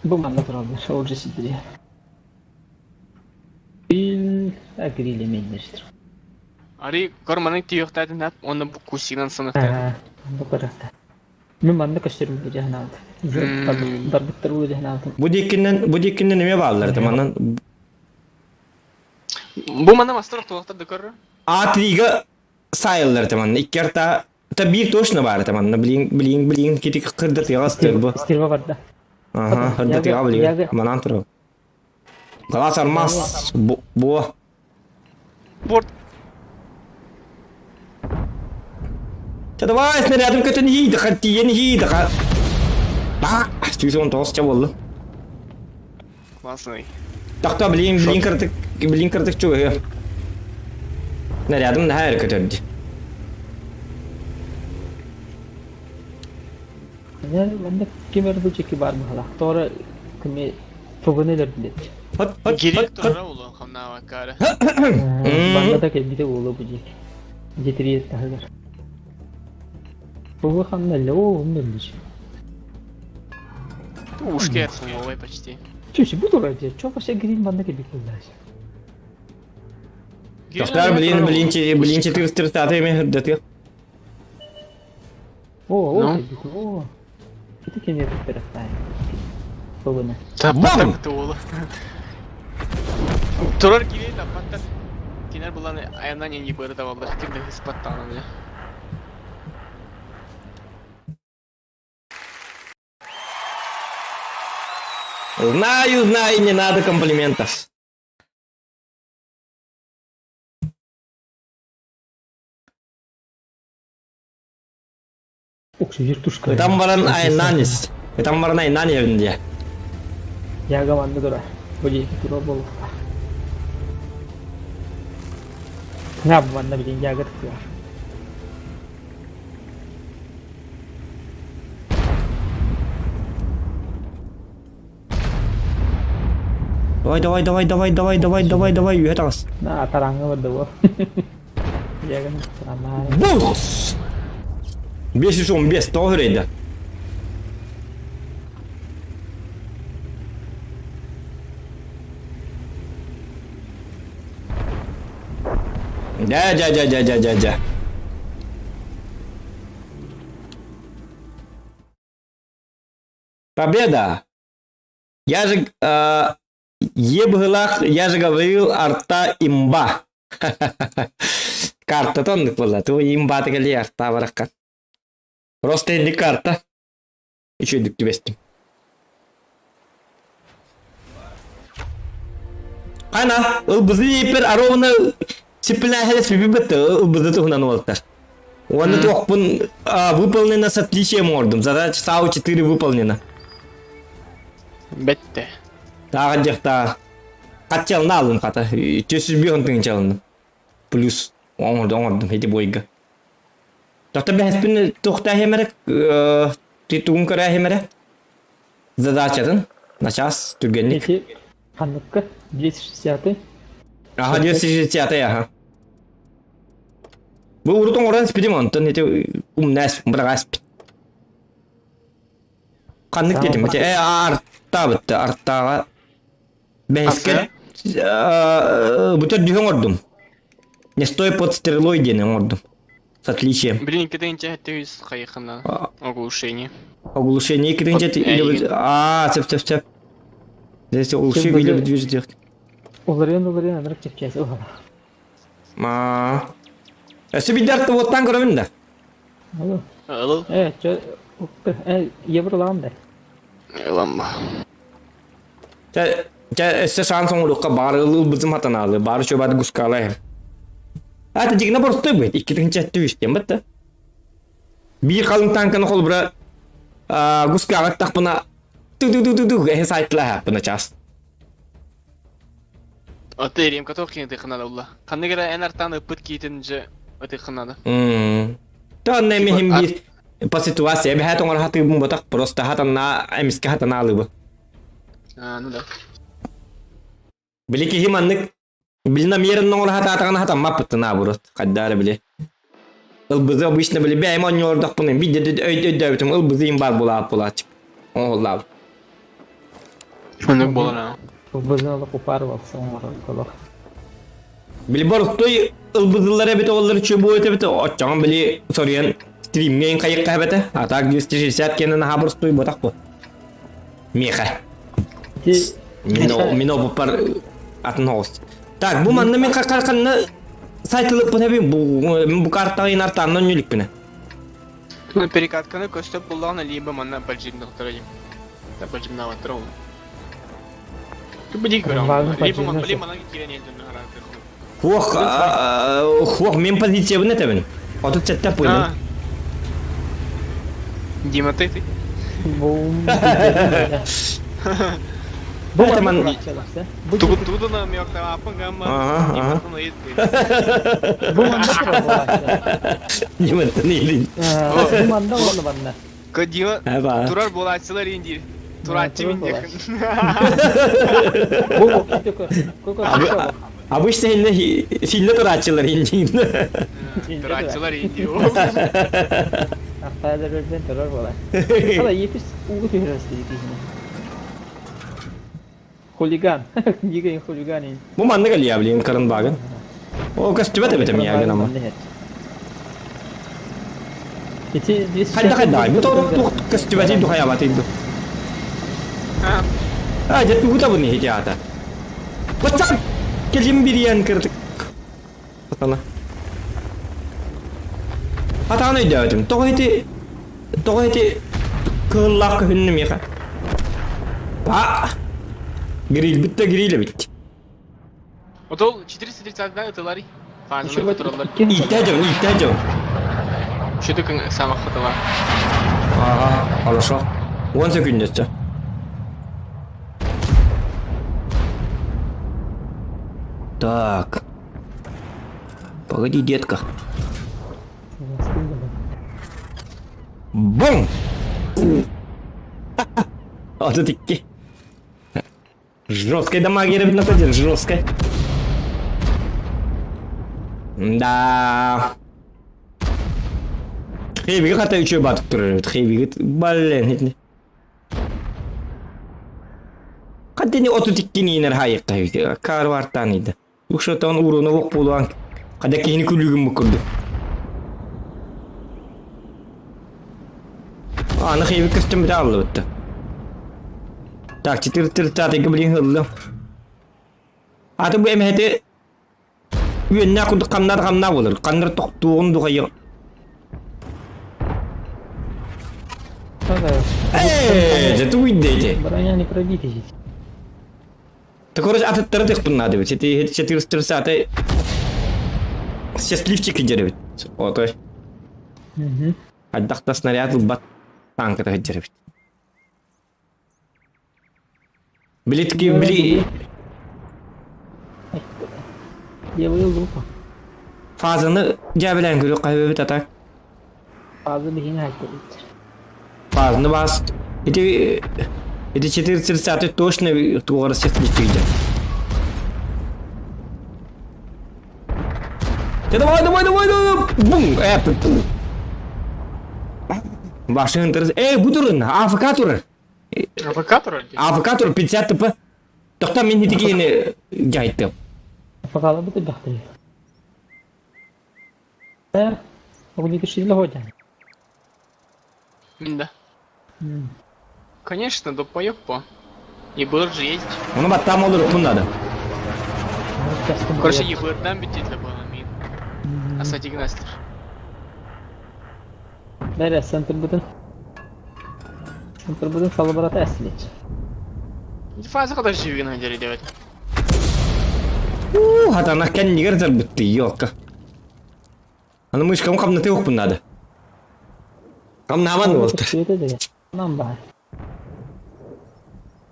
Бу манна тураллар, ол же сидри. Гриль, а гриль эмэйнэштир. Ари корманын тиөхтәтин хәп, оны бу кусигынан сыныктан. Бу көрөктө. Мен манна көстөрүм дьаһан алдым. Барбыттар бу дьаһан алдым. Бу диккиннен, бу диккиннен неме бааллар, манан Бу мана мастер туохтар да көрөр. А3-га сайыллар таман. Икки арта та бир точно бар таман. Блин, блин, блин, кити кырда тыга стырбы. Стерва барда. Ага, кырда тыга блин. Манан туру. Глаз армас бу. Борт. Чэ давай снарядым көтөн иһиидэхэ тиийэн иһиидэхэ. Ба, 119 ча буолла. Классный. Тохто билин билин кырдык билин кырдык чугаһы. Снарядым наһаа эрэ көтөрдү. Манна ким өр бу чеки бар быһалаах. Тоҕо кими фвн өлөрдүлэр. Хот хот Гирик хот хот. турара улуон хамнаабаккаары. Банна да кэлбитэ буолуо бу диэки. Дьэтириэт таһыгар. Бу ханна эллэ оо өллүч. Ушки хуевой почти. Чүчү бу турар дии. Чо вообще грин манна кэлбит буоллаа. Тохтар блин блин блин 430 эми үрдэтиэ. Оо, оо Ну? кэлбит. Оо. Ити кини перестань. Фвн. Бам! Туола. Турар кири таппаттар. Кинер булан аянан не бары табалар. Ким да хыспаттаан бile. Знаю, знаю, не надо комплиментов. Уксу вертушка. Там баран айнанис. Там баран айнан евинде. Яга манна тура. Бу диэки тура буолуохтаах. Наа бу манна билин яга тутуар. Давай, давай, давай, давай, давай, давай, давай, давай, үһэ таҕыс. Наа тараҥҥа барда бу. Яганы таранаары. Бус! 515 тоҕо үрэйдэ. Дьэ, дьэ, дьэ, дьэ, дьэ, дьэ, дьэ. Победа! Я же е быһыылаах, я же говорил, арта имба. Картата оннук буолла. Ту имбата кэлии арта бараххан. Просто инник карта. Үчүгдүк түбэстим. Қана, ылбызы епер аровна сиппилээһэлэс бибибет ылбызы туһунан уолтар. Уонна туохпун выполнено с отличием оҥордум. Задача САУ 4 выполнена. Бетте. Тааҕа дьахтаа. Хатчалына алым хата. 405 тыһыынчалынным. Плюс оҥордум оҥордум ити бойга. Тоқта бэһэспин туохтаа хэмэрэ тугун көрөө хэмэрэ задачатын начаас түргэнник. Эти ханныкка 260 Аха 260 аха. Бу урут оҥорон испитим онтон ити умнаас быраҕаспит. Ханнык диэтим ити э артаабыт артааҕа бэһискэ бу төрдүһү оҥордум. Не стой под стрелой диэн оҥордум. С отличием. Блин, кидинче тэйс хайыхына оглушение. Оглушение кидинче или а цеп цеп цеп. Здесь оглушение или движение. Уларыйан уларыйан анарак чэпчээс уһала. Ма. Өссө биддар туоттан көрөбүн да. Алло. Алло. Э, чё, э, евро ылаҕын да? Ыламма. Чэ, чэ, өссө шанс оҥоруохха баар ылбытым хатанаалы, баар үчүгэй гускаалай. А, дигна боростой будет. 2-нче диэн бытта. Биир халыҥ танканы холбура гускаҕа тахпына ту-ту-ту-ту эһэ сайтла хаппына час. Аты ремка тоқ киин тыхынада улла. Ханны гера эн артан ыппыт киитин же ытыхынада. Та не михим биир по ситуации эбэһэ тоҥор хатыыбын ботах просто хатанна эмискэ хатанаалыбы. А, ну да. Били киһи маннык били намеренно оҥор хатаатаҕына хатаммаппыттын аабырыт хайдаары били. Ылбызы обычно били бэйэм оонньуордахпын биир өйдөөбүтүм ылбызыым баар булаап булааччык. Оҥоһуллаабыт. Оннук буолар. Ылбызын олох упарывался оҥорор олох. Били боростуой ылбызыллар эбит оҕолор үчүгэй буолуо эбит оччоҕун били соруйан стримҥэ хайыкка эбэтэ. А так 260 киэнэ наһаа боростуой буотах бу. Миэхэ. Ити Мин мин опуппар атын оҕус. Так, бу манна мин ханна сайтылыппын эбин бу бу картаҕын артааннан нүлүкпүнэ. Ну, перекатканы көстөп буллаҕына либо манна бальжимнахтара дим. Да бальжимнаабаттара ол. Тупо дик Важно көрөм. Либо бальжимна либо манна киирэн елден хараатыр. Хуох, хуох, мен позициябын этэбин. 37 пуйдум. Дима, ты ты? Бум. Это ман... Тудана мёктавапын гамма. Ага, ага. Дима, ты не Бу манна уонна манна. Дима, турар буолааччылар индир. Турааччы мин Обычно сильно турааччылар индир. Турааччылар индир. Артайдар өлбен турар буолар. Ала епис угу түһэрэ киһини. Хулиган. Дигэн хулиган. Бу маннык алия блин карын багын. О, көстүбэт эбит эмиэ гынама. Хайда хайда, бу туох көстүбэти духаябаты ду. А, дьэ тугута бу нихити аата. Баччан келим бириэн кырдык. Атана. Атаан өйдөөтүм. Тоҕо ити тоҕо ити кыһыллаах көһүннү миэхэ. А! Грилбит да гриль эбит. Отол 432 ытылари. Фазаны тураллар. Иитэ дьон, иитэ дьон. Что ты самых хатыла? Ага, хорошо. 10 секунд Так. Погоди, детка. Бум! А тут икки. Жесткая дамагия находит, жесткая. Да. Хейвиги хата үчү батып турар эбит. Хейвиги, блин, Хаттени 32 иинер хайыкта карвартан иди. Укшотон уруну ок буолуан хада киһини күлүгүн бу курдук. Аны хейвик көстүм бите аллыбытты. Так, 4-4 блин ыллым. Аты бу эмэһэти үөннээх курдук хамнаар хамнаа болар. Ханнар тохтуоҕун духайы. Э, это уйдете. Броня не пробить здесь. Так короче, атыттары тыхпын надо ведь. Это 430 Счастливчик деревит. Отой. Хайдах да снаряд ылбат танката деревит. Билетки били Левый лупа. Фазаны дьээбэлээн көрүөх хайбэбит атак. Фаза биһини хайдабыт. Фазаны бас. Ити ити 430 точно тугара счастливчик дьэ. Давай, давай, давай, давай! Бум! Э, Башын тырыс. Эй, бу турун, АФК турар. АФК турар? АФК тур 50 ТП. Тоқта мен хитикиини жайттым. АФК бу бахты. Э, могу кишили ходя. Да. Конечно, да поёппо. И был же есть. Оны баттам olur надо. Короче, ЕБР-дан битетле было мин. Асатигнастер. Бәрі, центр бүтін. Центр бүтін салыбырата әсілеч. Фаза когда живи на деле делать. У, хатана кэннигэр зарбытты, ёлка. Аны мышкам камнаты охпун надо. Камнаман болду. Нам бар.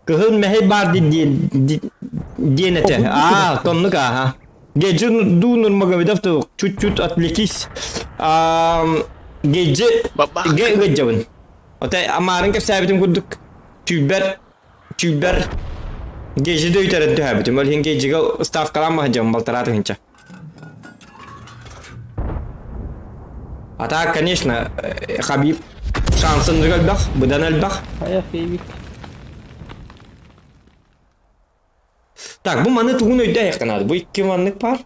Кыһыл мэһэй баар диэн этэ. Аа, тоннук ааха. Геджи дуу Нурмагомедов чуть-чуть отвлекись. Геджи ге ыгыдьабын. Оте амаарын кэпсээбитим курдук түйбэр түйбэр геджи дөйтөрөн түһээбитим. Ол иһин геджигэ ставкалаан баһадьабын балтараа тыһынча. А так, конечно, Хабиб шансын элбэх, быдан элбэх. Хайа фейвик. Так, бу маны тугун өйдөй канады. Бу икки маннык бар.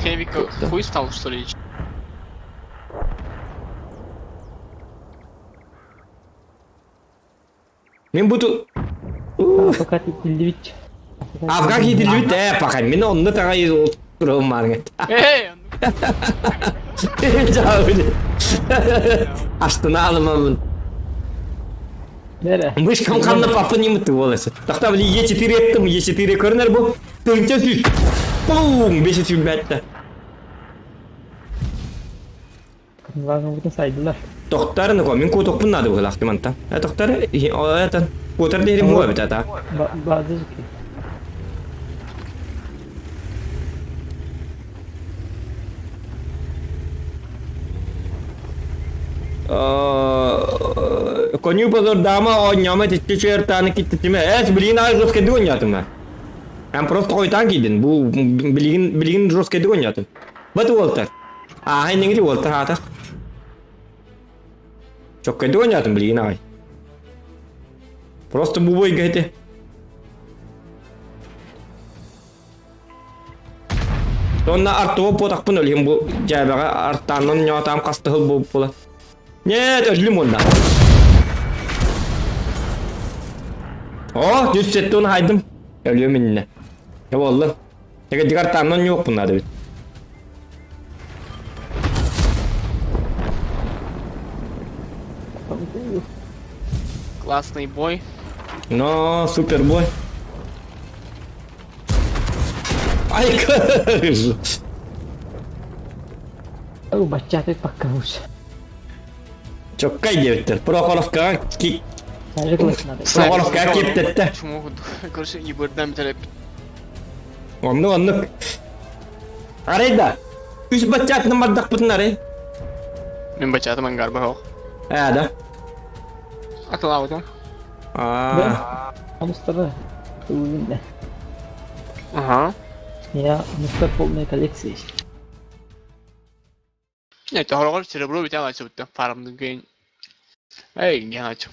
Хевик хуй стал, что ли? Мен буту... Пока тилдибит. Афгак етілбит, э, пока мен онны тағай отыруым барың. Эй! Астына алымамын. Мышкам қанны папы немітті боласы. Тақта білі Е4 еттім, Е4 көрінер бұл. Тыңча сүз. Пум! Бесит сүлбэттэ. Кытынлааҕыбытын сайдылар. Тохтар нко мин куотуохпун наада быһыылаах мантан. Э тохтар этан куотар диһирим буо эбит ата. Баазы Коню позордама оонньоомо титти чуертааны киттитиме. Эс билигин аай жесткайдык оонньоотум Эн просто хойутаан киирдин. Бу билигин билигин жесткайдык оонньоотум. Бат уолтар. Ааһа инниҥити уолтар аата. Чоккайдык оонньоотум билигин аҕай. Просто бу бойга ити. Онно артуга буотахпын өлүһүм бу дьээбэҕэ артааннан ньоотаам хастыһыл буолла. Нет, өллүм уонна. О, түс сеттон хайдым. Өлүөм иннэ. Я буолла. Теге дигар тааннан ньуохпун наада бит. Классный бой. Но, супер бой. Ай, кыш! Баччааты паккабыш. Чоккай диэбиттэр. Прохоровкаҕа ки... Прохоровкаҕа киэптэтте. Короче, ебырдан бүтэреппит. Оннук, оннук. Арай да, үс баччаатынан бардахпытын арай. Мин баччаатым ангарба хоох. Ээ да. Атылаабытым. Аа. Амустара тугунна. Ага. Я мустар полная коллекция. Нет, тоһороҕор серебро бүтэн ачыбыттан фармдын кыйын. Эй, не ачым.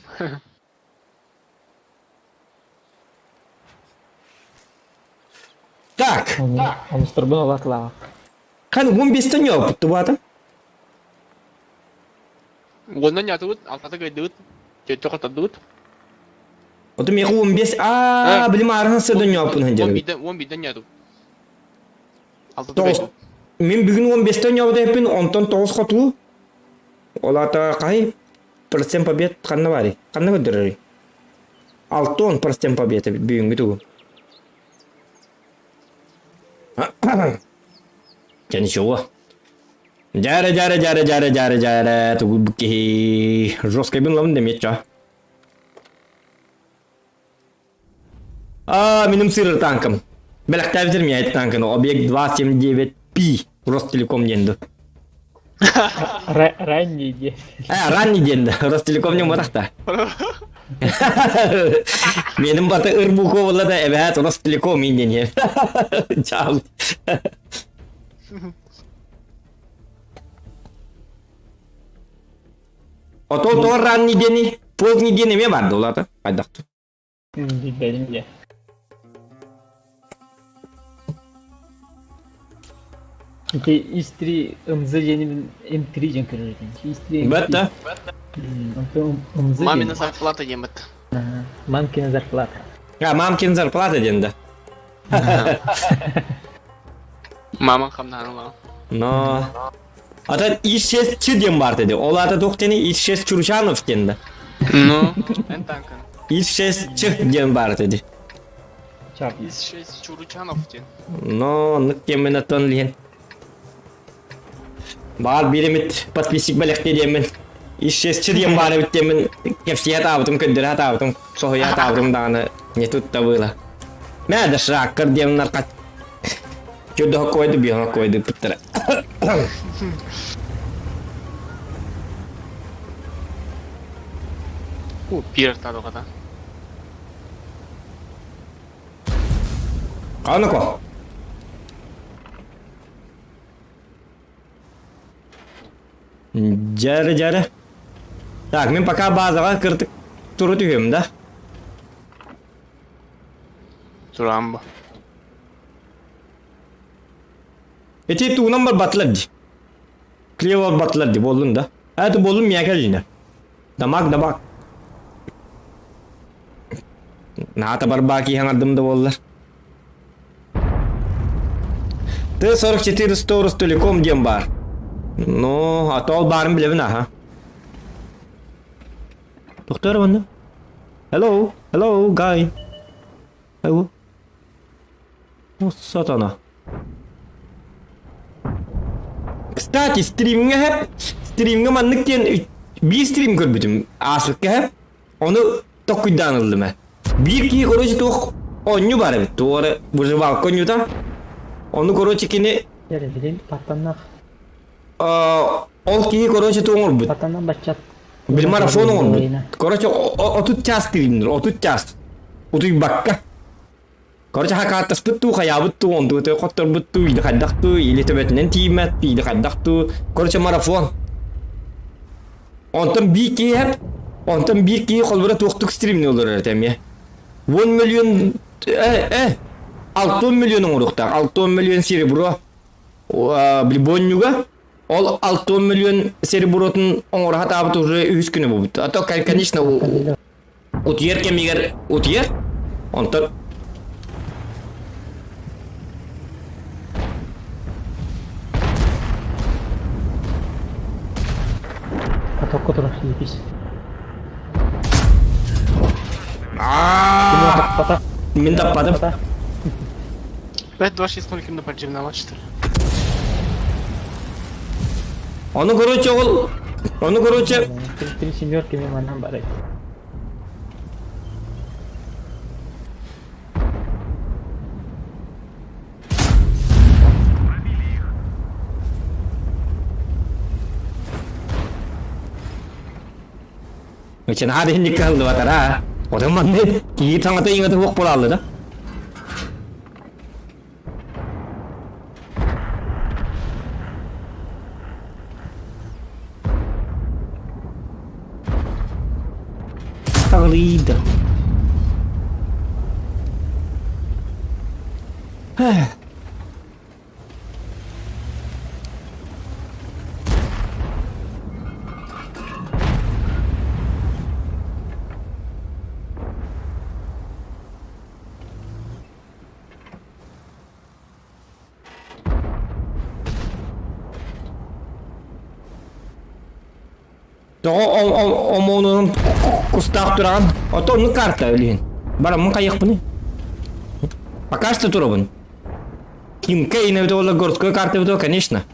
Так. Амустарбын алаклаа. Хан 15-тен ёппут баата. Уонна нятыбыт, алтата кыйдыбыт, төттө хотодубут. Ото миэхэ 15 аа билим аарыһын сырдын ньооппун сылдьар. 11-ден ньоотум. Алтата Тоҕус. кыйдым. Мин бүгүн 15-тен ньообут эппин, онтон 9 хотуу. Ол аата хай процент побед ханна баарый? Ханна көрдөрөрүй? 60 процент победа бүгүҥҥү тугу. Дьэ ничего. Дьээрэ, дьээрэ, дьээрэ, дьээрэ, дьээрэ, дьээрэ, тугу бу киһи жесткайбын ылабын да эмиэ чо. А, минем сырыр танкым. Бэлэхтээбитэр миэт танкын объект 279P Ростелеком диэн ду. Ранний диэн. Э, ранний диэн да. Ростелеком не матахта. Менин бата ыр буква буолла да эбээт Ростелеком мин диэн. Чаал. Ото то ранний диэни, поздний диэн эмиэ бар да улаата. Хайдахты. Билбэтим дьэ. Ити ИС-3 МЗ диэни М3 диэн көрөр этим. ИС-3 Бэтта. Онтон МЗ диэн. Мамина зарплата диэн бат. Мамкина зарплата. А, мамкин зарплата диэн да. Маман хамнаһын ылаҕын. Но. Ата ИС-6 Ч диэн бар dedi. Ол ата туох диэни ИС-6 Чуручанов диэн да. Ну, эн танкын. ИС-6 Ч диэн бар dedi. ИС-6 Чуручанов диэн. Но, оннук диэммин оттон лиһин. Баар биир эмит подписчик бэлэхтиэ диэммин. ИС-6 Ч диэн баар эбит диэммин кэпсиэ атаабытым, көрдөрө атаабытым, соһуйа атаабытым даҕаны не тут-то было. Мэ да шраккар диэн наркат Чудо койду биһома койду пыттара. У, пир тадоҕата. Канако. Дьэрэ дьэрэ. Так, мен пока базаға кыртык туру түһүм да. Турамба. Ити туунан барбатылар ди. Клево барбатылар ди боллун да. Это боллун миэхэ кэллинэ. Дамаг дамаг. Наата барбаа киһи ардым да буоллар. Т-44 Сторус Телеком диэн баар. Ну, а то ол баарын билэбин аха. Доктор манна. Hello, hello, guy. Hello. О, сатана. Кстати, стримҥэ хэп, стримҥэ маннык диэн биир стрим көрбүтүм ааспыкка хэп, ону токкуйдаан ыллым ээ. Биир киһи короче туох оонньуу бар эбит, туора выживалка оонньуута. Ону короче кини Дьэ, билин паттаннах ол киһи короче туох оҥорбут. паттанан баччат Били марафон оҥорбут. Короче, 30 час стримнир, 30 час. Утуйбакка. Короче, хакааттаспыт туу, хайаабыт туу, онтугутуй хотторбут туу, или хайдах туу, или төбөтүнэн тииймэт, или хайдах туу. Короче, марафон. Онтон биир киһи эп, онтон биир киһи холбура туохтук стримни олорор этэ эмиэ. 10 миллион, э, э, 6 миллион оҥоруохтаах, 6 миллион серебро бонньуга ол 6 миллион серебротун оҥоро сатаабыт уже үһүс күнэ буолбут. А то, конечно, утуйар кэмигэр утуйар, онтон Катокка турар епис. Аа! Мин таппатым. 5, 2, 6, 0 ким да поджимнала, что ли? Ону короче ол ону короче Три семерки мимо нам барай. Мечен хады хинник калды батара. Отон манны кии таҥата иҥата хуох буолааллы да. Таҕылыйда. Тоҕо омуонунан кустаах тураҕын? Ото оннук карта билигин. Бараммын хайыахпыный? Пока что турабын. Кимка инэбит буолла городской карта эбит конечно.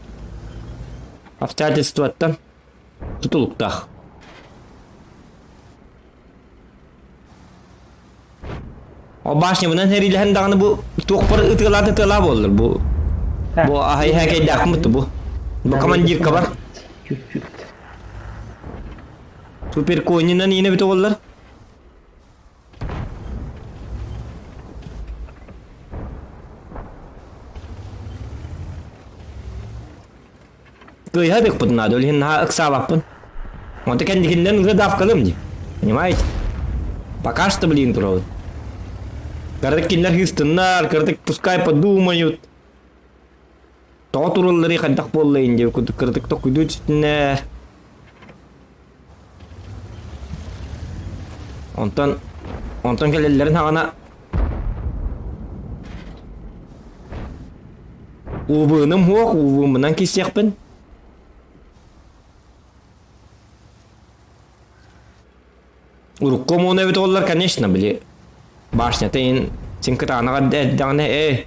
Обстоятельствоттан тутулуктаах. О башнябынан хэриилэһэн даҕаны бу туохпар ытыалаат ытыалаа буоллар бу. Бу аһай хэкэйдээхпин бу. Бу командирка бар. Чуть-чуть. Супер конинан иинэ бит оҕоллор. Кыайа бекпут надо, ол иһин наһаа ыксаабаппын. Онто кэнникиннэн уже давкалым дии. Понимаете? Пока что, блин, турабын. Кырдык кинилэр хыыстыннар, кырдык пускай подумают. Тоҕо туралларый хайдах буоллайын диye кырдык токуйдуу түстүннэр. Онтон онтон кэлэллэрин хаҕана Уубуным суох, уубуммунан киссиэхпин. Урукку омуна эбит оллар, конечно, били башнята ин син кытаанаҕа эрдэҕинэ ээ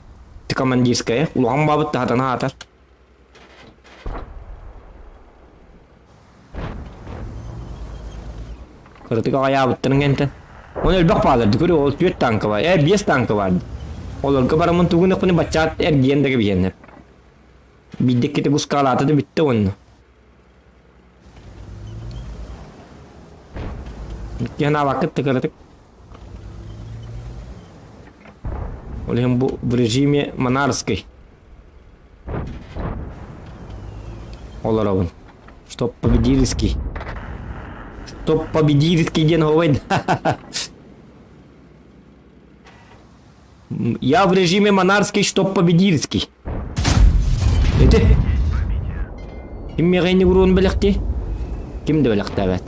ты командирская улахан баабыт таһатана аатар. Кыратык аҕайаабыттарын кэнтэн. Оны элбэх баалар көрү ол түөрт танка бар, э биэс танка бар. Олорго бараммын тугун ыкпыны баччаат эргийэн да кэбиһиэннэр. Биирдэ гускаалаата да бүттэ уонна. Иккиһин аабаккыт да кыратык. Ол иһин бу в режиме монарской. Олоробун. Чтоб победильский. Чтоб победильский диэн оһуобай Я в режиме монарский, чтоб победильский. Ити. Ким миэхэ уруун бэлэхти? Ким да бэлэхтээбэт.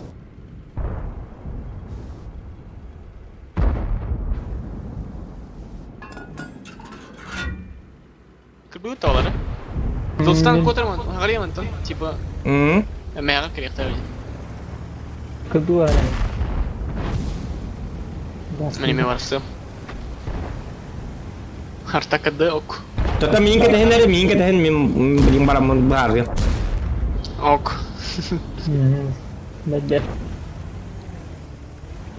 Кырбыгыт таалары. Дулстан куотарман, хагарыйаман тон, типа, мэҕэ кириэхтээ Кырдуа. Мин эмиэ барсыам. Харта КД ок. Тота миин кэтэһин эрэ, миин кэтэһин, мин билин бараммын баарыам. Ок. Бэрдэр.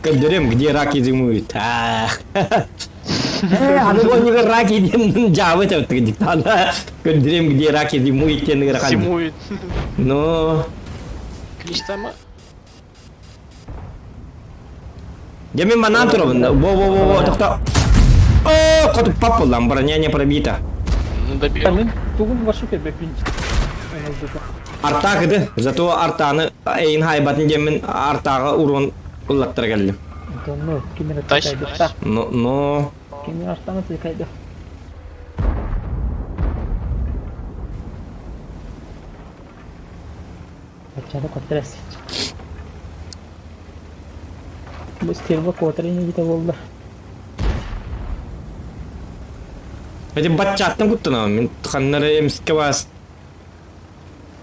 Көрдөрүм, где раки зимуют. Ах. Аны бу раки диэн дьаабы тэптик диктана. Көрдөрүм, где раки зимуют диэн ыарахан. Зимуют. Ну, Кличтама. Дьэ мин манаан турабын. Во-во-во-во, тохто. О, хотуппат буоллам, броня не пробита. Ну добил. Мин тугун вашу кэлбэппин. Артаах ыды, зато артааны эйин хайбатын диэммин артааҕа уруон ыллаттара кэллим. Ну, кимер Тащ, кайдыта. Ну, ну... Кимер артааны тыкайды. Баччада көтөрөс. Бу стерва куотар инигитэ буолла. Эти баччааттан куттанабын мин ханнары эмискэ баас.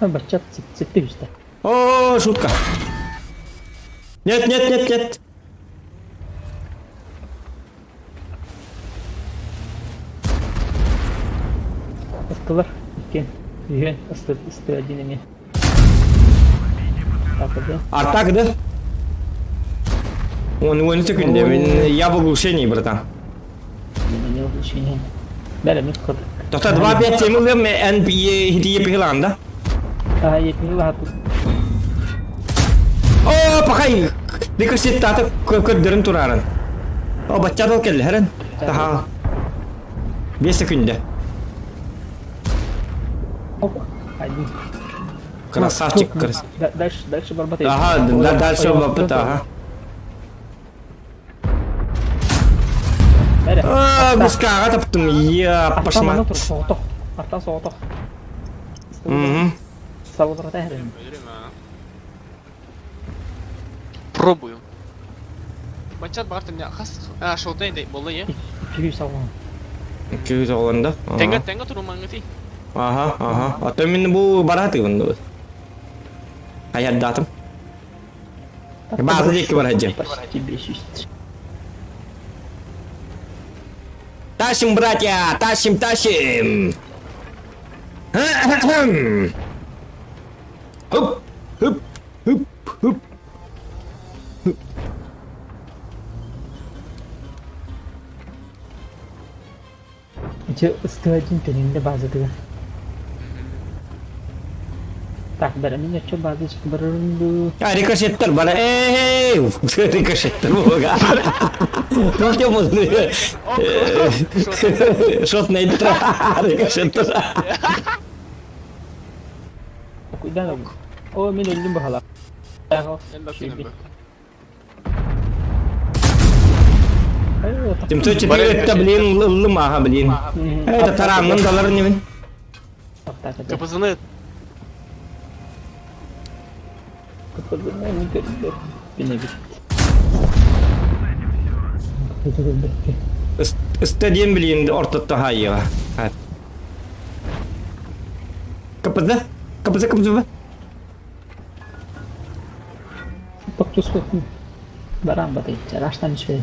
Баччат ситти үстэ. О, шутка. Нет, нет, нет, нет. Ыстылар иккиэн. Үһүөн ысты ысты один эмиэ. Артак, да? Он он секунде, я в оглушении, братан. Не в оглушении. Бәрі мен қыдық. Тоқта 2 5 7 ылым NPA хитие пихилан, да? А, епихилан тут. О, пахай! Рикошет таты көрдөрүн турарын. О, бачча дол келли, хәрен. Таха. 5 секунда. Один. Красавчик, красавчик. Дальше, дальше барбата. Ага, да, дальше барбата, ага. А, гускаға таптым, я пошма. Артан соғытох. Угу. Салыбырата хәрен. Пробую. Бачат бар тем хас а шоутay дей болла е. 200 алган. 200 алган да. Теңге теңге турумаңы ти. Ага, ага. А то мин бу баратыгын бу. Аярдатым. Базы диэки бар сылдьан. Почти 500. Тащим, братья, тащим, тащим. Хоп, хоп, хоп, хоп. Ити ыстыа дьин төнүннэ базатыгар. Так, бара мин оччо база барарым дуу. А, рикошеттер бара. Эй, рикошеттер буга. Туох диэн Шот найдра. Рикошеттер. Куйдан ол. О, мин өлдүм баһала. Темцо четыре блин, ыллым аха, блин. Это тарамнын далар немин. КПЗны КПЗны Стадион блин ортотто хайыга. КПЗ? КПЗ, КПЗ. Баран батый. Аштан үчүгэй.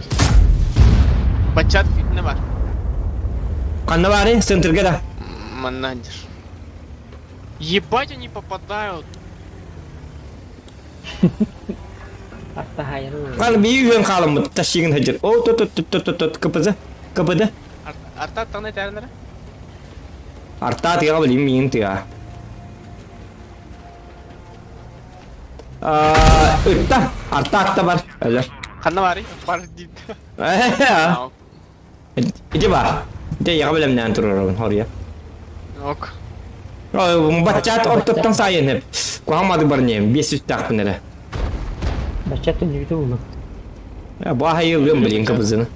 Бачат не бар. Ханна бары, центрге да. Маннандер. Ебать они попадают. Арта хайры. Кал бии хаалым ташигин хажыр. О, тот тот тот тот тот КПЗ. КПД. Арта таны тәрнере. Арта тыга билим миин тыга. А, ытта, арта атта бар. Әле. Ханна бары? Бар дип. Иди бар. Де яга билем нән турарабын, хория. Ок. Баччат ортоттан сайын хеп. Куамады бар нем, 500 тақпын әле. Бачат түнүгүтө булу. Бу ахайылгын билин КПЗны.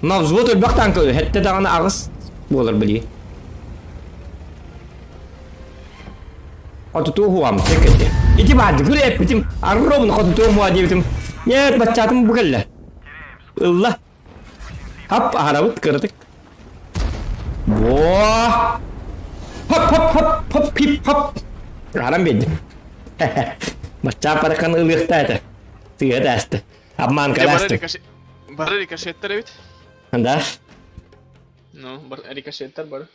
На взвод өлбөх танкы, хетте даганы агыс болар били. Хотуту хуам, текетте. Ити барды, күреп битим, арробын хотуту хуа дебитим. Нет, бачатым бу келле. Ылла. Хап, арабыт кырдык. Во! Хоп, хоп, хоп, хоп, хип, хоп. Арам бедим. Бача паракан ылыхта это. Тыга дасты. Обманка дасты. Бары рикошеттер бит. Да? Ну, рикошеттер бар.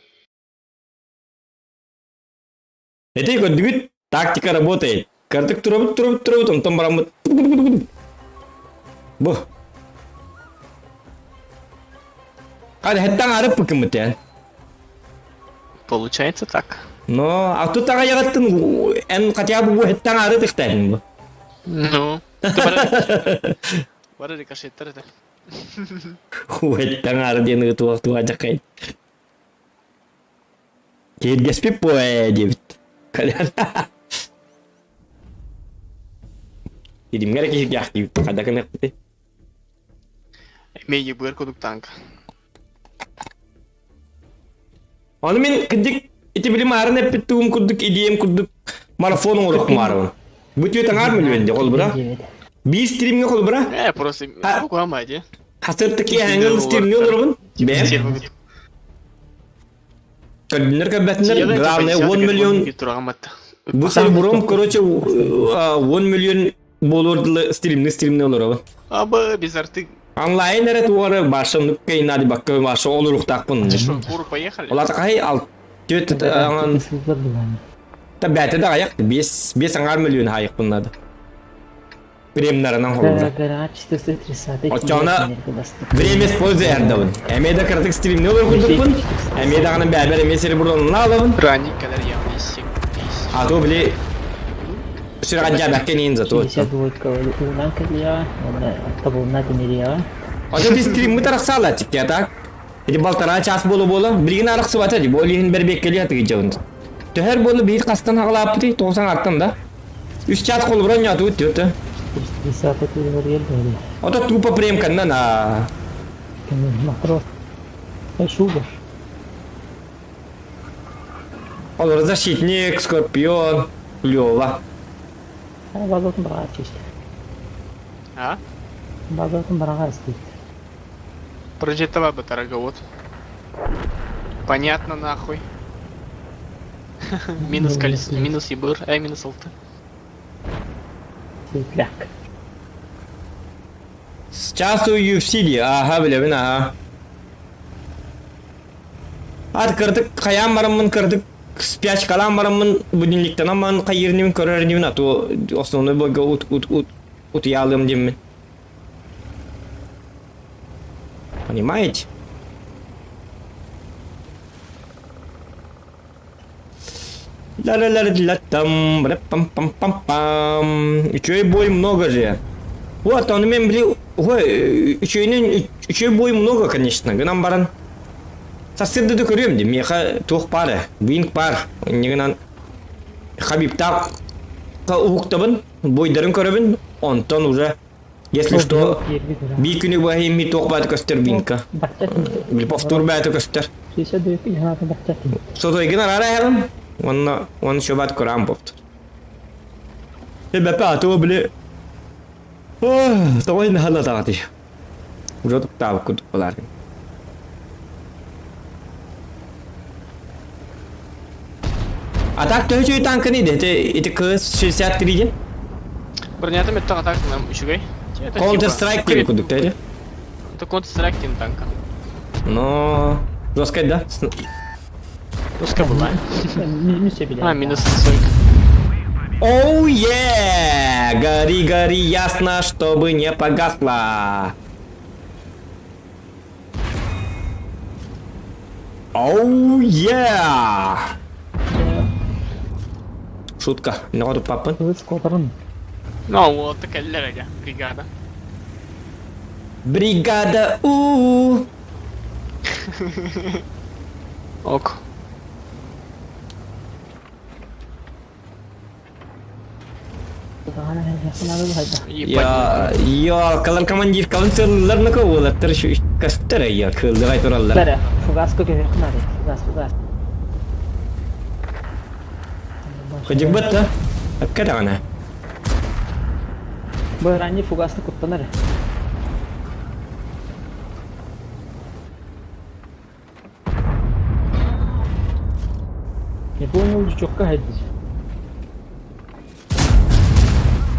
Эти көрдүгүт, тактика работает. Кырдык турабыт, турабыт, турабыт, онтон бараммыт. Бу. Хadi хеттан арып быкымыт я. Получается так. Но, а тут ага ягаттын эн хотя бы бу хеттан ары тыктайын бу. Ну, бары рикошеттер это. Хеттан ары диэн ытуах туа жакай. Киһиргэспит буо ээ диэбит. Кэлэн Илимҥэ эрэ киһиргээхтиибит хайда гыныахпытый? Эмиэ ебыр курдук танк. Ону мин кырдьык ити били маарын эппит тугум курдук идеям курдук марафон оҥоруох маарыбын. Бу түөт аҥаар мөлүйүөн дии холбура. Биир стримҥэ холбура. Э, просто куһаҕан дии. Хасырты киэһээҥҥи стримҥэ олоробун. Бэйэм. Көрдүннэр көрбөтүннэр, главное 10 миллион бу серебром, короче, 10 миллион буолуор дылы стримни стримни олоробун. Абы без арты. Онлайн эрэ туары баша нуккай нади бакка баша олоруктаахпын. Куру поехали. Олата кай ал түөт аңан та бәте да аяк 5 5 аңар миллион хайыкпын надо. Премнарынан холбура. Оччоҕуна время с пользой эрдэбин. Эмиэ да кыратык стримни олор курдукпун. Эмиэ даҕаны бэйэбэр эмиэ сири бурдунна алабын. Ранний кэлэр явный А то били сүрэҕэлдьээбэккэ иин зато. Ото ти стриммит арахсаала чиккэ так. Ити балтараа час буола-буола билигин арахсыбата ди бу илиһин бэрбиэккэлии хатыгыдьабын. Төһөр буолу биир хастан хаҕалааппытый тоҕусан аттан да. Үс час холобура ньоотугут диэт. Ото тупо премканнан а. Олор защитник, скорпион, Лева. А? Прожитова батарага вот. Понятно нахуй. Минус колесо, минус ебыр, а минус алты. С часу UFC дии, ааха билэбин аха. Ат кырдык хайаан бараммын кырдык спячкалаан бараммын будильниктанан баран хайыыр инибин көрөр инибин а то основной бойга ут ут ут утуйаалыам диэммин. Понимаете? Ла-ла-ла-ла-там, пам пам пам. Үчүгэй бой много же. Вот, ону мен били, ой, үчүгөйүнэн үчүгэй бой много, конечно, гынан баран. Сарсыарда да көрүөм дии, миэхэ туох баар ээ, винг баар. Инньэ гынан Хабибтаах уһуктабын, бойдарын көрөбүн, онтон уже если что биир күнү быһа имми туох баата көстөр винка. Били повтор баата көстөр. Сотойгын араара эһэҕин, уонна уонна еще баат көрөм повтор. Бэпэ атыа били тоҕой наһала таҕати. Уже туктаабыт курдук болааргын. А так төһө үчүгэй танканы ити ити кс 63 диэн? Бронята мөттөх атак нам үчүгэй. Counter Strike диэн курдук да ити? Это Counter Strike диэн танка. Но жесткая да? Жесткая была. А, минус сойка. Оу е! Гори, гори ясно, чтобы не погасла. Оу е! Шутка. Не туппаппын. Ну, вот такая лега, бригада. Бригада у. Ок. Я, я, калар командир, калын сылларны кыллаттар şu кастара я кылдырай тураллар. Бәрі, фугасқа көмек надо, фугас, фугас. Кыдьыкбат да? Әпкә даҕаны. Бу ранний фугасны куттанар. Не понял, жучокка хайдыз.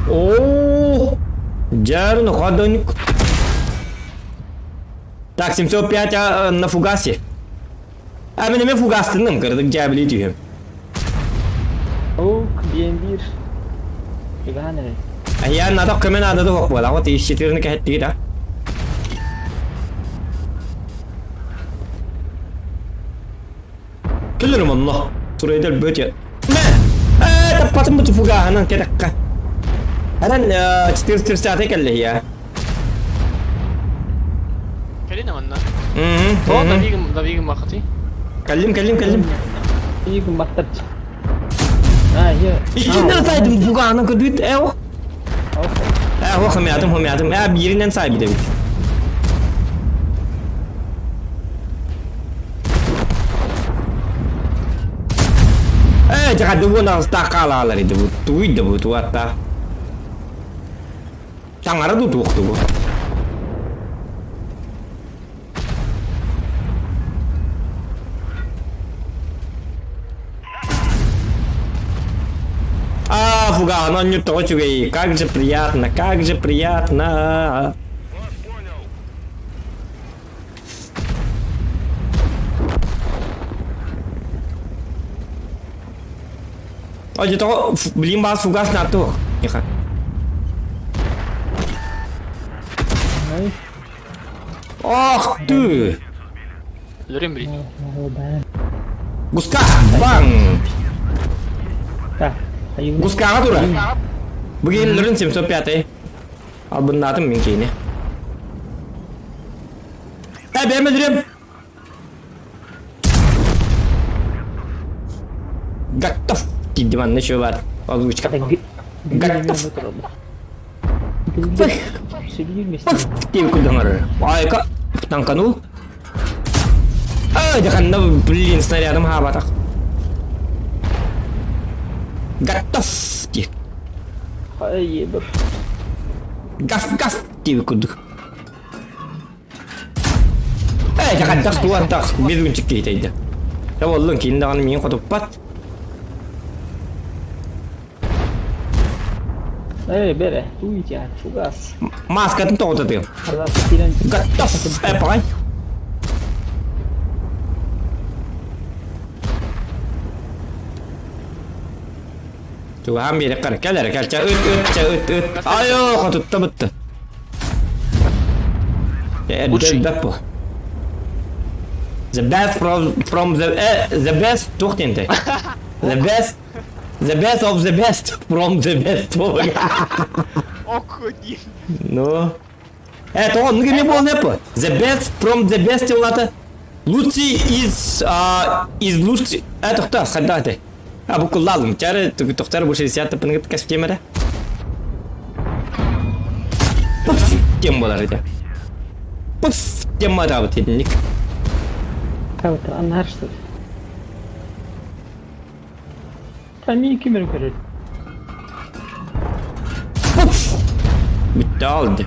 О, Дярн, ходоньк. Так, 705 а, на фугасе. А мен эме фугастынным, кырдык дьээбилии түһүм. Диэн биир. Чугаһаан эрэр. Айаан надо көмө наада да буолла. Вот ищетирни кэһэттиги да. Кэлэрим онно. Турайдар бөтө. Мэ! Ээ, таппатым бу туфугааһынан кэтэххэ. Аран 430 кэллэ я. Кэлин манна. О, давигым, давигым махати. Кэллим, кэллим, кэллим. Ийгим баттарчы. А, я. Иккиннен сайдым бугаанан көдүт э о. Э, о, хомятым, хомятым. Э, бииринен сайбит эбит. Э, жака дубун ағыста қалалар еді бұл. Туйды бұл туатта. Таҥара дуу туох дуу бу? А, фуга, оно не то үчүгэй. Как же приятно, как же приятно. Ой, тоҕо блин баас фугас наату. Яха. Ох ты! Өлөрүм бри. Гуска! Бang! Так. Гускаҕа тура. Бүгін Лөрін 705 Албыннатым мен кейіне. Ә, бәм өлірем. Готов! Дейді манна еще бар. Озвучка. Готов! Пых! Деп күлдіңір. Айка, танканул. А, деханна, блин, снарядом хабатах. Готов! Деп. Гаф, гаф! Деп күлдік. Ээ, дьахаттах туаттах биир күнчүк киһитэйдэ. Дьэ буоллун киин даҕаны миигин хотуппат. Ээ, бэрэ, туй чугас. Маскатын тоҕутатыам. Готов! Э, паҕай. Чугаһаан биэрэххэ кэл эрэ кэл чэ ыт ыт чэ ыт ыт айоо хотутта бытты Лучший. Эрдэ бу The best from from the eh, the best туох диэнтэй The best the best of the best from the best Ок диэн. Ну Э, тоҕо оннук эмиэ буолан эппэ. The best from the best диэн улаата лучший из а, из лучший э тохтоо хайдах этэй А бу куллаалым чары тохтар бу 60 тапыныгыт костюмера Пуф тем болар ити. Пуф тем матабыт итинник. Кабытыр аннар что ли? Та мин кимер көрөр. Пуф! Бүтті алды.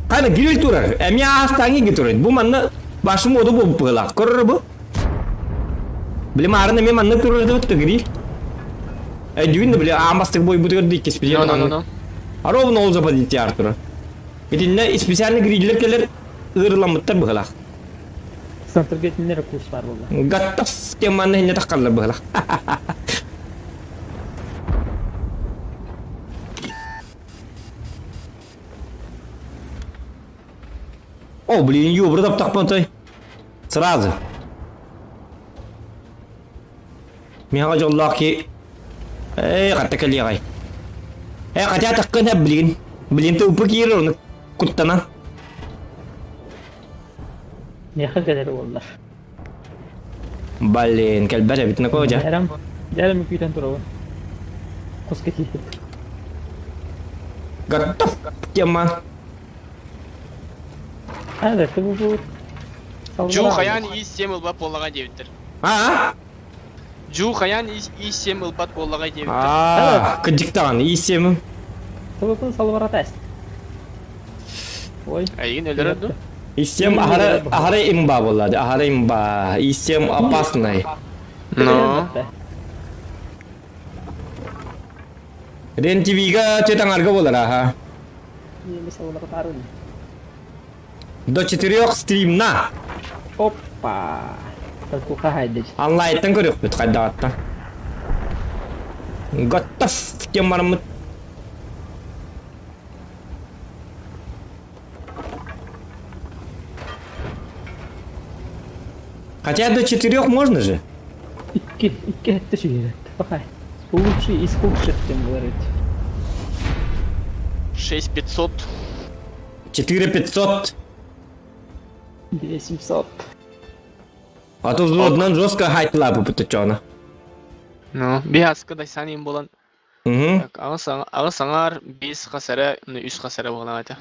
Қана гриль турар. Эмиэ аастааҥҥы турар. Бу манна башым оду бу быһылаах. Көрөр бу. Били маарын эмиэ манна турар да гриль. Өйдүүн да били аан бастык бойбутугар да иккис No, no, no, no. Ровно ол западить Артура. Итиннэ специально гриллер кэлэр ыырыламмыттар быһылаах. Центрга итиннэр курс бар буолла. Готов тем манна иннэ таххаллар быһылаах. О, блин, юбры таптахпын Сразу. Миэхэ дьоллоох киһи ээ хатта кэлиэҕэй. Ээ хотя таккын блин. Блин тупо киирэр ону куттанан. Миэхэ кэлэр уоллар. Блин, кэлбэт эбит накожа. Дьэрем, дьэрем күүтэн турабын. Куска тиийбит. Готов тема. А, да, ты бу Джу Хаян из 7 ылбат буоллаҕа диэбиттэр. А? Джу Хаян из 7 ылбат буоллаҕа диэбиттэр. А, кырдьыктаҕын, ИС-7. Тылытын салбарата эст. Ой. Эйигин өлөрөр дуу? ИС-7 аһара аһара имба буолла, аһара имба. ИС-7 опасный. Но. Рен ТВ-га тетаңарга болар, аха. До 4 стримна. Опа. Такуха хайдыч. Онлайнтан көрүөхпүт хайдаҕаттан. Готов диэн бараммыт. Хотя до четырех можно же. Икки, икки өттө сүһүрэр. Пока. Лучший из худших, тем говорит. 6500. 4500. 2700. А то взводынан жестко хайтла бу чона. Ну, биһаска да санин булан. Угу. Так, аҕыс саҥар, биэс хасара, ну, үс хасара буолан этэ.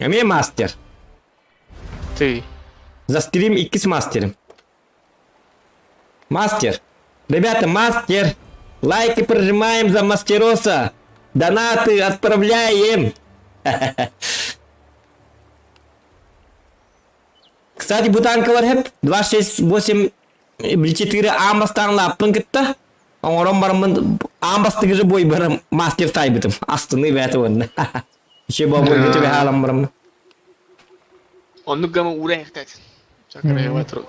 Эмиэ мастер. Ты. За стрим иккис мастерым. Мастер. Ребята, мастер. Лайки прожимаем за мастероса. Донаты отправляем. Кстати, бутанкалар хеп 2, 6, 8, 4 амбастан лаппын кытта. Оҥорон бараммын амбастыгы же бой барам мастер тайбытым. Астыны бәті онна. Еще бабой көтөбе хаалан барам. Оннук гама ура ихтат.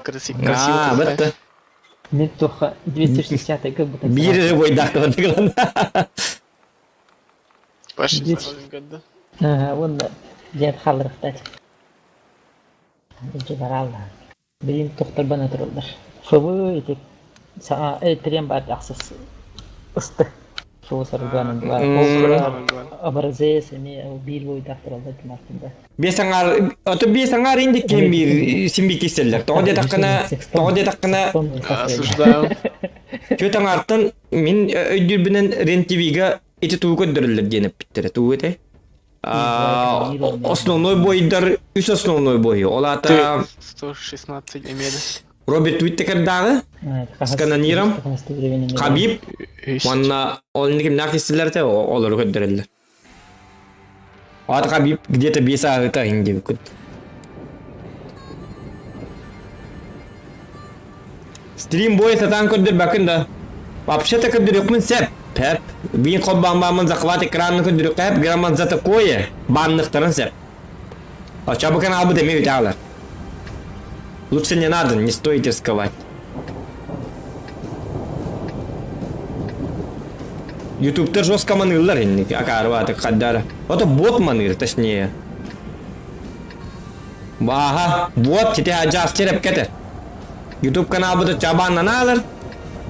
Красиво. А, бітті. Мен тоха 260 как бы так. Биир же бойдақ гылан. Паш, Здесь. Ага, вон дед халрыхтат. Иджи баралла. Билин тохтар бана тураллар. Фыбы ити саа трен бар ахсыс ысты. Фыбы сарганын бар. Образец эми бир бойдақ тураллар мартында. Бес аңар, ото бес аңар инди кем бир симби киселлер. Тоҕо диэтэххинэ, тоҕо диэтэххинэ, Осуждаю. Түөт аңартан мин өйдүүрбүнэн Рен ТВ-га ити тугу көрдөрөллөр диэн эппиттэрэ. Тугу этэй? Основной бойдар, үс основной бой. Ол ата 116 эмеди. Роберт Уиттекердааҕы, С канониром. Хабиб, уонна ол кимнээх киселлэр этэ, олору көрдөрөллөр. Ата Хабиб где-то биэс ааһыта иһин диэбиккит. Стрим бой сатаан көрдөрбөккүн да. Вообще-то көрдөрүөхпүн сөп. Пеп. Биин холбаан захват экранын көрдөрүөххэ сөп, грамман за такое банныхтарын сөп. А бу канал бу эмиэ үтэ Лучше не надо, не стоит рисковать. Ютубта жестко маныыллар инник, акаарбааты хаддара. Это бот маныыр, точнее. Ага, вот тебе аджас тереп кетер. Ютуб канал будет чабан наналар.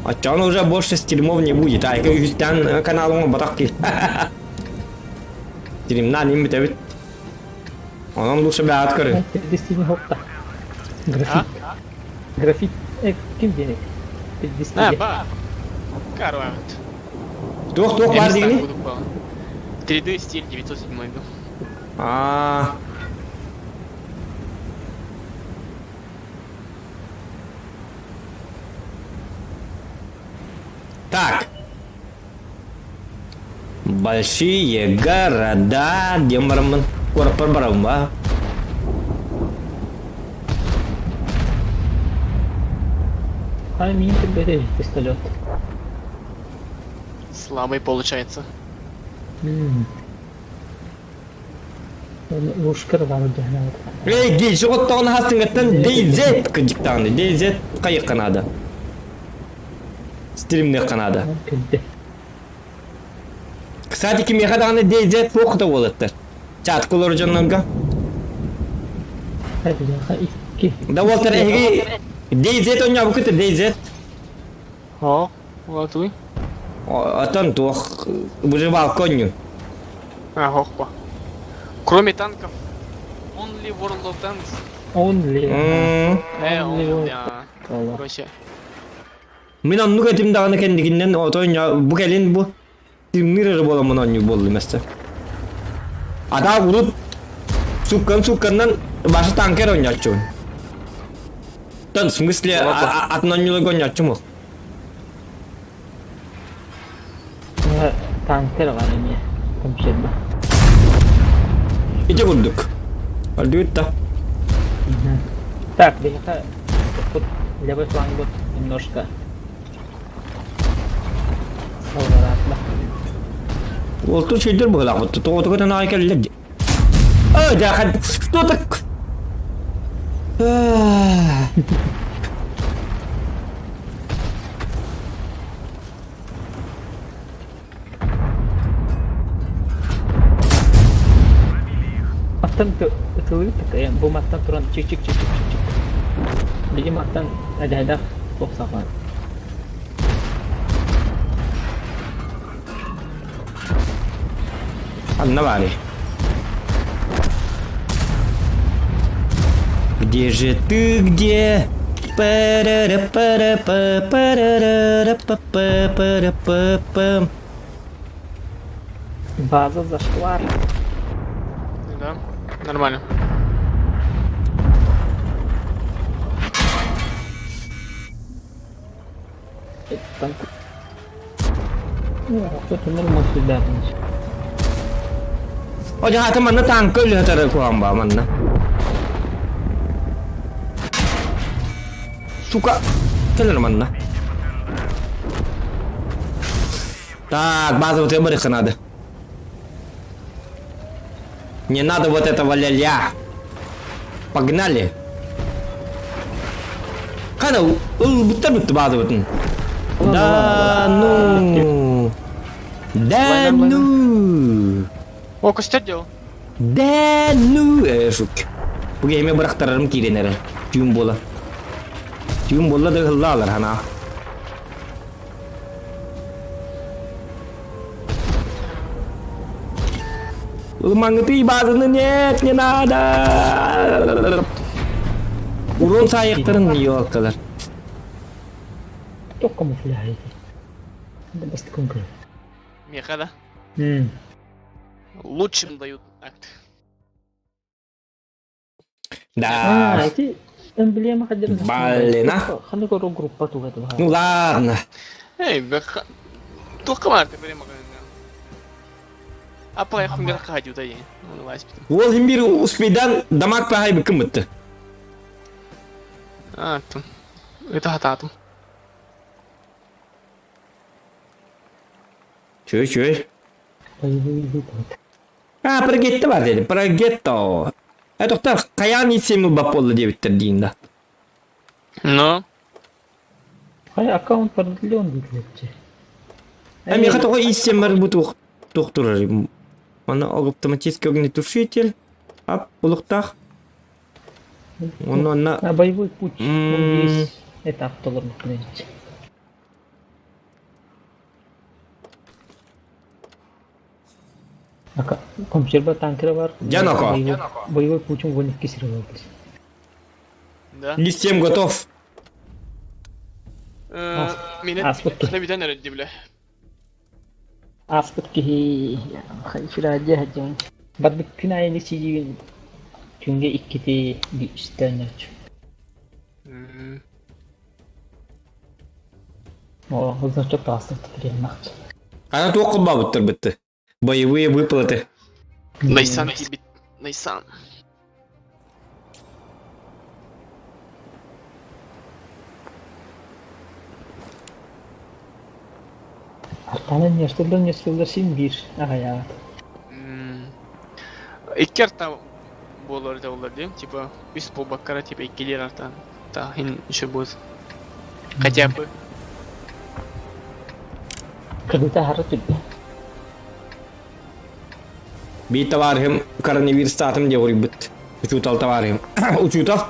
А он уже больше стримов не будет. А үстен каналыңа батақ ки. Стримнан им бит. Онон лучше бәат көрі. Действительно хопта. Графит. Графит. Ким денег? А, ба. Карвамент. Туох туох бар дигини? 3D стиль 907 был. А. Так. Большие города. Диэн бараммын. Куораппар барабын ба. А мин бери пистолет. Слабый получается. Ушкар бар дehna. Эй, гей, жоғыттағын хастыңғаттан DZ кыжықтағаны. DZ қайық қанады. Стримне қанады. Күнде. Кстати, кимеха дағаны DZ тоқыта болаттыр. Чат кулар жоннорга. Икки. Да Уолтер эһиги DZ оñа букыты DZ. О, вот вы. Отон туох выживал конью. А, хохпа. Кроме танков, Only World of Tanks. Only. Only, Only а, Короче, Мин оннук этим даҕаны кэннигиннэн ото бу кэлин бу тимнир эрэ буоламмын оонньуу буоллум өссө. Ата урут суккан сукканнан башы танкер оонньооччубун. Тон в смысле атын оонньууларга оонньооччум ол. Танкер бар эми. Компьютер. Ити курдук. Өлдүбүт да. Так, биһиэхэ тут левый фланг вот немножко. Салгаратла. Ол тут шүйдер быһыылаах тоҕотугутан аай кэллэр. А, дьэ, что так? Маттан ытылыы такайан, бу маттан туран чик-чик-чик-чик-чик. Били маттан эдэһэдэх туох саҕалаан. Анна баарый? Где же ты, где? Пара-ра-пара-па, База зашла. Да, нормально. Танк. Ну, кто-то нормально сюда. О, манна танка өлөтөрө куһаҕан баа манна. Сука, кэлэр манна. Так, базовый выборы надо. Не надо вот этого ля-ля. Погнали. Қана ылбыттар бітті базовый. Да ну. Да ну. О, костер делал. Да ну. Э, шутка. Бу кеме бырахтарарым киирэн эрэр. Түүн буола. Түүн буолла да ыһыллаалар ханаа. Ылмаҥытый базаны нет, не надо. Урон саайыктарын елкалар. Кто камуфляет? Да бастыкын көр. Меха, да? Лучшим дают акт. Да. А, эти эмблема хадер. Блин, а? Ханы көрө группа туга Ну ладно. Эй, бэха. Туох марты прямо Апа хумер хадю да е. Ну, лазь. Ол химбир успейдан дамаг пахай быкым бытты. А, там. Это хататым. Чөй, чөй. А, прогетто бар деді. Прогетто. Э, тоқтар, қаян итсем бап болды дебіттер дейін да. Но. Хай аккаунт продлен дитлепчи. А меха тоғы итсем бар бу туқтырыр. Мана автоматический огнетушитель. Ап, улуқтақ. Оны онна... А боевой путь. Он есть этап толор мукневич. Компьютер танкера бар. Джаноко. Боевой путь он гонит кисеров. Да. Листем готов. Меня хлебитен эрэ бля. Ааспыт киһи фирадия сылдьабын. Барбыт күн аайы сидиибин күҥҥэ иккити үстэ оонньооччу. Оо, значок таҕыстым приемнахчы. Ана туох кылбаабыттар бытты. Боевые выплаты. Найсан тибит. Найсан. Артаны нестылдар син биир аҕайаат. Икки арта буолар это буолар дии. Типа үс буолбаккара типа иккилиэр арта. Та хин еще будет. Хотя бы. Кыргыта хара түрдэ. Биир товарищым коронавирустаатым диye уруйбут. Учуутал товарищым. Учуутал.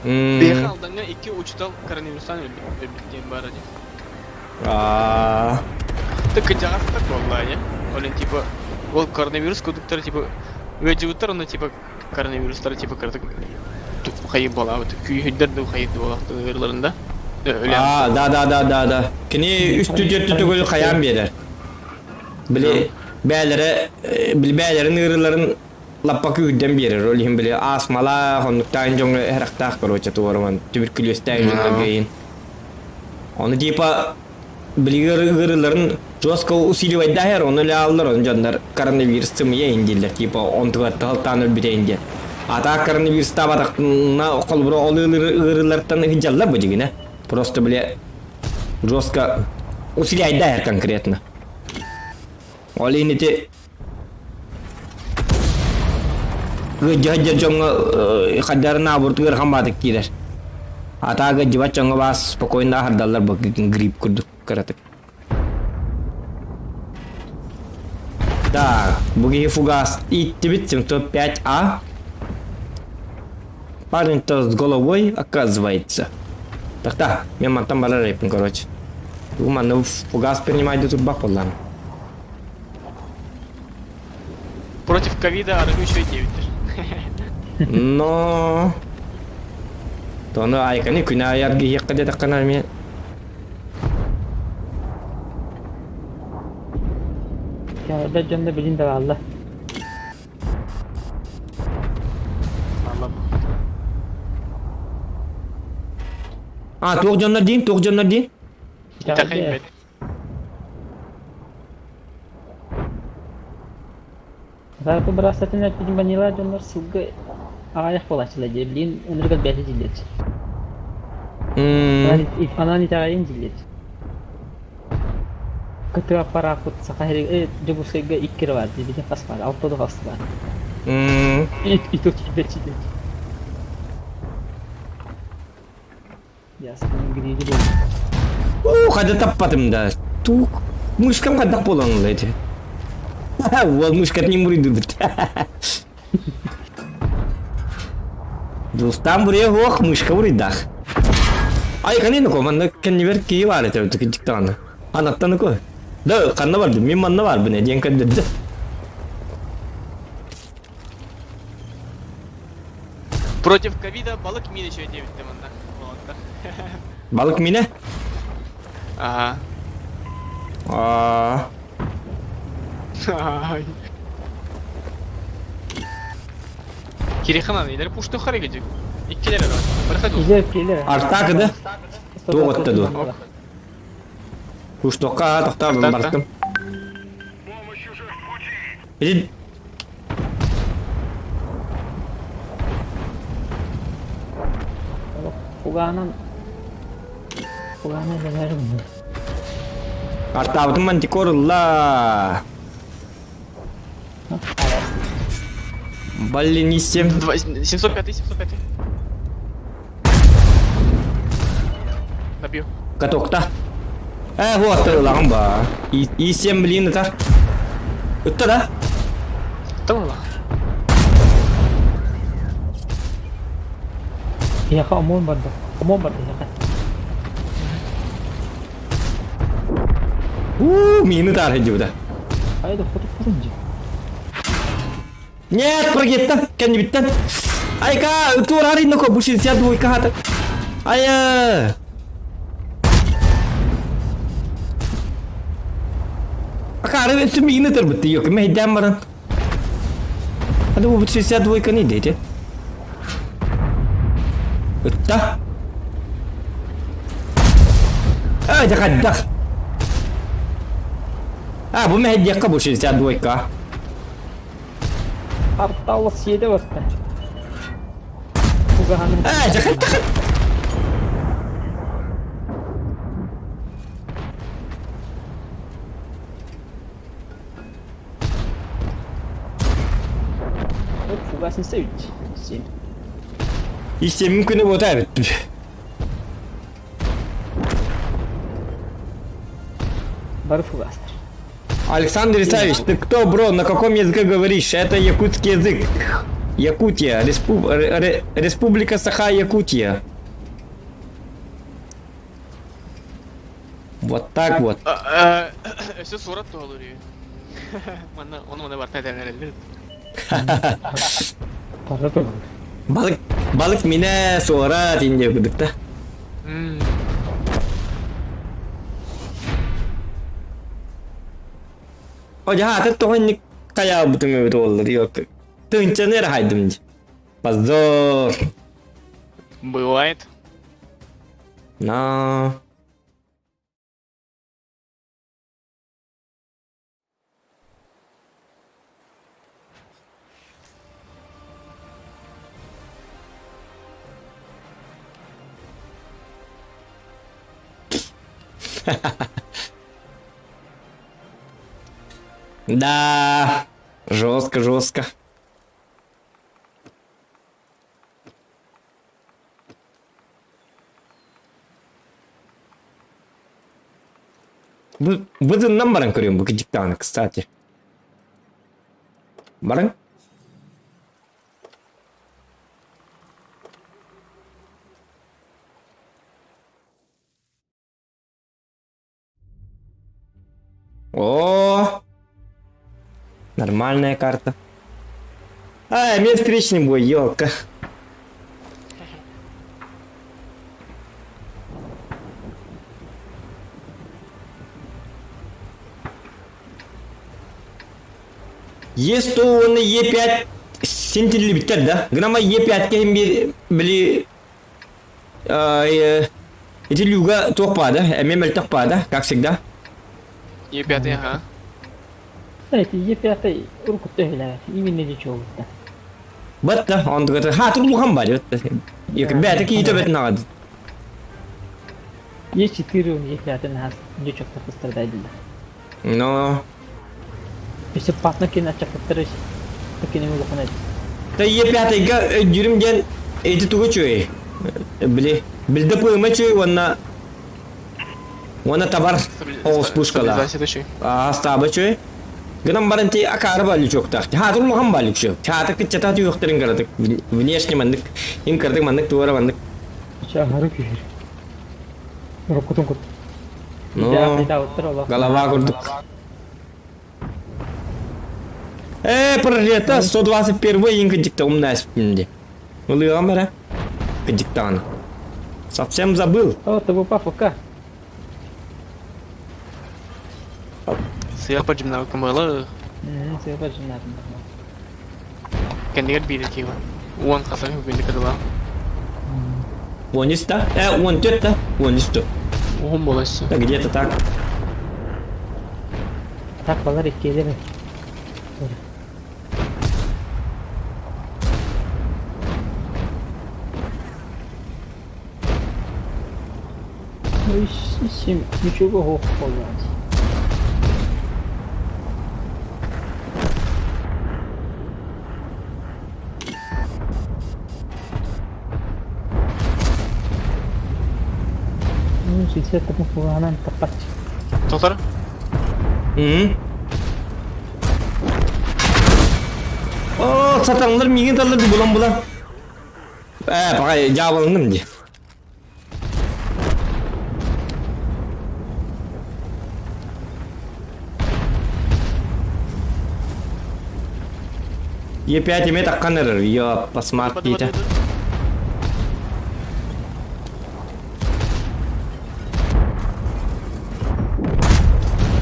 Биэхэ Алдаҥҥа икки учуутал коронавирустан өлбүт диэн баара дии. Аа. Ты кырдьаҕастар буоллаа дии. Олен типа ол коронавирус курдуктар типа ыалдьыбыттар онно типа коронавирустары типа кыратык хайы буолаабыт күүһүрдэр да хайы буолаахтын ыарыыларында Аа, да да да да да. Кини үс түтүөттү төгүл хайаан биэрэр. Били бээлэрэ били бээлэрин ыарыыларын лаппа күүрдэн биэрэр. Ол иһин били астмалаах, оннуктаан дьоҥҥо эрэхтээх короче туораман түбүркүлүөстээх дьоннорго иһин. Ону типа били ыарыыларын жестко усиливайдаһар, ону ылааллар, ону дьоннор коронавирус сымыйа иһин дииллэр, типа онтугар тахалтаан өлбүтэ иһин диэн. А так коронавирустаабатахтына холобура ол ыарыылартан ыһыдьаллар бу дьигинэ. Просто били жестко усиляйдаһар конкретно. Ол иһин ити ыалдьа дьоҥҥо хайдарын аабырт ыарахан баатык киирэр. А так ыалдьыбат дьоҥҥо баас спокойно аһардаллар бу грипп курдук кыратык. Так, бу киһи фугас ииттибит 705А. Парень-то с головой, оказывается. Так, так, мен мантан барар эппин, короче. Бу манна фугас принимайды турбах боллан. Против ковида арыгы еще и 9. Но... Тону айканы күнә айар киһиэххэ диэтэххинэ эмиэ Кэҕэрдэ дьонно билин да бааллар. А, туох дьоннор диин, туох дьоннор диин? Итэҕэйбэт. Сарпы бырастатын эппитин банила дьоннор сылгы аҕайах буолааччылар дии. Билигин ынырык элбээтэ дьиллиэт. Анан итэҕэйин дьиллиэт. Кытыы аппарааппыт Саха сиригэр Дьокуускайга икки эрэ баар дии, хас баар, алта да хас баар. И то тиийбэт дьиллиэт. Уу, хада таппатым да. Тук мышкам хайдах буолан ылла ити. Уол мышкатын буруйдуубут. Дустан буруйа суох, мышка буруйдаах. Ай, канин ко, манна кэннибэр киһи баар этэ, кырдьык Анаттан ко. Да, ханна бардым, мин манна барбын, диэн көрдөрдө. Против ковида балык мин еще диэбиттим онно. Балык минэ? Ага. Аа. Кириханан илер пушту харыгыдик. Иккилер бар. Бархаду. Илер келер. Артак да? Туох отта дуо? Пуштуохха тохтообун бартым. Ити Фуганан Фуганан дэнэрим. Артаабытым мантикор ылла. Блин, 7. 705, 705. Добью. Катокта. Э, вот, ылаҕым ба. И7, блин, это. Ытта да? Там Эһиэхэ омуон барда. Омуон барда эһиэхэ. Уу, мины таар сылдьыбыта. Хайда хоту хотун дии. Нет, прогетта, кэннибиттэн. Айка, туораары бу 62 хата. Айа! Акары өссө миигин ытырбытты, yok, мэйдээн баран. Hadi bu 62 neydi ити? Ытта. А, дьэ хайдах. А, бу мэһэйдиэххэ бу 62 Арталла сиэдэ барта. Угаһаным. А, дьэ хайдах. Фугасын севить. Семь. Истемим күнү буота эбит. Бары фугастар. Александр Исаевич, ты кто, бро? На каком языке говоришь? Это якутский язык. Якутия. Республика Саха-Якутия. Вот так вот. Өссө суорат туһалыыр Манна ону маны барта этэн Пара турар. Балык, балык минэ суора тиинде кудук да. О, дьэ, аты тоҕо хайаабытым эбит уоллар, yok. Тыынчаны эрэ хайдым дии. Позор. Бывает. На. Да, жестко, жестко. Бу быдыннан баран көрүөм бу кидьиктааны, кстати. Барыҥ. О, нормальная карта. А, мне встречный бой, елка. Е100 уонна Е5 син тиллибиттэр да. Гынама Е5 киһин биир били ити люга туох баада, эмиэ мөлтөх баада, как всегда. Е5 ага. Эти Е5 уруккутта өһүлээбэт. Именно дичообутта. Батта, он говорит, ха, тут лухан бар, Бэти киитэ бэтин аҕад. Е4 он Е5 нахас дичокта пострадайдылар. Но... Өссө патна кин аччаппыттар такини улахан эбит. Та Е5-га өйдүүрүм диэн эти тугу үчүгэй? Били, билде пыыма үчүгэй уонна уонна табар оҕус пушкалаах. Астааба үчүгэй. Гынан баран ти акаары ба лючоктаах. Хаатыр улахан ба лючок. Хаата кыччата түйүөхтэрин кыратык. Внешне маннык, им кыратык маннык туора маннык. Чаһары күһүр. Уруккутун кут. Ну, голова курдук. Э, пролета 121 ең кыдьыкта умная спинде. Ылыам эрэ. Кыдьыктаҕына. Совсем забыл. О, ТВП ФК. Сыах бардьымнаабы кымылы. Сыах бардьымнаатын. Кэннигэр биир киһи Уон хасан күнү кыдыла. Он да? Он төрт да? Он үстü. Уһун буолассы. Да где-то так. Так балар иккиэлэр. Ну, ничего хох болбаат. Ну, сейчас куһаҕанан таппат. Тотор? М. О, сатанлар миигин таллар булан булан. Э, пока дьаабылынным дии. Е5 эмиэ таххан эрэр, ёп, посмотрите.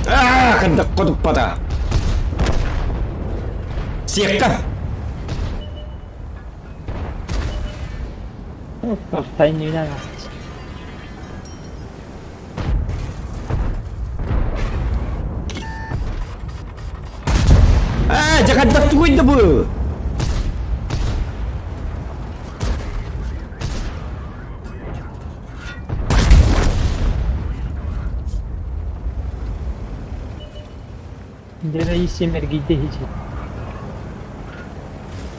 Аа, хандак хотуппата. Сиэкка. Тайнынан ааста. Аа, дьэ хайдах тугуй да бу? Дьэ, исиэм эргийдэ иһи.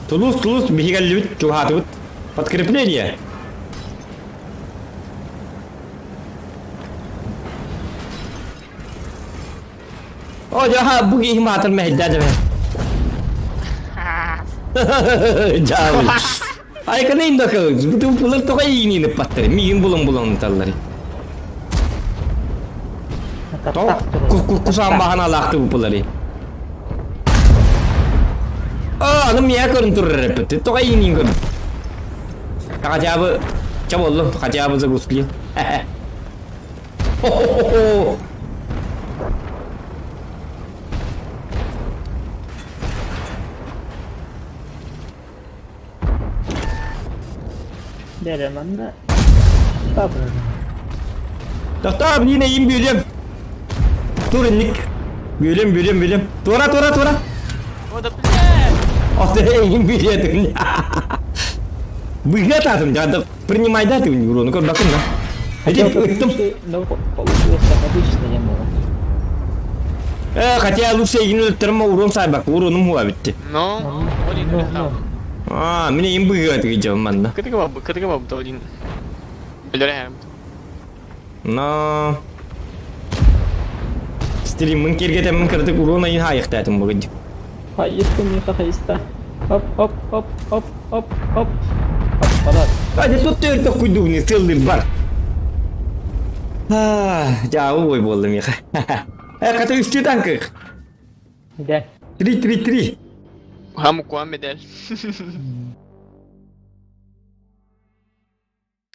Тулус, тулус, биһигэллибит, чугаһаатыбыт. Подкрепление. О, дьаха, бу киһи маатар мэһэйдээ дэмэ. Дьаабыл. Айканы индока, бутун пулар тоҕо иинини паттары, миигин булан-булан ыталлар. Тоҕо кусаан баһаналаахты бупулары. Оо, аны миэхэ көрөн турар эппит. Тоҕо иинин көрөн. Хотя бы... Ча боллум, хотя бы загусли. Хо-хо-хо-хо! Дэрэ манна табырын. Тохтоо, блин, эйим бүлем. Тур инник. Бүлем, бүлем, бүлем. Туора, туора, туора. О, да блядь! Аты эйим бүлетин. Быһыат атым, да, принимай да ты урону көрбөккүн да. Эти ыттым. Ну, получилось как обычно, не было. Э, хотя лучше эйин өлтөрмө урон сайбак, уронум хуа битти. Ну, блин, Ну, А, мне им быһыат видел манна. Кытыгы баб один. Билер Но... Стриммин киргетеммин кырдык урон айын хайыктаатым бүгүн. Хайыста миэхэ хайыста. Оп оп оп оп оп оп. Аппарат. Hadi тут төртө куйдугуни сыллыр бар. Дьаабы бой буолла миэхэ. Э, хата үстүү танкы. Да. 3-3-3. Хам куан медаль.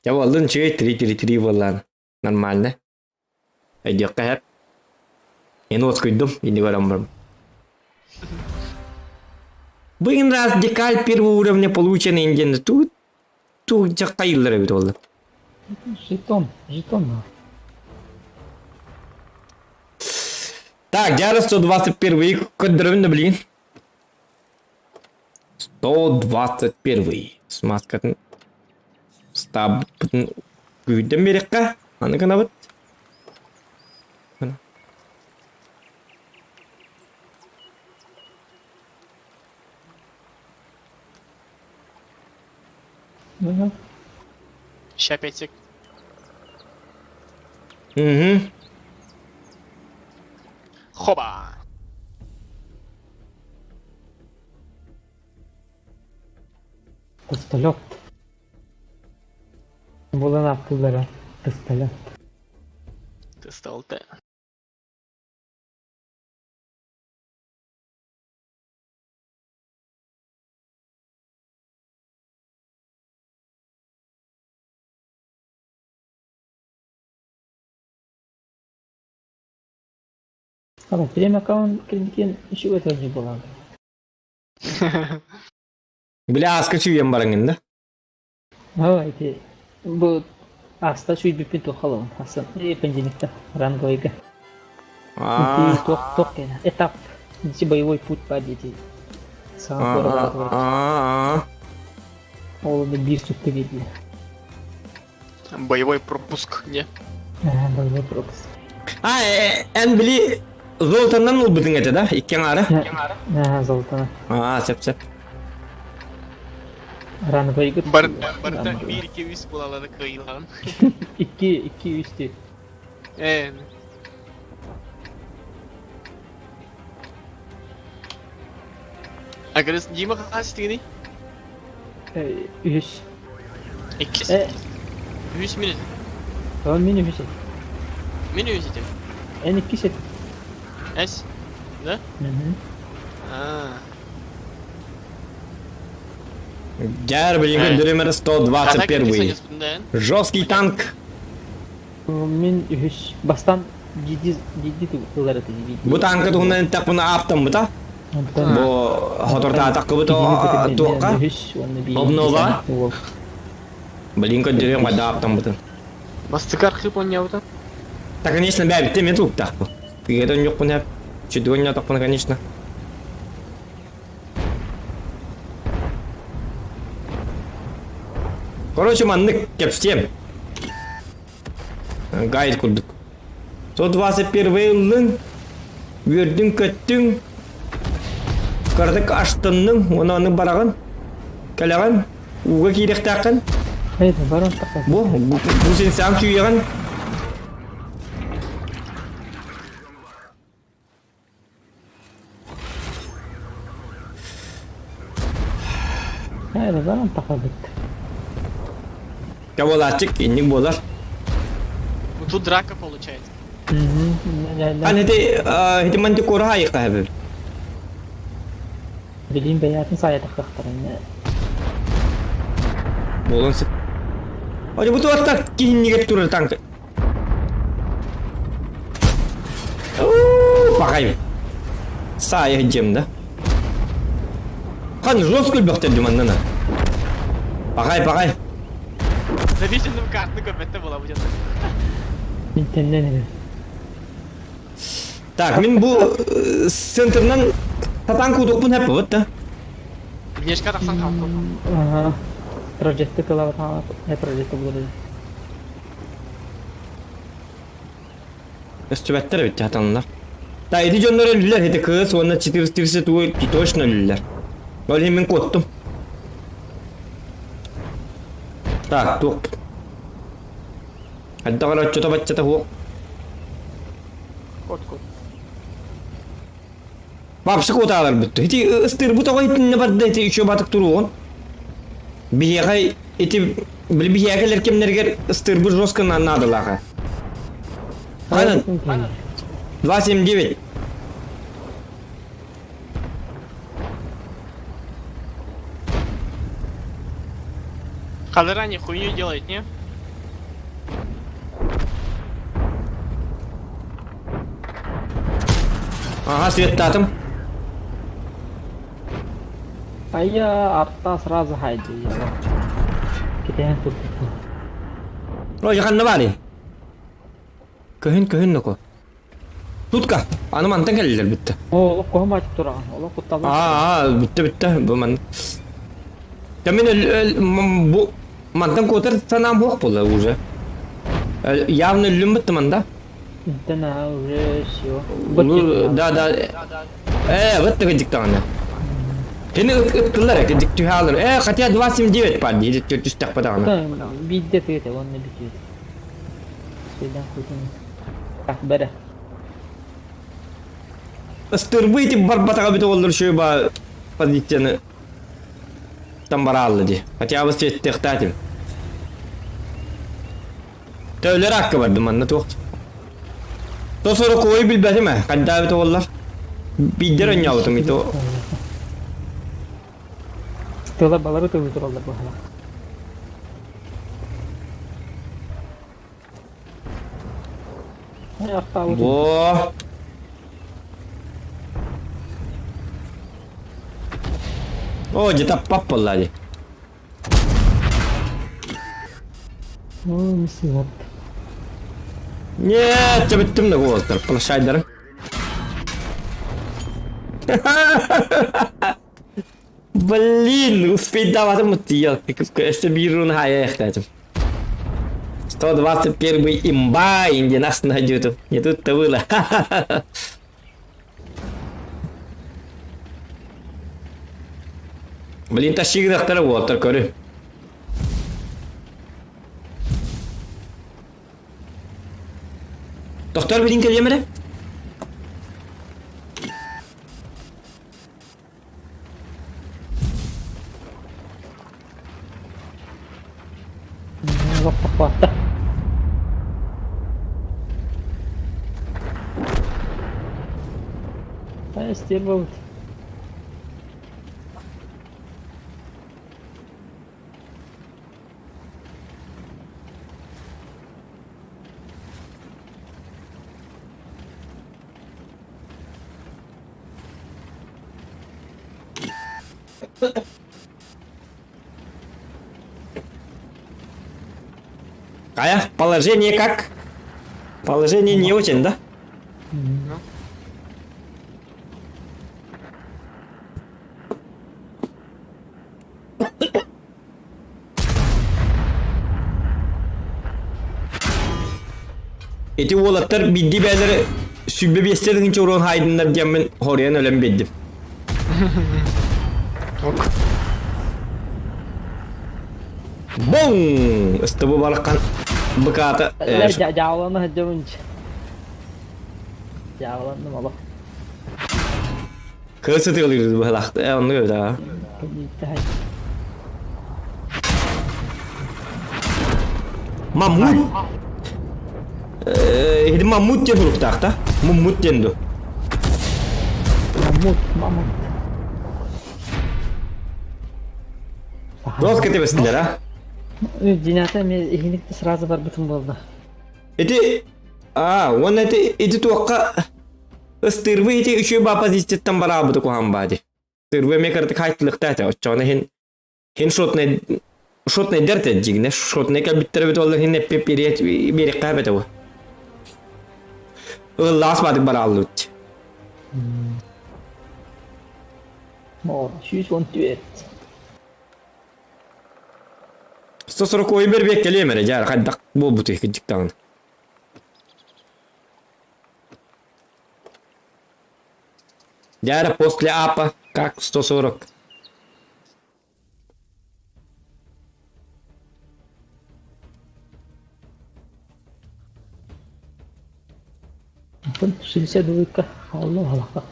Я буоллун үчүгэй 3-3-3 буоллаан. Нормально. Өйдүөххэ сөп. Мен уоскуйдум, инди көрөн барым. Быйын раз декаль первого уровня получен индиэн тут тут дьахтайыллар эбит буолла. Жетон, жетон. Так, дьара 121 көрдөрөбүн да билигин. 121 смазкатын стабытын күүрдэн биэриэххэ аны гынабыт. Угу. Ща 5 сек. Угу. Хоба! Пистолет. Булан аттылара. Пистолет. Ты стал Т. Ама прем аккаунт кредитен еще это не было. Бля, аска сүүйэн бараҥын да. Aa, ити бу аста сүүрбүппүн туох Асан понедельникта ранговыйга. Аа. Ити туох туох кэнэ этап ити боевой путь по дети. Саҥа куорат Аа. Ол да биир сутка биэрдилэр. Боевой пропуск, не? Аа, боевой пропуск. А, эн били золотаннан ылбытыҥ этэ да? Икки аҥаара? Аа, золотана. Аа, сөп-сөп. Ранговыйга. Бар, барыта 1 2 3 булалары кыйылан. 2 2 3 Э. А говорит, Дима хас тигини? Үс. 2. Э, 3 минут. он мин үс. Мин үс этим. Эн икки сет. Эс. Да? Мгм. А. Дьэр, билигин көрдөрүм 121. Жесткий танк. Мин үс. Бастан диди диди тылар это диди. Бу танка туһунан эттэхпинэ ааптаммыта. Бу хоторутаатаххыбыт туохха? Обнова. Блин, көрдөрүм хайда ааптаммытын. Бастыкы архив онньообута. Так, конечно, бэбитте мен туруктаахпын. Тыгыта онньуохпун эп. Чүдүг онньоотохпуна, конечно. Короче, маннык кэпсиэм. Гайд курдук. 121 ыллыҥ, үөрдүҥ-көттүҥ, кыратык астынныҥ, уонна аны бараҕын, кэлэҕин, ууга киириэхтээххин. Бу, бу, бу син саам сүүйэҕин. Кабалааччык инник буолар. Тут драка получается. Ан ити ити манти кураха айыкка хэбэбит. Билин бэйэтин саайатахтахтарын. Буолун сып. Ой, бу туаттар киһиннигэр турар танк. Пахай. Саайа дьиэм да. Хан жестко өлбөхтөр диманнана. Пахай, пахай. Зависимым картны көпетте була будет. Мин Так, мин бу центрынан татан кудукпун хэп вот да. Внешка тахсан халкы. Ага. Прожекты кылабар, прожекты булар. Өстүбэттэр эбит хатаннар. Та ити дьоннор өллүлэр, ити кыыс уонна 432 точно өллүлэр. Ол иһин мин куоттум. Так, туох. Хайдах эрэ оччото баччата суох. Кот кот. Бапсы куотаалар бүттү. Ити ыстыырбыт оҕо итиннэ барда ити үчүө батык туруоҕун. Биһиэхэ ити били биһиэхэ кэлэр кэмнэригэр ыстыырбыт жестко наадалааҕа. Ханан? 279. Халера не хуйню делает, не? Ага, светтатым. А я арта сразу хайди. Китээн турбут. Рожа ханна баарый? Көһүн көһүн ноко. Тутка. Аны мантан кэллилэр бүттэ. О, олох коһум айтып тураҕын. Олох кутталлаах. Аа, бүттэ бүттэ. Бу ман. Да мен бу мантан куотар санаам суох буолла уже. Явно өллүм бүттэ манда. Да на уже все. Да, да. Э, вот так диктаны. Кини ыттылар эки диктүһалыр. Э, хотя 279 бар дейді түстәк падағына. Бидде тыгыт, онны битет. Сөйден кутун. Так, бәрі. Ыстырбы итип барбатаға бит оллар шөй ба позицияны там баралды ди. Хотя бы светтехтатим. Төөлөр акка барды манна туох. Тосору кой билбэтим э. Кайда бит оллар. Биддер ойнаабытым ито. Тыла балары тылы тураллар баһала. Во. О, где-то паппалла ди. О, миссия. Нет, тебеттим да уолтар, плашайдар. Блин, успеть даватым тиел. Өссө биир рун хайа 121 имба, инди нас найдет. Не тут-то было. Блин, тащигнахтара уолтар көрү. Доктор билин келемере? Лоппақпатта. Стерва Кая, положение как? Положение не очень, да? Ну. Ити уолаттар бидди бээлери сүбbe биэстерин чорон хайдыннар диэммин хоруйан өлөн биэрдим. Ок. Бум! Ыстыбы бараккан быкаата. Жааланы хадьабын. Жааланным олох. Кысы тыылыр быһалахты. Онну да. Маммут. Хиди маммут диэн суруктаах Муммут диэн ду. Маммут, маммут. Рос кетебесиндер, а? Дината мен ихиникти сразу барбытым болды. Ити а, он эти ити туаққа ыстырбы ити үчү ба позицияттан бараабыты кухан баади. Тырбы ме карты кайтлыкта эте. Оччона хин хин шотный шотный дерте жигне шотный кабиттер бит олар хин эппе периет берек кабете бу. Ыллаас бадык барааллут. Мор, 114. 140 ой бербек келемере жар кайдак болбут экинчиктагын. Дяра после апа как 140. 62 Алла алла.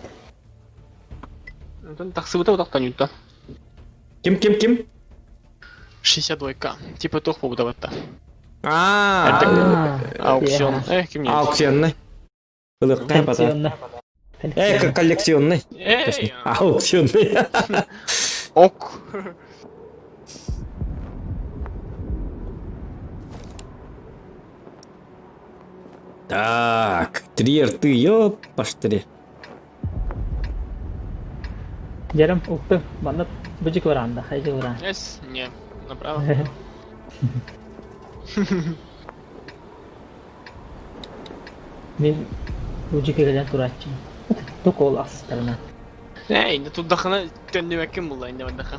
Онтон тахсыбыта утахтан юнта. Ким ким ким? 62 Типа туох буолбута батта. А, Аукцион. Э, ким не? аукционный. Ылыктан бата. Э, коллекционный. Эй, Аукционный. ок. Так, три рты, ёпаштыри. Дьэрим укту манна быдьык бараанда, хайдьы бараан. Yes, не, направо. Мин быдьык кэлэн турааччым. Тук ол ахсыстарына. Эй, да тут дахына төннүбэккин булла инде бардаха.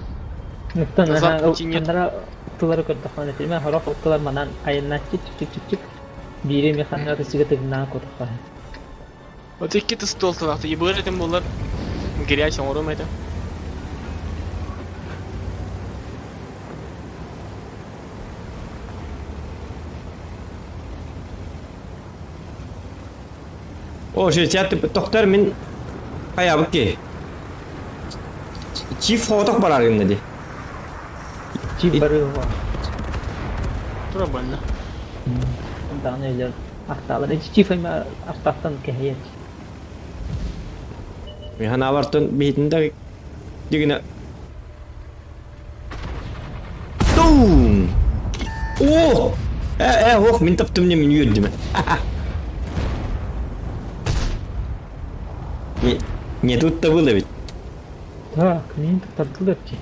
Оттон Назад пути нет. анара тылары көрдөххө этимэ хорох оттолар манан айаннааччы чик-чик-чик биири механика сигэ тыгнаан кутахха. Вот икки стол тылахты ебыр этим буллар. Грязь оҥорум этэ. О, 60 тохтор мин хайабыт ки. Чиф хотох барар гынна ди. Чип барыва. Тура больно. Дааны өлөр артаалар. Чиф эме артаттан кэһиэт. Михан авартын бихитин да дигине. Тум! О! Э, э, ох, мин таптым не мин үйөрдүм. Не, не тут-то было ведь. Так, мин тардылар ти.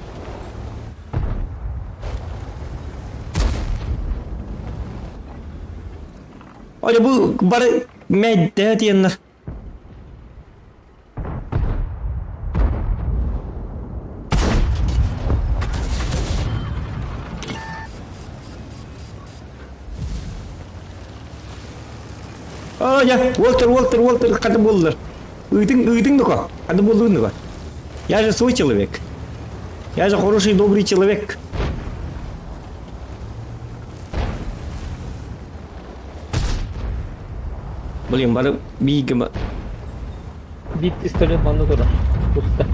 Оля бу бары мэддэ диэннэр. О, я, Уолтер, Уолтер, Уолтер, хата буоллар. Ыытыҥ, ыытыҥ дука, хата буоллун дука. Я же свой человек. Я же хороший, добрый человек. Блин, бары биигема. Биир пистолет манна турар. Пуста.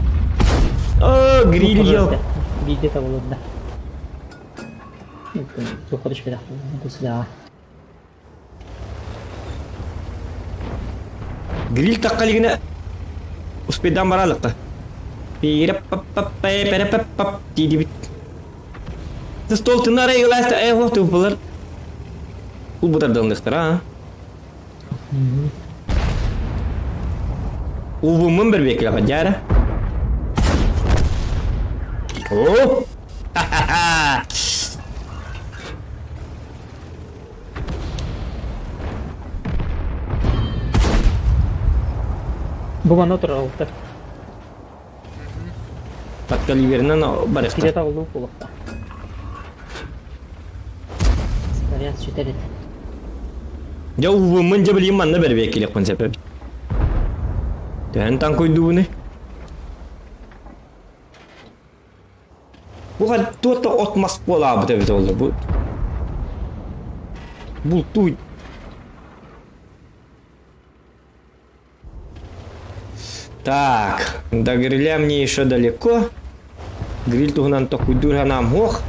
О, гриль ел. Биирдэ табылынна. Туохха түспэтэх сыдаҕа. Гриль тахха илигинэ успейдаан бараалыкка. Пиирэп-пап-пап-пэ-пэрэп-пап диибит. Стол тынар ыласта э хох туппалар. Улбутарданлыктара а. Убуммун бэрбиэкилэҕэ дьаара. О! Бу манна турар олта. Подкалиберынан барыхта. Кире табылуу буолуохта. Снаряд сүтэр этэ. Дьэ убуммун дьэ билигин манна бэрбиэкилэхпин сөп. Төһөн таҥкуйдууну? Бу туох да от-мас буолаабыт эбит ол бу. Бултуй. Так, до гриля мне еще далеко. Гриль туһунан токуйдуур санаам суох.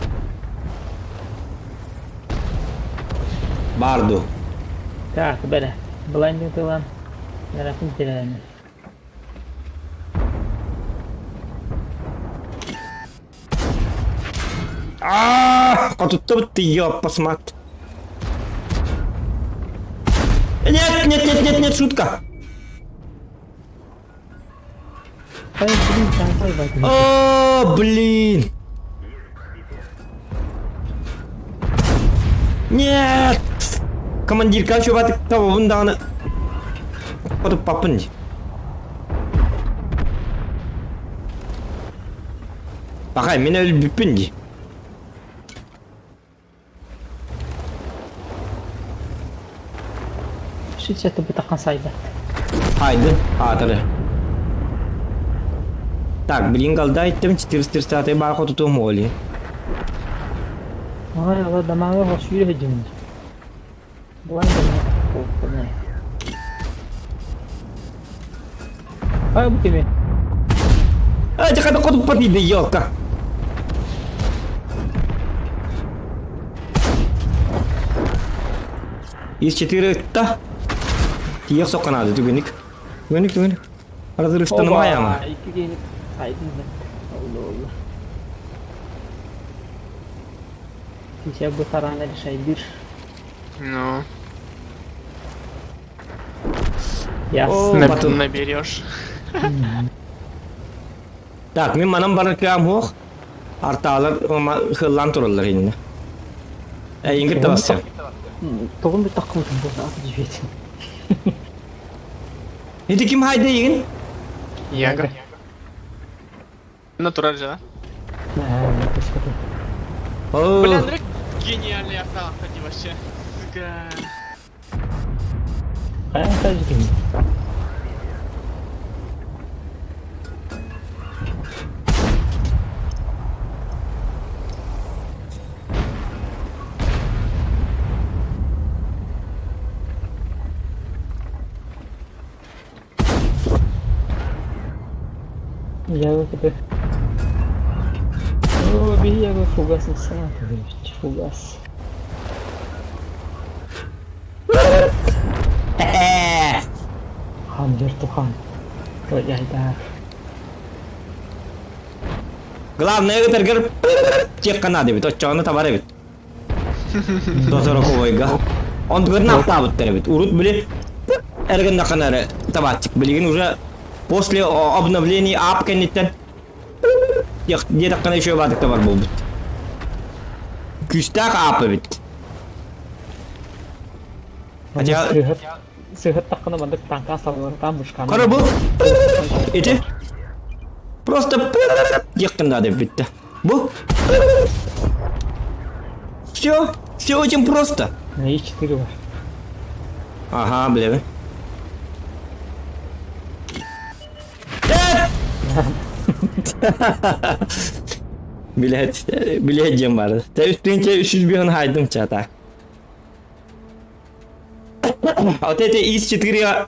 Баар дуу? Так, бэрэ. Былайын тылан. Нэрапын тирээни. А, хотуттабыт ёппасмат. Нет, нет, нет, нет, нет, шутка. О, блин. Нет! Командир, короче, табабын даҕаны хотуппаппын дии. Пахай, мин өлбүппүн дии. Шича бутахан сайбат. Хайдын, аатары. Так, блин, голда иттим, 430 баар хотутуом оли. Ай, ала дамага хосүйрө хедин. Булан дамага. Ай, бу кими? А, дьэ хотуппат иде, елка. Из 4 ытта. Тиэх сокканаады түгүнүк. Түгүнүк, түгүнүк. Разрывтанымай ама. Икки киһини айдын Олду олду. Киче бу тарана решайдыр. Ну, Ясно. наберешь. Так, мин манан барар кыам суох. Артаалар хыллаан тураллар иннэ. Эйиҥ кытта бассыам. Тоҕун bir takıldım burada atı жібетін. Ити ким хайда игин? Яга. Натураль же, да? Бля, Андрей гениальный автомат, кстати, вообще. Сука. Хайа тажгин. Я тебе. О, бия фугас сама фугас. Хан вертухан. Ой, да. Главное, ытыргыр тек қана дебит, оччоҕуна табар эбит. Досороковойга. Онтугар наптаабыттар эбит. Урут били эргин табатчик. Билигин уже после обновления ап кэнниттэн диэтэххинэ еще баатык табар буолбут. Күүстээх ап эбит. Хотя- Сыһыт таққына мандык танка салылар там мушканы. Кара бу ити просто диэххин деп битте. Бу все, все очень просто. И 4 бар. Ага, билэбин. Билет, билет диэн бар. Тэ үстүнче 300 хайдым чата. А вот это из 4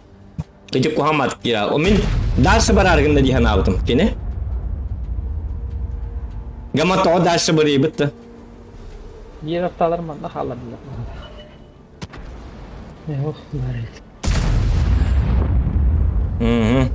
эти кухамат кира. О мин дальше бараргында дихан абытым. Кене? Гама то дальше барый битті. Ер атталар манна халадылар. Не ох, бар ет. Мгм.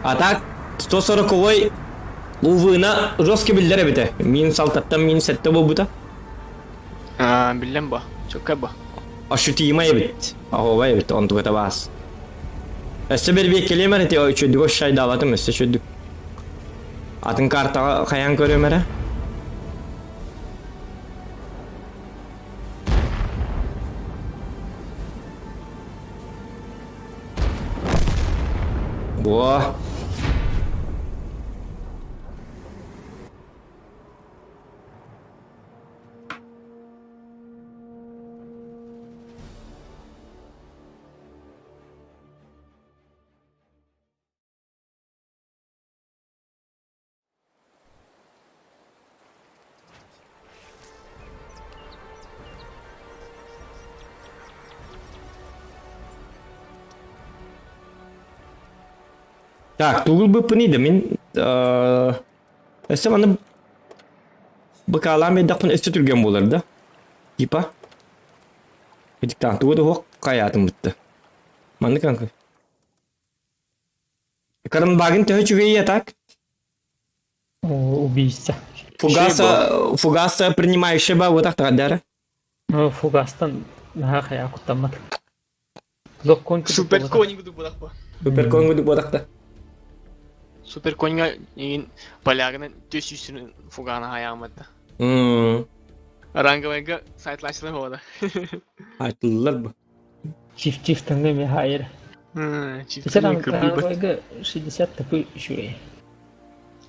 А так, 140-ой увына жесткий биллер бите. Минус алтаттан минус сетте болбута. А, биллем ба. Чокка ба. Ощутимо эбит. Ахова эбит, он тугата бас. Өссө бер бек келемер эти өчөдүк шайдалатым өссө чөдүк. Атын картаға қаян көрөмөрө? Во. Так, тугул быппыный да мин өссө маны быкаалаан биэрдэхпин өссө түргэн буолар да. Типа. Итиктаан тугу да хуох хайаатым бытты. Манны канка. Каранбагын төһө үчүгэй так? Убийца. Фугаса, фугаса принимающая ба вот так тагадара. Фугастан наха я куттаммат. Лох конь Супер конь буду будах ба. Супер конь буду бодакта. Супер коньга ин полягны төс үсүн фугана хаяматта. Ранговыйга сайтлашлы бода. Айтылар бу. Чиф чиф тыңны ми хайыр. Чиф Сен ранговыйга 60 тпы үшүрей.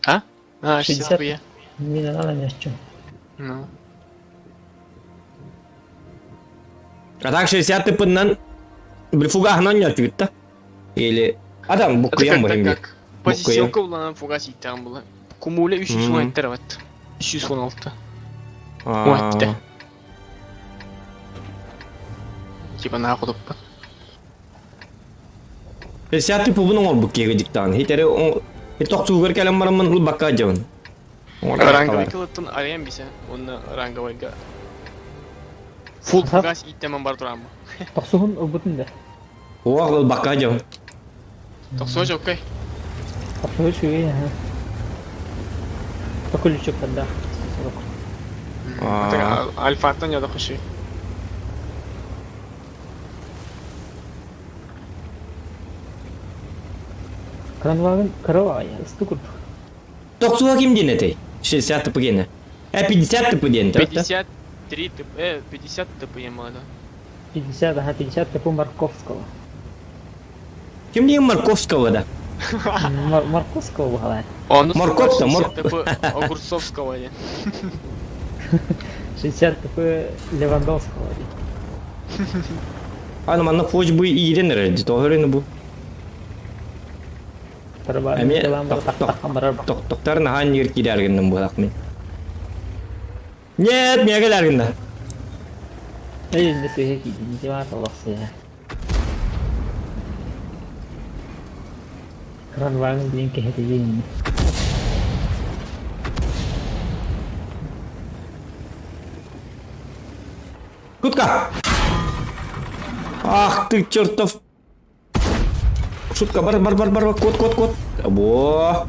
А? А, 60 тпы. Мин ана мячу. Ну. А так 60 тпыннан бир фугахынан ньотүгүтта. Или адам Это буккуйан как, бу как Буккуйан. позиционка буланан фугас ииттэҕим була. Кумуля 317 терабайт. 316. Аа. Типа наа кутуппут. 50 тупубун оҥорбут киһи дьиктаан. Хитэри тохтуугар кэлэн бараммын ылбакка дьабын. Ранговый кылыттан арыйан бисэ. Уонна ранговойга фул фугас ииттэмэн бар тураммы. Тохсуһун ылбытын да. Уох ылбакка дьабын. Тохсуо чоккай. Тохсуһу үчүгэй аха. Ключик да. Альфаттан я дохуши. Кранвагын кыра ысты курдук. Тохсуга ким диэн этэй? 60 тп гене. 50 тп диэн 53 тп, 50 тп ем 50, ага, 50 тп Марковского. Ким диэн Марковского да? Марковского буһалай. Морковка, мор... ТП Огурцовского диэн. 60 ТП Левандовского диэн. Аны манна фоч бу иирен эрэр дии, тоҕо бу? Эмиэ тохтохтор наһаа ньир киирэргинним буолах мин. Нет, миэхэ кэлэргиннэ. Эй, не сыһа киирдин, диван толохсуйа. Кранвагын диэн кэһэтигин. Кутка! Ах ты чертов! Шутка, бар, бар, бар, бар, кот, кот, кот. Во!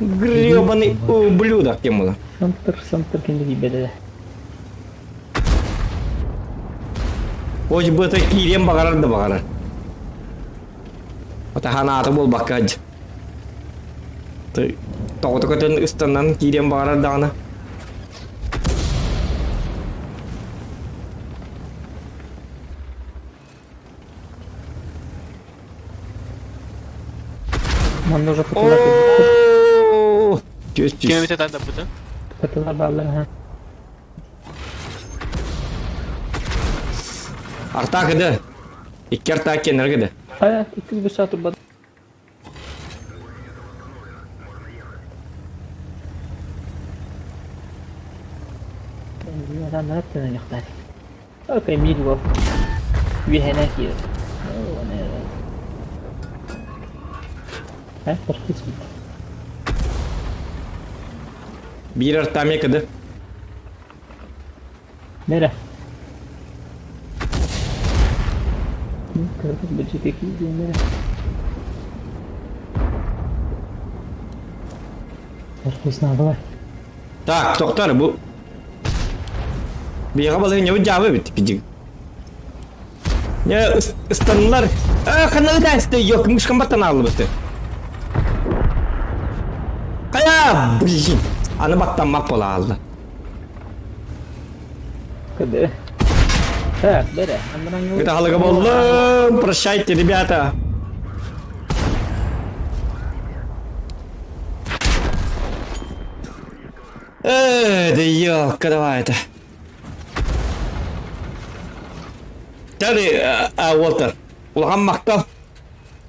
Гребаный ублюдок, Тимула. Сантыр, сантыр кенде беде. Хоть бы это киирен баҕарар да баҕарар. Отахан аата буолбакка тоҕото көтөн ыстанан киириэн баҕарар даҕаны. Манна уже фотолар О, Түс түс. Ким это таппыта? Фотолар баалар ха. Арта кыды. Икки арта кенер кыды. Ая, икки бу саат турбат. Окей, мид вол. Үөһэнэ киир. Э, перхис бит. Биир арта эмиэ кыды. Мере. Көрбүт бюджети киир Перхис надо. Так, тоқтар, бу Биһиэхэ балаһыанньабыт дьаабы эбит кидьик. Не, ыстаннылар. А, ханна ытаасты, yok, мышкам баттан аалыбыты. Хайа, блин. Аны баттаммак бола аалла. Кыды. Так, бере. Это халыга боллум. Прощайте, ребята. Да ёлка, давай это. Тары, Уолтер. Улахан махтал.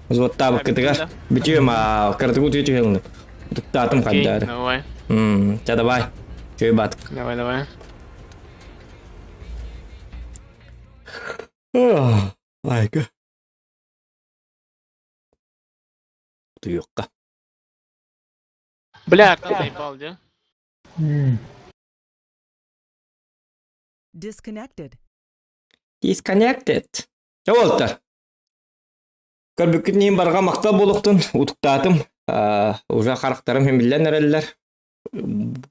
Взводтаабыккытыгар. Бүтүөм, кыратык утуйа түһэлин. Туктаатым хаддары. Давай. Ча давай. Чөй бат. Давай, давай. Айка. Утуйуохха. Бля, Артан заебал, да? Disconnected. Disconnected. Чэ Уолтер. Көрбүккүт иһин барҕа махтал буолуохтун утуктаатым. Уже харахтарым химиллэн эрэллэр.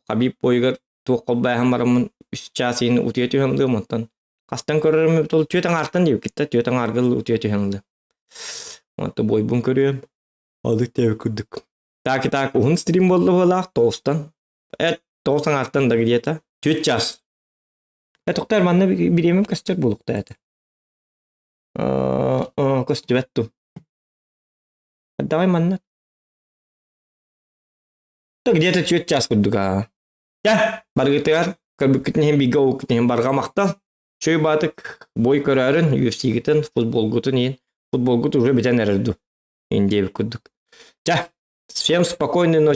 Хабиб бойугар туох холбооһон бараммын үс чаас иһин утуйа түһэн ылыам онтон хастан көрөрүм эбит ол түөрт аҥаартан диэбиккит да түөрт аҥаарга утуйа түһэн ылыам. Онтон бойбун көрүөм. Алык диэбит курдук. Так и так уһун стрим буолла быһыылаах тоҕустан. Тоҕус аҥаартан да где-то. Түөрт чаас. Тоқтар манна бириэмэм көстөр буолуохтаа этэ. Көстүбэт ту. Давай манна. То где-то түөрт чаас курдук аа. Чэ, баргытыгар көрбүккүтүн иһин бииргэ ууккутун иһин барҕа махтал. Чөй баатык бой көрөөрүн, UFC-гитин, футболгутун иин. Футболгут уже бүтэн эрэр дуу. Индиэбит курдук. Чэ, всем спокойной ночи.